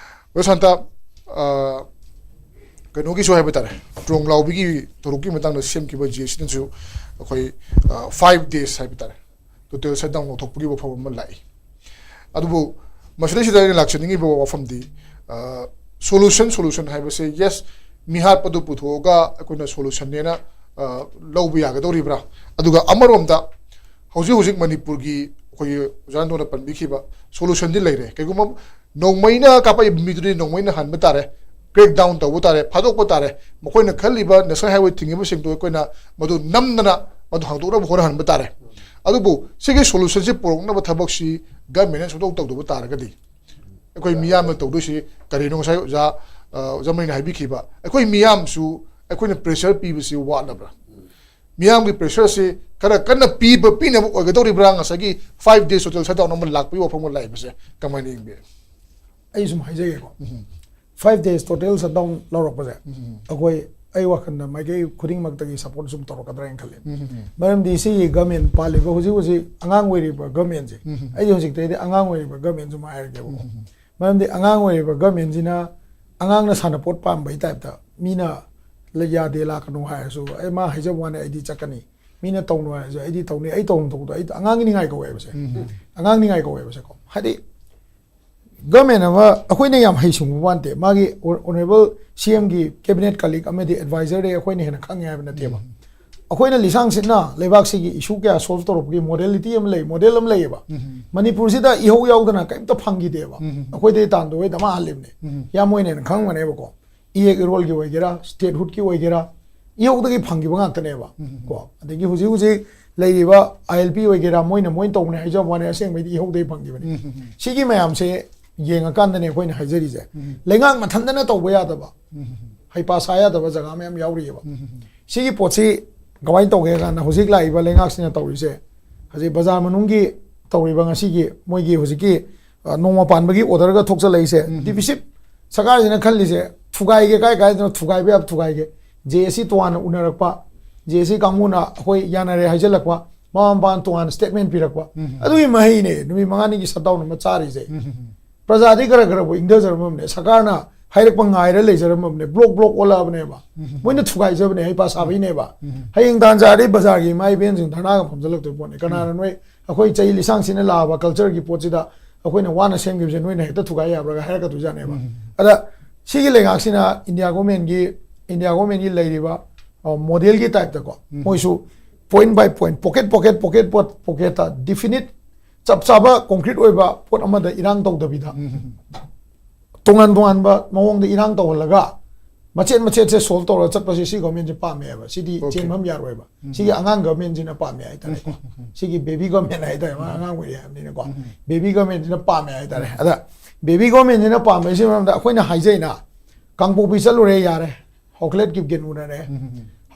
ꯁꯥꯟꯇ, ꯑ, ꯀꯩꯅꯣꯒꯤꯁꯨ ꯍꯥꯏꯕ ꯇꯥꯔꯦ, ꯇ꯭ꯔꯣꯡꯂꯥꯎꯕꯤꯒꯤ ꯊꯧꯔꯣꯛꯀꯤ ꯃꯇꯥꯡꯗ ꯁꯦꯝꯈꯤꯕ ꯖꯦ ꯑꯦꯁ ꯁꯤꯅꯁꯨ ꯑꯩꯈꯣꯏ, ꯑ, five days ꯍꯥꯏꯕ ꯇꯥꯔꯦ, ꯇꯣꯇꯦꯜ ꯁꯠꯗꯥꯎꯟ ꯂꯧꯊꯣꯛꯄꯒꯤ ꯋꯥꯐꯝ ꯑꯃ ꯂꯥꯛꯏ꯫ ꯑꯗꯨꯕꯨ ꯃꯁꯤꯗꯩꯁꯤꯗ ꯑꯩꯅ ꯂꯥꯛꯆꯅꯤꯡꯉꯤꯕ ꯋꯥꯐꯝꯗꯤ, ꯑ, ꯁꯣꯂꯨꯁꯟ, ꯁꯣꯂꯨꯁꯟ ꯍꯥꯏꯕꯁꯦ, ꯌꯦꯁ, ꯃꯤꯍꯥꯠꯄꯗꯨ ꯄꯨꯊꯣꯛꯑꯒ ꯑꯩꯈꯣꯏꯅ ꯁꯣꯂꯨꯁꯟꯅꯦꯅ, ꯑ, ꯂꯧꯕ ꯌꯥꯒꯗꯧꯔꯤꯕ꯭ꯔꯥ? ꯑꯗꯨꯒ ꯑꯃꯔꯣꯝꯗ ꯍꯧꯖꯤꯛ ꯍꯧꯖꯤꯛ ꯃꯅꯤꯄꯨꯔꯒꯤ ꯑꯩꯈꯣꯏꯒꯤ ꯑꯣꯖꯥ ꯑꯟꯗꯣꯅ ꯄꯟꯕꯤꯈꯤꯕ ꯁꯣꯂꯨꯁꯟꯗꯤ ꯂꯩꯔꯦ꯫ ꯀꯩꯒꯨꯝꯕ ꯅꯣꯡꯃꯩꯅ ꯀꯥꯞꯄꯛꯏꯕ ꯃꯤꯗꯨꯗꯤ ꯅꯣꯡꯃꯩꯅ ꯍꯟꯕ ꯇꯥꯔꯦ, ꯀ꯭ꯔꯦꯛ ꯗꯥꯎꯟ ꯇꯧꯕ ꯇꯥꯔꯦ, ꯐꯥꯗꯣꯛꯄ ꯇꯥꯔꯦ꯫ ꯃꯈꯣꯏꯅ ꯈꯜꯂꯤꯕ ꯅꯦꯁꯅꯦꯜ ꯍꯥꯏꯋꯦ ꯊꯤꯡꯉꯤꯕꯁꯤꯡꯗꯣ ꯑꯩꯈꯣꯏꯅ ꯃꯗꯨ ꯅꯝꯗꯅ ꯃꯗꯨ ꯍꯥꯡꯗꯣꯛꯅꯕ ꯍꯣꯠꯅꯍꯟꯕ ꯇꯥꯔꯦ꯫ ꯑꯗꯨꯕꯨ ꯁꯤꯒꯤ ꯁꯣꯂꯨꯁꯟꯁꯤ ꯄꯨꯔꯛꯅꯕ ꯊꯕꯛꯁꯤ ꯒꯃꯦꯟꯅ ꯁꯨꯡꯇꯧ ꯇꯧꯗꯕ ꯇꯥꯔꯒꯗꯤ ꯑꯩꯈꯣꯏ ꯃꯤꯌꯥꯝꯅ ꯇꯧꯗꯣꯏꯁꯤ ꯀꯔꯤꯅꯣ? ꯉꯁꯥꯏ ꯑꯣꯖꯥ, ꯑ, ꯑꯣꯖꯥ ꯃꯅꯤꯅ ꯍꯥꯏꯕꯤꯈꯤꯕ, ꯑꯩꯈꯣꯏ ꯃꯤꯌꯥꯝꯁꯨ ꯑꯩꯈꯣꯏꯅ ꯄ꯭ꯔꯦꯁꯔ ꯄꯤꯕꯁꯤ ꯋꯥꯠꯂꯕ꯭ꯔꯥ? ꯃꯤꯌꯥꯝꯒꯤ ꯄ꯭ꯔꯦꯁꯔꯁꯤ ꯈꯔ ꯀꯟꯅ ꯄꯤꯕ, ꯄꯤꯅꯕ ꯑꯣꯏꯒꯗꯧꯔꯤꯕ꯭ꯔꯥ? ꯉꯁꯥꯏꯒꯤ five days total shutdown ꯑꯃ ꯂꯥꯛꯄꯒꯤ ꯋꯥꯐꯝ ꯑꯃ ꯂꯥꯛꯏꯕꯁꯦ ꯀꯃꯥꯏꯅ ꯌꯦꯡꯕꯤ? ꯑꯩ ꯁꯨꯝ ꯍꯥꯏꯖꯒꯦꯀꯣ, five days total shutdown ꯂꯧꯔꯛꯄꯁꯦ, ꯑꯩꯈꯣꯏ, ꯑꯩ ꯋꯥꯈꯜꯗ ꯃꯥꯏꯀꯩ ꯈꯨꯗꯤꯡꯃꯛꯇꯒꯤ ꯁꯞꯄꯣꯔꯠ ꯁꯨꯝ ꯇꯧꯔꯛꯀꯗ꯭ꯔꯥ ꯍꯥꯏꯅ ꯈꯜꯂꯦ꯫ ꯃꯔꯝꯗꯤ ꯁꯤꯒꯤ ꯒꯃꯦꯟ ꯄꯥꯜꯂꯤꯕ ꯍꯧꯖꯤꯛ ꯍꯧꯖꯤꯛ ꯑꯉꯥꯡ ꯑꯣꯏꯔꯤꯕ ꯒꯃꯦꯟꯁꯦ, ꯑꯩꯗꯤ ꯍꯧꯖꯤꯛꯇꯩꯗꯤ ꯑꯉꯥꯡ ꯑꯣꯏꯔꯤꯕ ꯒꯃꯦꯟꯁꯨ ꯍꯥꯏꯔꯒꯦꯕꯀꯣ꯫ ꯃꯔꯝꯗꯤ ꯑꯉꯥꯡ ꯑꯣꯏꯔꯤꯕ ꯒꯃꯦꯟꯁꯤꯅ ꯑꯉꯥꯡꯅ ꯁꯥꯟꯅꯄꯣꯠ ꯄꯥꯝꯕꯒꯤ ꯇꯥꯏꯞꯇ, ꯃꯤꯅ ꯂ-, ꯌꯥꯗꯦ, ꯂꯥꯛꯀꯅꯨ ꯍꯥꯏꯔꯁꯨ, ꯑꯩ, ꯃꯥ ꯍꯥꯏꯖꯕ ꯋꯥꯅꯤ, ꯑꯩꯗꯤ ꯆꯠꯀꯅꯤ, ꯃꯤꯅ ꯇꯧꯅꯨ ꯍꯥꯏꯔꯁꯨ ꯑꯩꯗꯤ ꯇꯧꯅꯤ, ꯑꯩ ꯇꯧꯐꯝ ꯊꯣꯛꯄꯗꯣ ꯑꯩ, ꯑꯉꯥꯡꯒꯤ ꯅꯤꯡꯉꯥꯏ ꯀꯧꯋꯦꯕꯁꯦ꯫ ꯑꯉꯥꯡ ꯅꯤꯡꯉꯥꯏ ꯀꯧꯋꯦꯕꯁꯦꯀꯣ꯫ ꯍꯥꯏꯗꯤ ꯒꯃꯦꯟ ꯑꯃ, ꯑꯩꯈꯣꯏꯅ ꯌꯥꯝ ꯍꯩꯁꯤꯡꯕ ꯋꯥ ꯅꯠꯇꯦ, ꯃꯥꯒꯤ ꯑꯣ-, ꯑꯣꯅꯔꯦꯕꯜ ꯁꯤ ꯑꯦꯝꯒꯤ ꯀꯦꯕꯤꯅꯦꯠ ꯀꯂꯤꯛ ꯑꯃꯗꯤ ꯑꯦꯗꯚꯥꯏꯖꯔꯗꯩ ꯑꯩꯈꯣꯏꯅ ꯍꯦꯟꯅ ꯈꯪꯉꯦ ꯍꯥꯏꯕ ꯅꯠꯇꯦꯕ꯫ ꯑꯩꯈꯣꯏꯅ ꯂꯤꯁꯥꯡ ꯁꯤꯠꯅ ꯂꯩꯕꯥꯛꯁꯤꯒꯤ ꯏꯁꯨ ꯀꯌꯥ ꯁꯣꯜꯕ ꯇꯧꯔꯛꯄꯒꯤ ꯃꯣꯗꯦꯂꯤꯇꯤ ꯑꯃ ꯂꯩ, ꯃꯣꯗꯦꯜ ꯑꯃ ꯂꯩꯌꯦꯕ꯫ ꯃꯅꯤꯄꯨꯔꯁꯤꯗ ꯏꯍꯧ ꯌꯥꯎꯗꯅ ꯀꯔꯤꯝꯇ ꯐꯪꯈꯤꯗꯦꯕ꯫ ꯑꯩꯈꯣꯏꯗꯩ ꯇꯥꯟꯗꯣ ꯍꯣꯏ ꯗꯃꯥ ꯍꯜꯂꯤꯕꯅꯦ꯫ ꯌꯥꯝ ꯑꯣꯏꯅ ꯍꯦꯟꯅ ꯈꯪꯉꯝꯒꯅꯦꯕꯀꯣ꯫ ꯏꯌꯦꯛ ꯏꯔꯣꯜꯒꯤ ꯑꯣꯏꯒꯦꯔꯥ, ꯁ꯭ꯇꯦꯠꯍꯨꯗꯀꯤ ꯑꯣꯏꯒꯦꯔꯥ, ꯏꯍꯧꯗꯒꯤ ꯐꯪꯈꯤꯕ ꯉꯥꯛꯇꯅꯦꯕ꯫ ꯀꯣ, ꯑꯗꯒꯤ ꯍꯧꯖꯤꯛ ꯍꯧꯖꯤꯛ ꯂꯩꯔꯤꯕ ꯑꯥꯏ ꯑꯦꯜ ꯄꯤ ꯑꯣꯏꯒꯦꯔꯥ, ꯃꯣꯏꯅ ꯃꯣꯏꯅ ꯇꯧꯕꯅꯦ ꯍꯥꯏꯖꯕ ꯋꯥꯅꯤ, ꯑꯁꯦꯡꯕꯩꯗꯤ ꯏꯍꯧꯗꯩ ꯐꯪꯈꯤꯕꯅꯤ꯫ ꯁꯤꯒꯤ ꯃꯌꯥꯝꯁꯦ ꯌꯦꯡꯉꯀꯥꯟꯗꯅꯦ ꯑꯩꯈꯣꯏꯅ ꯍꯥꯏꯖꯔꯤꯁꯦ꯫ ꯂꯩꯉꯥꯛ ꯃꯊꯟꯇꯅ ꯇꯧꯕ ꯌꯥꯗꯕ, ꯍꯩꯄꯥ ꯁꯥ ꯌꯥꯗꯕ ꯖꯒꯥ ꯃꯌꯥꯝ ꯌꯥꯎꯔꯤꯑꯕ꯫ ꯁꯤꯒꯤ ꯄꯣꯠꯁꯤ ꯀꯃꯥꯏꯅ ꯇꯧꯒꯦ ꯀꯥꯟꯗ, ꯍꯧꯖꯤꯛ ꯂꯥꯛꯏꯕ ꯂꯩꯉꯥꯛꯁꯤꯅ ꯇꯧꯔꯤꯁꯦ, ꯍꯧꯖꯤꯛ ꯕꯖꯥꯔ ꯃꯅꯨꯡꯒꯤ ꯇꯧꯔꯤꯕ ꯉꯁꯤꯒꯤ ꯃꯣꯏꯒꯤ ꯍꯧꯖꯤꯛꯀꯤ, ꯑ, ꯅꯣꯡꯃ ꯄꯥꯟꯕꯒꯤ ꯑꯣꯔꯗꯔꯒ ꯊꯣꯛꯆꯜꯂꯛꯏꯁꯦ, ꯗꯤꯐꯤꯁꯤꯠ ꯁꯔꯀꯥꯔꯁꯤꯅ ꯈꯜꯂꯤꯁꯦ, ꯊꯨꯒꯥꯏꯒꯦ, ꯀꯥꯏ ꯀꯥꯏꯗꯅꯣ ꯊꯨꯒꯥꯏꯕ ꯌꯥꯕ ꯊꯨꯒꯥꯏꯒꯦ, ꯖꯦ ꯑꯦ ꯁꯤ ꯇꯣꯉꯥꯟꯅ ꯎꯅꯔꯛꯄ, ꯖꯦ ꯑꯦ ꯁꯤ ꯀꯥꯡꯕꯨꯅ ꯑꯩꯈꯣꯏ ꯌꯥꯅꯔꯦ ꯍꯥꯏꯖꯜꯂꯛꯄ, ꯃꯃꯥ ꯃꯄꯥꯅ ꯇꯣꯉꯥꯟꯅ ꯁ꯭ꯇꯦꯠꯃꯦꯟ ꯄꯤꯔꯛꯄ, ꯑꯗꯨꯒꯤ ꯃꯍꯩꯅꯦ ꯅꯨꯃꯤꯠ ꯃꯉꯥꯅꯤꯒꯤ ꯁꯠꯗꯥꯎꯟ ꯑꯃ ꯆꯥꯔꯤꯁꯦ꯫ ꯄ꯭ꯔꯖꯥꯗꯤ ꯈꯔ ꯈꯔꯕꯨ ꯏꯪꯊꯖꯔꯝꯃꯕꯅꯦ, ꯁꯔꯀꯥꯔꯅ ꯍꯥꯏꯔꯛꯄ ꯉꯥꯏꯔ ꯂꯩꯖꯔꯝꯃꯕꯅꯦ, ꯕ꯭ꯂꯣꯛ ꯕ꯭ꯂꯣꯛ ꯑꯣꯜꯂꯛꯑꯕꯅꯦꯕ꯫ ꯃꯣꯏꯅ ꯊꯨꯒꯥꯏꯖꯕꯅꯦ, ꯍꯩꯄꯥ ꯁꯥꯕꯩꯅꯦꯕ꯫ ꯍꯌꯦꯡ ꯇꯥꯟ ꯆꯥꯔꯗꯤ ꯕꯖꯥꯔꯒꯤ ꯏꯃꯥ ꯏꯕꯦꯟꯁꯤꯡ ꯙꯔꯅꯥꯒ ꯐꯝꯖꯜꯂꯛꯇꯣꯏ ꯄꯣꯠꯅꯦ꯫ ꯀꯅꯥꯅ ꯅꯣꯏ ꯑꯩꯈꯣꯏ ꯆꯍꯤ ꯂꯤꯁꯥꯡ ꯁꯤꯠꯅ ꯂꯥꯛꯑꯕ ꯀꯜꯆꯔꯒꯤ ꯄꯣꯠꯁꯤꯗ ꯑꯩꯈꯣꯏꯅ ꯋꯥꯅ ꯁꯦꯝꯈꯤꯕꯁꯦ ꯅꯣꯏꯅ ꯍꯦꯛꯇ ꯊꯨꯒꯥꯏ ꯌꯥꯕ꯭ꯔꯥꯒ ꯍꯥꯏꯔꯛꯀꯗꯣꯏꯖꯥꯠꯅꯦꯕ꯫ ꯑꯗ ꯁꯤꯒꯤ ꯂꯩꯉꯥꯛꯁꯤꯅ ꯏꯟꯗꯤꯌꯥ ꯒꯣꯔꯃꯦꯟꯒꯤ, ꯏꯟꯗꯤꯌꯥ ꯒꯣꯔꯃꯦꯟꯒꯤ ꯂꯩꯔꯤꯕ, ꯑ, ꯃꯣꯗꯦꯜꯒꯤ ꯇꯥꯏꯞꯇꯀꯣ, ꯃꯣꯏꯁꯨ ꯄꯣꯏꯟ ꯕꯥꯏ ꯄꯣꯏꯟ, ꯄꯣꯀꯦꯠ ꯄꯣꯀꯦꯠ ꯄꯣꯀꯦꯠ ꯄꯣꯀꯦꯠꯇ ꯗꯤꯐꯤꯅꯤꯠ ꯆꯞ ꯆꯥꯕ ꯀꯣꯡꯀ꯭ꯔꯤꯠ ꯑꯣꯏꯕ ꯄꯣꯠ ꯑꯃꯗ ꯏꯔꯥꯡ ꯇꯧꯗꯕꯤꯗ, ꯇꯣꯉꯥꯟ ꯇꯣꯉꯥꯟꯕ ꯃꯑꯣꯡꯗ ꯏꯔꯥꯡ ꯇꯧꯍꯜꯂꯒ ꯃꯆꯦꯠ ꯃꯆꯦꯠꯁꯦ ꯁꯣꯜꯕ ꯇꯧꯔꯒ ꯆꯠꯄꯁꯦ ꯁꯤ ꯒꯣꯔꯃꯦꯟꯁꯦ ꯄꯥꯝꯃꯦꯕ꯫ ꯁꯤꯗꯤ ꯆꯦꯟꯐꯝ ꯌꯥꯔꯣꯏꯕ꯫ ꯁꯤꯒꯤ ꯑꯉꯥꯡ ꯒꯣꯔꯃꯦꯟꯁꯤꯅ ꯄꯥꯝꯃꯦ ꯍꯥꯏꯇꯥꯔꯦꯀꯣ꯫ ꯁꯤꯒꯤ ꯕꯦꯕꯤ ꯒꯣꯔꯃꯦꯟ ꯍꯥꯏꯇꯥꯔꯦ, ꯃꯥ ꯑꯉꯥꯡ ꯑꯣꯏꯔꯤ ꯍꯥꯏꯕꯅꯤꯅꯀꯣ꯫ ꯕꯦꯕꯤ ꯒꯣꯔꯃꯦꯟꯁꯤꯅ ꯄꯥꯝꯃꯦ ꯍꯥꯏꯇꯥꯔꯦ꯫ ꯑꯗ ꯕꯦꯕꯤ ꯒꯣꯔꯃꯦꯟꯁꯤꯅ ꯄꯥꯝꯃꯦ, ꯁꯤ ꯃꯔꯝꯗ ꯑꯩꯈꯣꯏꯅ ꯍꯥꯏꯖꯩꯅ, ꯀꯥꯡꯄꯣꯛꯄꯤ ꯆꯠꯂꯨꯔꯦ, ꯌꯥꯔꯦ, ꯍꯧꯀꯂꯦꯠ ꯀꯤꯞꯒꯦꯟ ꯎꯅꯔꯦ꯫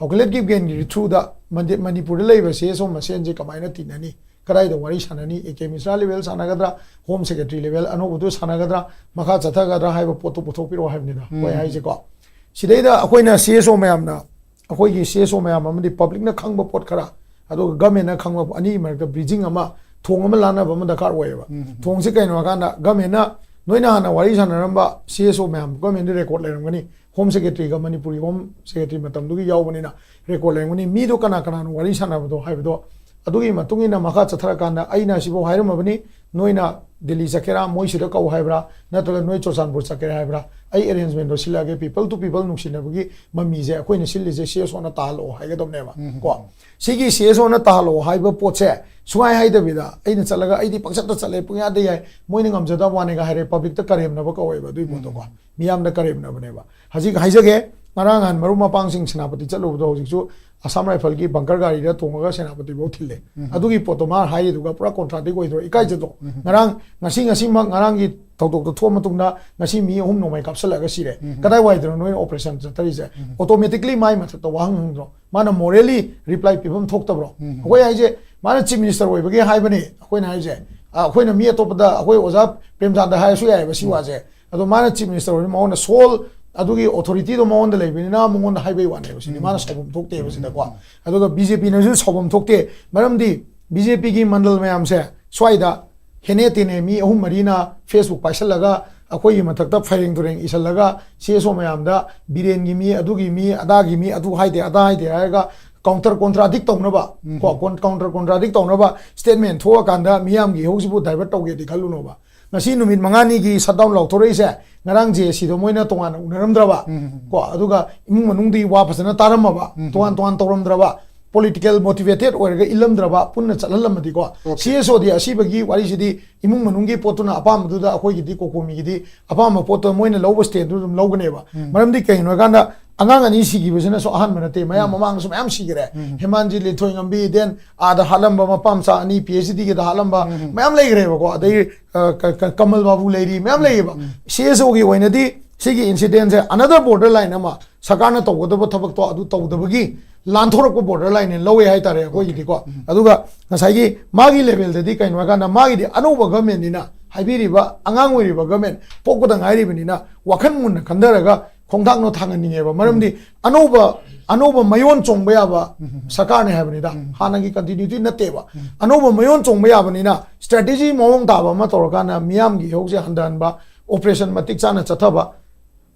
ꯍꯧꯀꯂꯦꯠ ꯀꯤꯞꯒꯦꯟꯒꯤ ꯊ꯭ꯔꯨꯗ ꯃꯅꯤ-, ꯃꯅꯤꯄꯨꯔꯗ ꯂꯩꯕ ꯁꯤ ꯑꯦꯁ ꯑꯣ ꯃꯁꯦꯟꯁꯦ ꯀꯃꯥꯏꯅ ꯇꯤꯟꯅꯅꯤ? ꯀꯗꯥꯏꯗ ꯋꯥꯔꯤ ꯁꯥꯟꯅꯅꯤ? ꯑꯦ ꯀꯦ ꯃꯤꯁ꯭ꯔꯥ ꯂꯦꯚꯦꯜ ꯁꯥꯟꯅꯒꯗ꯭ꯔꯥ, ꯍꯣꯝ ꯁꯦꯀ꯭ꯔꯦꯇꯔꯤ ꯂꯦꯚꯦꯜ ꯑꯅꯧꯕꯗꯨ ꯁꯥꯟꯅꯒꯗ꯭ꯔꯥ, ꯃꯈꯥ ꯆꯠꯊꯒꯗ꯭ꯔꯥ ꯍꯥꯏꯕ ꯄꯣꯠꯇꯨ ꯄꯨꯊꯣꯛꯄꯤꯔꯛꯑꯣ ꯍꯥꯏꯕꯅꯤꯗ꯫ ꯍꯣꯏ ꯍꯥꯏꯁꯦꯀꯣ꯫ ꯁꯤꯗꯩꯗ ꯑꯩꯈꯣꯏꯅ ꯁꯤ ꯑꯦꯁ ꯑꯣ ꯃꯌꯥꯝꯅ, ꯑꯩꯈꯣꯏꯒꯤ ꯁꯤ ꯑꯦꯁ ꯑꯣ ꯃꯌꯥꯝ ꯑꯃꯗꯤ ꯄꯕ꯭ꯂꯤꯛꯅ ꯈꯪꯕ ꯄꯣꯠ ꯈꯔ, ꯑꯗꯨꯒ ꯒꯃꯦꯟꯅ ꯈꯪꯕ ꯄꯣꯠ, ꯑꯅꯤꯒꯤ ꯃꯔꯛꯇ ꯕ꯭ꯔꯤꯖꯤꯡ ꯑꯃ, ꯊꯣꯡ ꯑꯃ ꯂꯥꯟꯅꯕ ꯑꯃ ꯗꯔꯀꯥꯔ ꯑꯣꯏꯌꯦꯕ꯫ ꯊꯣꯡꯁꯦ ꯀꯩꯅꯣ ꯍꯥꯏꯀꯥꯟꯗ, ꯒꯃꯦꯟꯅ, ꯅꯣꯏꯅ ꯍꯥꯟꯅ ꯋꯥꯔꯤ ꯁꯥꯟꯅꯔꯝꯕ ꯁꯤ ꯑꯦꯁ ꯑꯣ ꯃꯌꯥꯝ ꯒꯃꯦꯟꯗ ꯔꯦꯀꯣꯔꯗ ꯂꯩꯔꯝꯒꯅꯤ, ꯍꯣꯝ ꯁꯦꯀ꯭ꯔꯦꯇꯔꯤꯒ ꯃꯅꯤꯄꯨꯔꯒꯤ ꯍꯣꯝ ꯁꯦꯀ꯭ꯔꯦꯇꯔꯤ ꯃꯇꯝꯗꯨꯒꯤ ꯌꯥꯎꯕꯅꯤꯅ ꯔꯦꯀꯣꯔꯗ ꯂꯩꯔꯝꯒꯅꯤ꯫ ꯃꯤꯗꯣ ꯀꯅꯥ ꯀꯅꯥꯅꯣ ꯋꯥꯔꯤ ꯁꯥꯟꯅꯕꯗꯣ ꯍꯥꯏꯕꯗꯣ, ꯑꯗꯨꯒꯤ ꯃꯇꯨꯡ ꯏꯟꯅ ꯃꯈꯥ ꯆꯠꯊꯔꯀꯥꯟꯗ ꯑꯩꯅ ꯁꯤꯐꯥꯎ ꯍꯥꯏꯔꯝꯃꯕꯅꯤ, ꯅꯣꯏꯅ ꯗꯤꯜꯂꯤ ꯆꯠꯀꯦꯔꯥ, ꯃꯣꯏ ꯁꯤꯗ ꯀꯧ ꯍꯥꯏꯕ꯭ꯔꯥ, ꯅꯠꯇ꯭ꯔꯒ ꯅꯣꯏ ꯆꯨꯔꯆꯥꯟꯄꯨꯔ ꯆꯠꯀꯦꯔꯥ ꯍꯥꯏꯕ꯭ꯔꯥ, ꯑꯩ ꯑꯦꯔꯦꯟꯖꯃꯦꯟꯗꯣ ꯁꯤꯜꯂꯛꯑꯒꯦ, ꯄꯤꯄꯜ ꯇꯨ ꯄꯤꯄꯜ ꯅꯨꯡꯁꯤꯅꯕꯒꯤ ꯃꯃꯤꯁꯦ ꯑꯩꯈꯣꯏꯅ ꯁꯤꯜꯂꯤꯁꯦ ꯁꯤ ꯑꯦꯁ ꯑꯣꯅ ꯇꯥꯍꯜꯂꯛꯑꯣ ꯍꯥꯏꯒꯗꯕꯅꯦꯕ꯫ ꯀꯣ, ꯁꯤꯒꯤ ꯁꯤ ꯑꯦꯁ ꯑꯣꯅ ꯇꯥꯍꯜꯂꯛꯑꯣ ꯍꯥꯏꯕ ꯄꯣꯠꯁꯦ ꯁꯨꯡꯍꯥꯏ ꯍꯥꯏꯗꯕꯤꯗ, ꯑꯩꯅ ꯆꯠꯂꯒ ꯑꯩꯗꯤ ꯄꯪꯆꯠꯇ ꯆꯠꯂꯦ, ꯄꯨꯡꯌꯥꯗ ꯌꯥꯏ, ꯃꯣꯏꯅ ꯉꯝꯖꯗꯕ ꯋꯥꯅꯤꯒ ꯍꯥꯏꯔꯦ, ꯄꯕ꯭ꯂꯤꯛꯇ ꯀꯔꯦꯝꯅꯕ ꯀꯧꯋꯦꯕ ꯑꯗꯨꯏ ꯄꯣꯠꯇꯣꯀꯣ꯫ ꯃꯤꯌꯥꯝꯗ ꯀꯔꯦꯝꯅꯕꯅꯦꯕ꯫ ꯍꯧꯖꯤꯛ ꯍꯥꯏꯖꯒꯦ, ꯉꯔꯥꯡ ꯅꯍꯥꯟ ꯃꯔꯨꯞ ꯃꯄꯥꯡꯁꯤꯡ ꯁꯦꯅꯥꯄꯇꯤ ꯆꯠꯂꯨꯕꯗꯣ ꯍꯧꯖꯤꯛꯁꯨ ꯑꯁꯥꯝ ꯔꯥꯏꯐꯜꯒꯤ ꯕꯪꯀꯔ ꯒꯥꯔꯤꯗ ꯇꯣꯡꯉꯒ ꯁꯦꯅꯥꯄꯇꯤꯐꯥꯎ ꯊꯤꯜꯂꯦ꯫ ꯑꯗꯨꯒꯤ ꯄꯣꯠꯇꯣ ꯃꯥꯅ ꯍꯥꯏꯔꯤꯗꯨꯒ ꯄꯨꯔꯥ ꯀꯣꯟꯇ꯭ꯔꯥꯗꯤꯛ ꯑꯣꯏꯗ꯭ꯔꯣ? ꯏꯀꯥꯏꯖꯗ꯭ꯔꯣ? ꯉꯔꯥꯡ, ꯉꯁꯤ, ꯉꯁꯤꯃꯛ ꯉꯔꯥꯡꯒꯤ ꯊꯧꯗꯣꯛꯇꯣ ꯊꯣꯛꯑ ꯃꯇꯨꯡꯗ ꯉꯁꯤ ꯃꯤ ꯑꯍꯨꯝ ꯅꯣꯡꯃꯩ ꯀꯥꯞꯁꯤꯜꯂꯒ ꯁꯤꯔꯦ꯫ ꯀꯗꯥꯏꯋꯥꯏꯗꯅꯣ ꯅꯣꯏꯅ ꯑꯣꯄꯔꯦꯁꯟ ꯆꯠꯊꯔꯤꯁꯦ? ꯑꯣꯇꯣꯃꯦꯇꯤꯛꯂꯤ ꯃꯥꯏ ꯃꯊꯛꯇ ꯋꯥꯍꯪ ꯍꯪꯗ꯭ꯔꯣ? ꯃꯥꯅ ꯃꯣꯔꯦꯂꯤ ꯔꯤꯄ꯭ꯂꯥꯏ ꯄꯤꯐꯝ ꯊꯣꯛꯇꯕ꯭ꯔꯣ? ꯑꯩꯈꯣꯏ ꯍꯥꯏꯁꯦ, ꯃꯥꯅ ꯆꯤꯐ ꯃꯤꯅꯤꯁꯇꯔ ꯑꯣꯏꯕꯒꯤ ꯍꯥꯏꯕꯅꯤ꯫ ꯑꯩꯈꯣꯏꯅ ꯍꯥꯏꯁꯦ, ꯑ, ꯑꯩꯈꯣꯏꯅ ꯃꯤ ꯑꯇꯣꯞꯄꯗ, ꯑꯩꯈꯣꯏ ꯑꯣꯖꯥ ꯄ꯭ꯔꯦꯝꯆꯥꯟꯗ ꯍꯥꯏꯔꯁꯨ ꯌꯥꯏꯑꯕ ꯁꯤ ꯋꯥꯁꯦ꯫ ꯑꯗꯣ ꯃꯥꯅ ꯆꯤꯐ ꯃꯤꯅꯤꯁꯇꯔ ꯑꯣꯏꯕ, ꯃꯉꯣꯟꯗ ꯁꯣꯜ ꯑꯗꯨꯒꯤ ꯑꯣꯊꯣꯔꯤꯇꯤꯗꯣ ꯃꯉꯣꯟꯗ ꯂꯩꯕꯅꯤꯅ ꯃꯉꯣꯟꯗ ꯍꯥꯏꯕꯩ ꯋꯥꯅꯦꯕ ꯁꯤꯗꯤ꯫ ꯃꯥꯅ ꯁꯥꯎꯐꯝ ꯊꯣꯛꯇꯦꯕ ꯁꯤꯗꯀꯣ꯫ ꯑꯗꯨꯒ ꯕꯤ ꯖꯦ ꯄꯤꯅꯁꯨ ꯁꯥꯎꯐꯝ ꯊꯣꯛꯇꯦ, ꯃꯔꯝꯗꯤ ꯕꯤ ꯖꯦ ꯄꯤꯒꯤ ꯃꯟꯗꯜ ꯃꯌꯥꯝꯁꯦ ꯁ꯭ꯋꯥꯏꯗ ꯍꯦꯅꯦ ꯇꯦꯅꯦ ꯃꯤ ꯑꯍꯨꯝ ꯃꯔꯤꯅ Facebook ꯄꯥꯏꯁꯜꯂꯒ ꯑꯩꯈꯣꯏꯒꯤ ꯃꯊꯛꯇ ꯐꯩꯔꯦꯡ ꯇꯨꯔꯦꯡ ꯏꯁꯜꯂꯒ ꯁꯤ ꯑꯦꯁ ꯑꯣ ꯃꯌꯥꯝꯗ ꯕꯤꯔꯦꯟꯒꯤ ꯃꯤ, ꯑꯗꯨꯒꯤ ꯃꯤ, ꯑꯗꯥꯒꯤ ꯃꯤ, ꯑꯗꯨ ꯍꯥꯏꯗꯦ, ꯑꯗꯥ ꯍꯥꯏꯗꯦ ꯍꯥꯏꯔꯒ ꯀꯥꯎꯟꯇꯔ ꯀꯣꯟꯇ꯭ꯔꯥꯗꯤꯛ ꯇꯧꯅꯕ, ꯀꯣ, ꯀꯣꯟ-, ꯀꯥꯎꯟꯇꯔ ꯀꯣꯟꯇ꯭ꯔꯥꯗꯤꯛ ꯇꯧꯅꯕ ꯁ꯭ꯇꯦꯠꯃꯦꯟ ꯊꯣꯛꯑꯀꯥꯟꯗ ꯃꯤꯌꯥꯝꯒꯤ ꯏꯍꯧꯁꯤꯕꯨ ꯗꯥꯏꯚꯔꯠ ꯇꯧꯒꯦꯗꯤ ꯈꯜꯂꯨꯅꯣꯕ꯫ ꯉꯁꯤ ꯅꯨꯃꯤꯠ ꯃꯉꯥꯅꯤꯒꯤ ꯁꯠꯗꯥꯎꯟ ꯂꯥꯎꯊꯣꯔꯛꯏꯁꯦ ꯉꯔꯥꯡ ꯖꯦ ꯑꯦ ꯁꯤꯗꯣ ꯃꯣꯏꯅ ꯇꯣꯉꯥꯟꯅ ꯎꯅꯔꯝꯗ꯭ꯔꯕ? ꯀꯣ, ꯑꯗꯨꯒ ꯏꯃꯨꯡ ꯃꯅꯨꯡꯗꯤ ꯋꯥ ꯐꯖꯅ ꯇꯥꯔꯝꯃꯕ, ꯇꯣꯉꯥꯟ ꯇꯣꯉꯥꯟ ꯇꯧꯔꯝꯗ꯭ꯔꯕ, ꯄꯣꯂꯤꯇꯤꯀꯦꯜ ꯃꯣꯇꯤꯚꯦꯇꯦꯠ ꯑꯣꯏꯔꯒ ꯏꯜꯂꯝꯗ꯭ꯔꯕ, ꯄꯨꯟꯅ ꯆꯠꯍꯜꯂꯝꯃꯗꯤꯀꯣ꯫ ꯁꯤ ꯑꯦꯁ ꯑꯣꯗꯤ ꯑꯁꯤꯕꯒꯤ ꯋꯥꯔꯤꯁꯤꯗꯤ ꯏꯃꯨꯡ ꯃꯅꯨꯡꯒꯤ ꯄꯣꯠꯇꯨꯅ ꯑꯄꯥꯝꯕꯗꯨꯗ ꯑꯩꯈꯣꯏꯒꯤꯗꯤ ꯀꯣꯀꯣꯃꯤꯒꯤꯗꯤ ꯑꯄꯥꯝꯕ ꯄꯣꯠꯇꯣ ꯃꯣꯏꯅ ꯂꯧꯕ ꯁ꯭ꯇꯦꯟꯗꯨ ꯑꯗꯨꯝ ꯂꯧꯒꯅꯦꯕ꯫ ꯃꯔꯝꯗꯤ ꯀꯩꯒꯤꯅꯣ ꯍꯥꯏꯀꯥꯟꯗ ꯑꯉꯥꯡ ꯑꯅꯤ ꯁꯤꯈꯤꯕꯁꯤꯅꯁꯨ ꯑꯍꯥꯟꯕ ꯅꯠꯇꯦ, ꯃꯌꯥꯝ ꯃꯃꯥꯡꯗꯁꯨ ꯃꯌꯥꯝ ꯁꯤꯈꯔꯦ꯫ ꯍꯦꯃꯥꯟꯖꯤ ꯂꯤꯟꯊꯣꯏꯉꯝꯕꯤ, then ꯑꯥꯗ ꯍꯥꯠꯂꯝꯕ ꯃꯄꯥ ꯃꯆꯥ ꯑꯅꯤ ꯄꯤ ꯑꯩꯆ ꯗꯤꯒꯤꯗ ꯍꯥꯠꯂꯝꯕ ꯃꯌꯥꯝ ꯂꯩꯈ꯭ꯔꯦꯕꯀꯣ꯫ ꯑꯗꯩ, ꯑ, ꯀ-, ꯀ-, ꯀꯃꯜ ꯕꯥꯕꯨ ꯂꯩꯔꯤ, ꯃꯌꯥꯝ ꯂꯩꯌꯦꯕ꯫ ꯁꯤ ꯑꯦꯁ ꯑꯣꯒꯤ ꯑꯣꯏꯅꯗꯤ ꯁꯤꯒꯤ ꯏꯟꯁꯤꯗꯦꯟꯁꯦ another border line ꯑꯃ, ꯁꯔꯀꯥꯔꯅ ꯇꯧꯒꯗꯕ ꯊꯕꯛꯇꯣ ꯑꯗꯨ ꯇꯧꯗꯕꯒꯤ ꯂꯥꯟꯊꯣꯔꯛꯄ border line ꯂꯧꯋꯦ ꯍꯥꯏꯇꯥꯔꯦ ꯑꯩꯈꯣꯏꯒꯤꯗꯤꯀꯣ꯫ ꯑꯗꯨꯒ ꯉꯁꯥꯏꯒꯤ ꯃꯥꯒꯤ ꯂꯦꯚꯦꯜꯗꯗꯤ ꯀꯩꯅꯣ ꯍꯥꯏꯀꯥꯟꯗ ꯃꯥꯒꯤꯗꯤ ꯑꯅꯧꯕ ꯒꯚꯔꯟꯃꯦꯟꯠꯅꯤꯅ, ꯍꯥꯏꯕꯤꯔꯤꯕ ꯑꯉꯥꯡ ꯑꯣꯏꯔꯤꯕ ꯒꯚꯔꯟꯃꯦꯟꯠ ꯄꯣꯛꯄꯗ ꯉꯥꯏꯔꯤꯕꯅꯤꯅ ꯋꯥꯈꯜ ꯃꯨꯟꯅ ꯈꯟꯊꯔꯒ ꯈꯣꯡꯊꯥꯡꯗꯣ ꯊꯥꯡꯍꯟꯅꯤꯡꯉꯦꯕ꯫ ꯃꯔꯝꯗꯤ ꯑꯅꯧꯕ, ꯑꯅꯧꯕ ꯃꯌꯣꯟ ꯆꯣꯡꯕ ꯌꯥꯕ ꯁꯔꯀꯥꯔꯅꯦ ꯍꯥꯏꯕꯅꯤꯗ꯫ ꯍꯥꯟꯅꯒꯤ ꯀꯟꯇꯤꯅ꯭ꯌꯨꯇꯤ ꯅꯠꯇꯦꯕ꯫ ꯑꯅꯧꯕ ꯃꯌꯣꯟ ꯆꯣꯡꯕ ꯌꯥꯕꯅꯤꯅ ꯁ꯭ꯇ꯭ꯔꯦꯇꯦꯖꯤ ꯃꯑꯣꯡ ꯇꯥꯕ ꯑꯃ ꯇꯧꯔꯀꯥꯟꯗ ꯃꯤꯌꯥꯝꯒꯤ ꯏꯍꯧꯁꯦ ꯍꯟꯊꯍꯟꯕ, ꯑꯣꯄꯔꯦꯁꯟ ꯃꯇꯤꯛ ꯆꯥꯅ ꯆꯠꯊꯕ꯫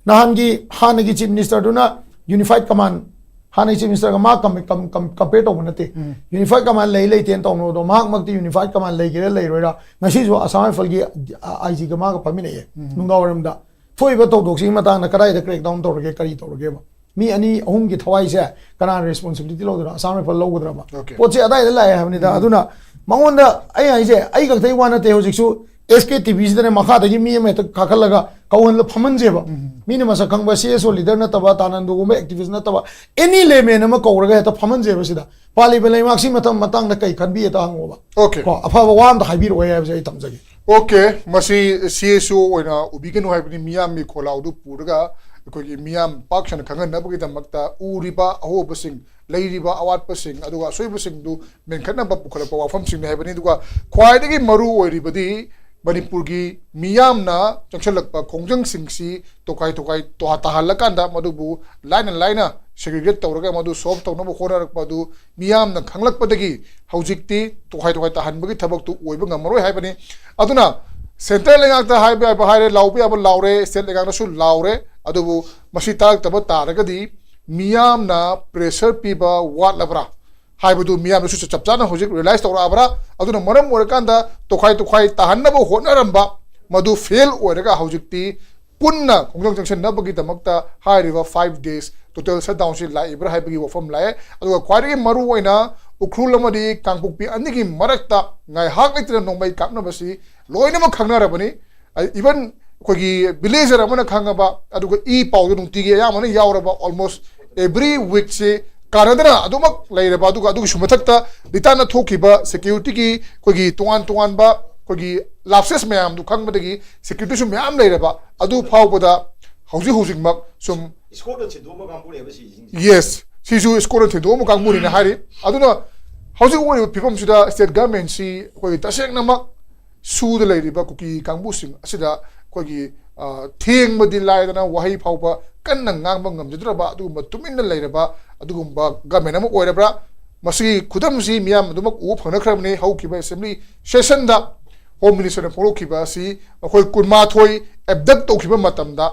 ꯅꯍꯥꯟꯒꯤ, ꯍꯥꯟꯅꯒꯤ ꯆꯤꯐ ꯃꯤꯅꯤꯁꯇꯔꯗꯨꯅ ꯌꯨꯅꯤꯐꯥꯏꯠ ꯀꯃꯥꯟ, ꯍꯥꯟꯅꯒꯤ ꯆꯤꯐ ꯃꯤꯅꯤꯁꯇꯔꯒ ꯃꯥ ꯀꯝ-, ꯀꯝ-, ꯀꯝ-, ꯀꯝꯄꯤꯌꯔ ꯇꯧꯕ ꯅꯠꯇꯦ꯫ ꯌꯨꯅꯤꯐꯥꯏꯠ ꯀꯃꯥꯟ ꯂꯩ ꯂꯩꯇꯦꯅ ꯇꯧꯅꯕꯗꯣ, ꯃꯍꯥꯛꯃꯛꯇꯤ ꯌꯨꯅꯤꯐꯥꯏꯠ ꯀꯃꯥꯟ ꯂꯩꯒꯦꯔꯥ ꯂꯩꯔꯣꯏꯔꯥ, ꯉꯁꯤꯁꯨ ꯑꯁꯥꯝ ꯔꯥꯏꯐꯜꯒꯤ ꯑꯥꯏ ꯖꯤꯒ ꯃꯥꯒ ꯐꯝꯃꯤꯟꯅꯩꯌꯦ ꯅꯨꯡꯗꯥꯡꯋꯥꯏꯔꯝꯗ꯫ ꯊꯣꯛꯏꯕ ꯊꯧꯗꯣꯛꯁꯤꯒꯤ ꯃꯇꯥꯡꯗ ꯀꯗꯥꯏꯗ crackdown ꯇꯧꯔꯒꯦ, ꯀꯔꯤ ꯇꯧꯔꯒꯦꯕ? ꯃꯤ ꯑꯅꯤ ꯑꯍꯨꯝꯒꯤ ꯊꯋꯥꯏꯁꯦ ꯀꯅꯥꯅ ꯔꯦꯁꯄꯣꯟꯁꯤꯕꯤꯂꯤꯇꯤ ꯂꯧꯗꯣꯏꯅꯣ? ꯑꯁꯥꯝ ꯔꯥꯏꯐꯜ ꯂꯧꯒꯗ꯭ꯔꯕ? Okay. ꯄꯣꯠꯁꯦ ꯑꯗꯥꯏꯗ ꯂꯥꯛꯑꯦ ꯍꯥꯏꯕꯅꯤꯗ꯫ ꯑꯗꯨꯅ ꯃꯉꯣꯟꯗ ꯑꯩ ꯍꯥꯏꯁꯦ, ꯑꯩ ꯈꯛꯇꯒꯤ ꯋꯥ ꯅꯠꯇꯦ, ꯍꯧꯖꯤꯛꯁꯨ ꯑꯦꯁ ꯀꯦ ꯇꯤ ꯚꯤꯁꯤꯗꯅꯦ ꯃꯈꯥꯗꯒꯤ ꯃꯤ ꯑꯃ ꯍꯦꯛꯇ ꯀꯥꯈꯠꯂꯒ ꯀꯧꯍꯜꯂ ꯐꯝꯍꯟꯁꯦꯕ꯫ ꯃꯤꯅ ꯃꯁꯛ ꯈꯪꯕ ꯁꯤ ꯑꯦꯁ ꯑꯣ ꯂꯤꯗꯔ ꯅꯠꯇꯕ, ꯇꯥꯅꯟꯗꯣꯒꯨꯝꯕ ꯑꯦꯛꯇꯤꯚꯤꯁ ꯅꯠꯇꯕ, ꯑꯦꯅꯤ ꯂꯦꯃꯦꯟ ꯑꯃ ꯀꯧꯔꯒ ꯍꯦꯛꯇ ꯐꯝꯍꯟꯁꯦꯕ ꯁꯤꯗ꯫ ꯄꯥꯜꯂꯤꯕ ꯂꯩꯉꯥꯛꯁꯤ ꯃꯇꯝ ꯃꯇꯥꯡꯗ ꯀꯩ ꯈꯟꯕꯤ ꯍꯦꯛꯇ ꯍꯪꯉꯣꯕ꯫ Okay. ꯀꯣ, ꯑꯐꯕ ꯋꯥ ꯑꯝꯇ ꯍꯥꯏꯕꯤꯔꯛꯑꯣ ꯍꯥꯏꯕꯁꯦ ꯑꯩ ꯊꯝꯖꯒꯦ꯫ Okay, ꯃꯁꯤ ꯁꯤ ꯑꯦꯁ ꯑꯣ ꯑꯣꯏꯅ ꯎꯕꯤꯒꯅꯨ ꯍꯥꯏꯕꯅꯤ꯫ ꯃꯤꯌꯥꯝꯒꯤ ꯈꯣꯜꯂꯥꯎꯗꯨ ꯄꯨꯔꯒ ꯑꯩꯈꯣꯏꯒꯤ ꯃꯤꯌꯥꯝ ꯄꯥꯛ ꯁꯟꯅ ꯈꯪꯍꯟꯅꯕꯒꯤꯗꯃꯛꯇ ꯎꯔꯤꯕ ꯑꯍꯣꯕꯁꯤꯡ, ꯂꯩꯔꯤꯕ ꯑꯋꯥꯠꯄꯁꯤꯡ, ꯑꯗꯨꯒ ꯑꯁꯣꯏꯕꯁꯤꯡꯗꯨ ꯃꯦꯟꯈꯠꯅꯕ ꯄꯨꯈꯠꯂꯛꯄ ꯋꯥꯐꯝꯁꯤꯡꯅꯤ ꯍꯥꯏꯕꯅꯤ꯫ ꯑꯗꯨꯒ ꯈ꯭ꯋꯥꯏꯗꯒꯤ ꯃꯔꯨ ꯑꯣꯏꯔꯤꯕꯗꯤ ꯃꯅꯤꯄꯨꯔꯒꯤ ꯃꯤꯌꯥꯝꯅ ꯆꯪꯁꯤꯜꯂꯛꯄ ꯈꯣꯡꯖꯪꯁꯤꯡꯁꯤ ꯇꯣꯈꯥꯏ ꯇꯣꯈꯥꯏ ꯇꯣꯍꯥ ꯇꯥꯍꯜꯂꯀꯥꯟꯗ ꯃꯗꯨꯕꯨ ꯂꯥꯏꯅ ꯂꯥꯏꯅ ꯁꯦꯒ꯭ꯔꯤꯒꯦꯠ ꯇꯧꯔꯒ ꯃꯗꯨ ꯁꯣꯜꯕ ꯇꯧꯅꯕ ꯍꯣꯠꯅꯔꯛꯄ ꯑꯗꯨ ꯃꯤꯌꯥꯝꯅ ꯈꯪꯂꯛꯄꯗꯒꯤ ꯍꯧꯖꯤꯛꯇꯤ ꯇꯣꯈꯥꯏ ꯇꯣꯈꯥꯏ ꯇꯥꯍꯟꯕꯒꯤ ꯊꯕꯛꯇꯨ ꯑꯣꯏꯕ ꯉꯝꯃꯔꯣꯏ ꯍꯥꯏꯕꯅꯤ꯫ ꯑꯗꯨꯅ ꯁꯦꯟꯇ꯭ꯔꯦꯜ ꯂꯩꯉꯥꯛꯇ ꯍꯥꯏꯕ ꯌꯥꯕ ꯍꯥꯏꯔꯦ, ꯂꯥꯎꯕ ꯌꯥꯕ ꯂꯥꯎꯔꯦ, ꯁ꯭ꯇꯦꯠ ꯂꯩꯉꯥꯛꯅꯁꯨ ꯂꯥꯎꯔꯦ꯫ ꯑꯗꯨꯕꯨ ꯃꯁꯤ ꯇꯥꯔꯛꯇꯕ ꯇꯥꯔꯒꯗꯤ ꯃꯤꯌꯥꯝꯅ ꯄ꯭ꯔꯦꯁꯔ ꯄꯤꯕ ꯋꯥꯠꯂꯕ꯭ꯔꯥ ꯍꯥꯏꯕꯗꯨ ꯃꯤꯌꯥꯝꯅꯁꯨ ꯆꯞ ꯆꯥꯅ ꯍꯧꯖꯤꯛ ꯔꯤꯌꯦꯂꯥꯏꯁ ꯇꯧꯔꯛꯑꯕ꯭ꯔꯥ? ꯑꯗꯨꯅ ꯃꯔꯝ ꯑꯣꯏꯔꯀꯥꯟꯗ ꯇꯣꯈꯥꯏ ꯇꯣꯈꯥꯏ ꯇꯥꯍꯟꯅꯕ ꯍꯣꯠꯅꯔꯝꯕ ꯃꯗꯨ ꯐꯦꯜ ꯑꯣꯏꯔꯒ ꯍꯧꯖꯤꯛꯇꯤ ꯄꯨꯟꯅ ꯈꯣꯡꯖꯪ ꯆꯪꯁꯤꯟꯅꯕꯒꯤꯗꯃꯛꯇ ꯍꯥꯏꯔꯤꯕ five days total shutdown ꯁꯤ ꯂꯥꯛꯏꯕ꯭ꯔꯥ ꯍꯥꯏꯕꯒꯤ ꯋꯥꯐꯝ ꯂꯥꯛꯑꯦ꯫ ꯑꯗꯨꯒ ꯈ꯭ꯋꯥꯏꯗꯒꯤ ꯃꯔꯨ ꯑꯣꯏꯅ ꯎꯈ꯭ꯔꯨꯜ ꯑꯃꯗꯤ ꯀꯥꯡꯄꯣꯛꯄꯤ ꯑꯅꯤꯒꯤ ꯃꯔꯛꯇ ꯉꯥꯏꯍꯥꯛ ꯂꯩꯇꯅ ꯅꯣꯡꯃꯩ ꯀꯥꯞꯅꯕꯁꯤ ꯂꯣꯏꯅꯃꯛ ꯈꯪꯅꯔꯕꯅꯤ꯫ Even ꯑꯩꯈꯣꯏꯒꯤ ꯚꯤꯂꯦꯖꯔ ꯑꯃꯅ ꯈꯪꯉꯕ, ꯑꯗꯨꯒ ꯏ ꯄꯥꯎꯗ ꯅꯨꯡꯇꯤꯒꯤ ꯑꯌꯥꯝꯕꯅ ꯌꯥꯎꯔꯕ, almost every week ꯁꯤ ꯀꯥꯟꯅꯗꯅ ꯑꯗꯨꯃꯛ ꯂꯩꯔꯕ, ꯑꯗꯨꯒ ꯑꯗꯨꯒꯤꯁꯨ ꯃꯊꯛꯇ ꯂꯤꯇꯥꯟꯅ ꯊꯣꯛꯈꯤꯕ ꯁꯦꯀ꯭ꯌꯨꯔꯤꯇꯤꯒꯤ ꯑꯩꯈꯣꯏꯒꯤ ꯇꯣꯉꯥꯟ ꯇꯣꯉꯥꯟꯕ ꯑꯩꯈꯣꯏꯒꯤ ꯂꯥꯞꯁꯦꯁ ꯃꯌꯥꯝꯗꯨ ꯈꯪꯕꯗꯒꯤ ꯁꯦꯀ꯭ꯌꯨꯔꯤꯇꯤꯁꯨ ꯃꯌꯥꯝ ꯂꯩꯔꯕ, ꯑꯗꯨ ꯐꯥꯎꯕꯗ ꯍꯧꯖꯤꯛ ꯍꯧꯖꯤꯛꯃꯛ ꯁꯨꯝ ꯏꯁꯀꯣꯔꯠꯅ ꯊꯤꯟꯗꯣꯛꯑꯝꯕ ꯀꯥꯡꯕꯨꯅꯦꯕ ꯁꯤꯁꯤꯡꯁꯦ꯫ Yes, ꯁꯤꯁꯨ ꯏꯁꯀꯣꯔꯠꯅ ꯊꯤꯟꯗꯣꯛꯑꯝꯕ ꯀꯥꯡꯕꯨꯅꯤꯅ ꯍꯥꯏꯔꯤ꯫ ꯑꯗꯨꯅ ꯍꯧꯖꯤꯛ ꯑꯣꯏꯔꯤꯕ ꯐꯤꯕꯝꯁꯤꯗ ꯁ꯭ꯇꯦꯠ ꯒꯚꯔꯟꯃꯦꯟꯁꯤ ꯑꯩꯈꯣꯏꯒꯤ ꯇꯁꯦꯡꯅꯃꯛ ꯁꯨꯗ ꯂꯩꯔꯤꯕ ꯀꯨꯀꯤ ꯀꯥꯡꯕꯨꯁꯤꯡ ꯑꯁꯤꯗ ꯑꯩꯈꯣꯏꯒꯤ, ꯑ, ꯊꯦꯡꯕꯗꯤ ꯂꯥꯏꯗꯅ ꯋꯥꯍꯩ ꯐꯥꯎꯕ ꯀꯟꯅ ꯉꯥꯡꯕ ꯉꯝꯖꯗ꯭ꯔꯕ ꯑꯗꯨꯒꯨꯝꯕ ꯇꯨꯃꯤꯟꯅ ꯂꯩꯔꯕ ꯑꯗꯨꯒꯨꯝꯕ ꯒꯚꯔꯟꯃꯦꯟ ꯑꯃ ꯑꯣꯏꯔꯕ꯭ꯔꯥ? ꯃꯁꯤꯒꯤ ꯈꯨꯗꯝꯁꯤ ꯃꯤꯌꯥꯝ ꯑꯗꯨꯃꯛ ꯎꯕ ꯐꯪꯅꯈ꯭ꯔꯕꯅꯤ꯫ ꯍꯧꯈꯤꯕ ꯑꯦꯁꯦꯝꯕ꯭ꯂꯤ ꯁꯦꯁꯟꯗ ꯍꯣꯝ ꯃꯤꯅꯤꯁꯇꯔꯅ ꯐꯣꯡꯗꯣꯛꯈꯤꯕ ꯑꯁꯤ ꯃꯈꯣꯏ ꯀꯨꯟꯃꯥꯊꯣꯏ ꯑꯦꯕꯗꯛ ꯇꯧꯈꯤꯕ ꯃꯇꯝꯗ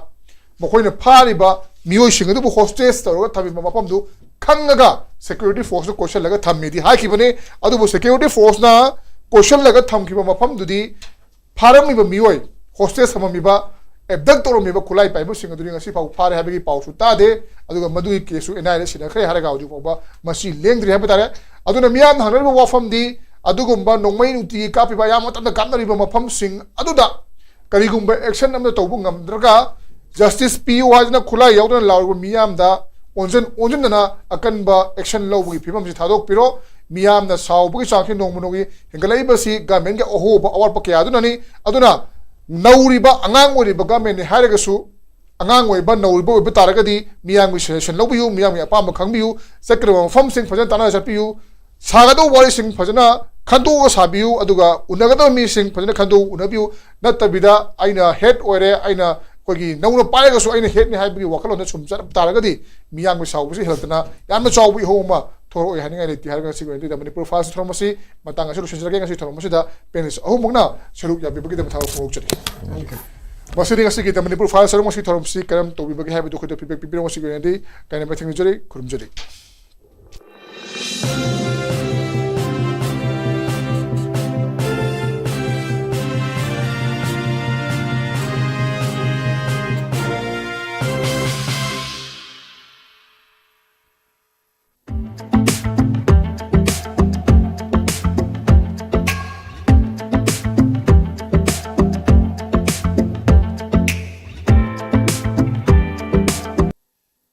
ꯃꯈꯣꯏꯅ ꯐꯥꯔꯤꯕ ꯃꯤꯑꯣꯏꯁꯤꯡ ꯑꯗꯨꯕꯨ ꯍꯣꯁꯇꯦꯖ ꯇꯧꯔꯒ ꯊꯝꯃꯤꯕ ꯃꯐꯝꯗꯨ ꯈꯪꯉꯒ ꯁꯦꯀ꯭ꯌꯨꯔꯤꯇꯤ ꯐꯣꯔꯁꯅ ꯀꯣꯏꯁꯤꯜꯂꯒ ꯊꯝꯃꯤꯗꯤ ꯍꯥꯏꯈꯤꯕꯅꯤ꯫ ꯑꯗꯨꯕꯨ ꯁꯦꯀ꯭ꯌꯨꯔꯤꯇꯤ ꯐꯣꯔꯁꯅ ꯀꯣꯏꯁꯤꯜꯂꯒ ꯊꯝꯈꯤꯕ ꯃꯐꯝꯗꯨꯗꯤ ꯐꯥꯔꯝꯃꯤꯕ ꯃꯤꯑꯣꯏ, ꯍꯣꯁꯇꯦꯖ ꯊꯝꯃꯝꯃꯤꯕ, ꯑꯦꯕꯗꯛ ꯇꯧꯔꯝꯃꯤꯕ ꯈꯨꯠꯂꯥꯏ ꯄꯥꯏꯕꯁꯤꯡ ꯑꯗꯨꯗꯤ ꯉꯁꯤ ꯐꯥꯎ ꯐꯥꯔꯦ ꯍꯥꯏꯕꯒꯤ ꯄꯥꯎꯁꯨ ꯇꯥꯗꯦ꯫ ꯑꯗꯨꯒ ꯃꯗꯨꯒꯤ ꯀꯦꯁꯁꯨ ꯑꯦꯟ ꯑꯥꯏ ꯑꯦꯗ ꯁꯤꯟꯅꯈ꯭ꯔꯦ ꯍꯥꯏꯔꯒ ꯍꯧꯖꯤꯛ ꯐꯥꯎꯕ ꯃꯁꯤ ꯂꯦꯡꯗ꯭ꯔꯤ ꯍꯥꯏꯕ ꯇꯥꯔꯦ꯫ ꯑꯗꯨꯅ ꯃꯤꯌꯥꯝꯅ ꯍꯪꯅꯔꯤꯕ ꯋꯥꯐꯝꯗꯤ ꯑꯗꯨꯒꯨꯝꯕ ꯅꯣꯡꯃꯩ ꯅꯨꯡꯇꯤꯒꯤ ꯀꯥꯞꯄꯤꯕ, ꯑꯌꯥꯝꯕ ꯃꯇꯝꯗ ꯀꯥꯞꯅꯔꯤꯕ ꯃꯐꯝꯁꯤꯡ ꯑꯗꯨꯗ ꯀꯔꯤꯒꯨꯝꯕ action ꯑꯃ ꯇꯧꯕ ꯉꯝꯗ꯭ꯔꯒ, justice ꯄꯤꯌꯨ ꯍꯥꯏꯗꯅ ꯈꯨꯠꯂꯥꯏ ꯌꯥꯎꯗꯅ ꯂꯥꯎꯔꯤꯕ ꯃꯤꯌꯥꯝꯗ ꯑꯣꯟꯁꯤꯟ ꯑꯣꯟꯁꯤꯟꯗꯅ ꯑꯀꯟꯕ action ꯂꯧꯕꯒꯤ ꯐꯤꯕꯝꯁꯤ ꯊꯥꯗꯣꯛꯄꯤꯔꯣ꯫ ꯃꯤꯌꯥꯝꯅ ꯁꯥꯎꯕꯒꯤ ꯆꯥꯡꯁꯤ ꯅꯣꯡꯃ ꯅꯣꯡꯃꯒꯤ ꯍꯦꯟꯒꯠꯂꯛꯏꯕꯁꯤ government ꯀꯤ ꯑꯍꯣꯕ ꯑꯋꯥꯠꯄ ꯀꯌꯥ ꯑꯗꯨꯅꯅꯤ꯫ ꯑꯗꯨꯅ ꯅꯧꯔꯤꯕ, ꯑꯉꯥꯡ ꯑꯣꯏꯔꯤꯕ government ꯅꯤ ꯍꯥꯏꯔꯒꯁꯨ, ꯑꯉꯥꯡ ꯑꯣꯏꯕ, ꯅꯧꯔꯤꯕ ꯑꯣꯏꯕ ꯇꯥꯔꯒꯗꯤ ꯃꯤꯌꯥꯝꯒꯤ suggestion ꯂꯧꯕꯤꯌꯨ, ꯃꯤꯌꯥꯝꯒꯤ ꯑꯄꯥꯝꯕ ꯈꯪꯕꯤꯌꯨ, ꯆꯠꯀꯗꯕ ꯃꯐꯝꯁꯤꯡ ꯐꯖꯅ ꯇꯥꯟꯅ ꯆꯠꯄꯤꯌꯨ, ꯁꯥꯒꯗꯧꯕ ꯋꯥꯔꯤꯁꯤꯡ ꯐꯖꯅ ꯈꯟꯗꯣꯛꯑꯒ ꯁꯥꯕꯤꯌꯨ, ꯑꯗꯨꯒ ꯎꯅꯒꯗꯕ ꯃꯤꯁꯤꯡ ꯐꯖꯅ ꯈꯟꯗꯣꯛ ꯎꯅꯕꯤꯌꯨ꯫ ꯅꯠꯇꯕꯤꯗ ꯑꯩꯅ head ꯑꯣꯏꯔꯦ, ꯑꯩꯅ, ꯑꯩꯈꯣꯏꯒꯤ ꯅꯧꯅ ꯄꯥꯏꯔꯒꯁꯨ ꯑꯩꯅ head ꯅꯤ ꯍꯥꯏꯕꯒꯤ ꯋꯥꯈꯜꯂꯣꯟꯗ ꯁꯨꯝ ꯆꯠꯄ ꯇꯥꯔꯒꯗꯤ ꯃꯤꯌꯥꯝꯒꯤ ꯁꯥꯎꯕꯁꯤ ꯍꯦꯜꯂꯛꯇꯅ ꯌꯥꯝꯅ ꯆꯥꯎꯕ ꯏꯍꯧ ꯑꯃ ꯊꯣꯔꯛꯑꯣꯏ ꯍꯥꯏꯅꯤꯡꯉꯥꯏ ꯂꯩꯇꯦ ꯍꯥꯏꯔꯒ ꯉꯁꯤꯒꯤ ꯑꯣꯏꯅꯗꯤ ꯃꯅꯤꯄꯨꯔ files ꯊꯧꯔꯝ ꯑꯁꯤ ꯃꯇꯥꯡ ꯑꯁꯤꯗ ꯂꯣꯏꯁꯤꯟꯖꯔꯒꯦ꯫ ꯉꯁꯤ ꯊꯧꯔꯝ ꯑꯁꯤꯗ panelist ꯑꯍꯨꯝꯃꯛꯅ ꯁꯔꯨꯛ ꯌꯥꯕꯤꯕꯒꯤꯗꯃꯛ ꯊꯥꯒꯠꯄ ꯐꯣꯡꯗꯣꯛꯆꯔꯤ꯫ ꯃꯁꯤꯗꯤ ꯉꯁꯤꯒꯤ ꯃꯅꯤꯄꯨꯔ files ꯊꯧꯔꯝ ꯑꯁꯤ ꯊꯧꯔꯝꯁꯤ ꯀꯔꯝ ꯇꯧꯕꯤꯕꯒꯦ ꯍꯥꯏꯕꯗꯨ ꯑꯩꯈꯣꯏꯗ feedback ꯄꯤꯕꯤꯔꯛꯑꯣ꯫ ꯉꯁꯤꯒꯤ ꯑꯣꯏꯅꯗꯤ ꯀꯥꯏꯅꯕ ꯊꯦꯡꯅꯖꯔꯤ꯫ ꯈꯨꯔꯨꯝꯖꯔꯤ꯫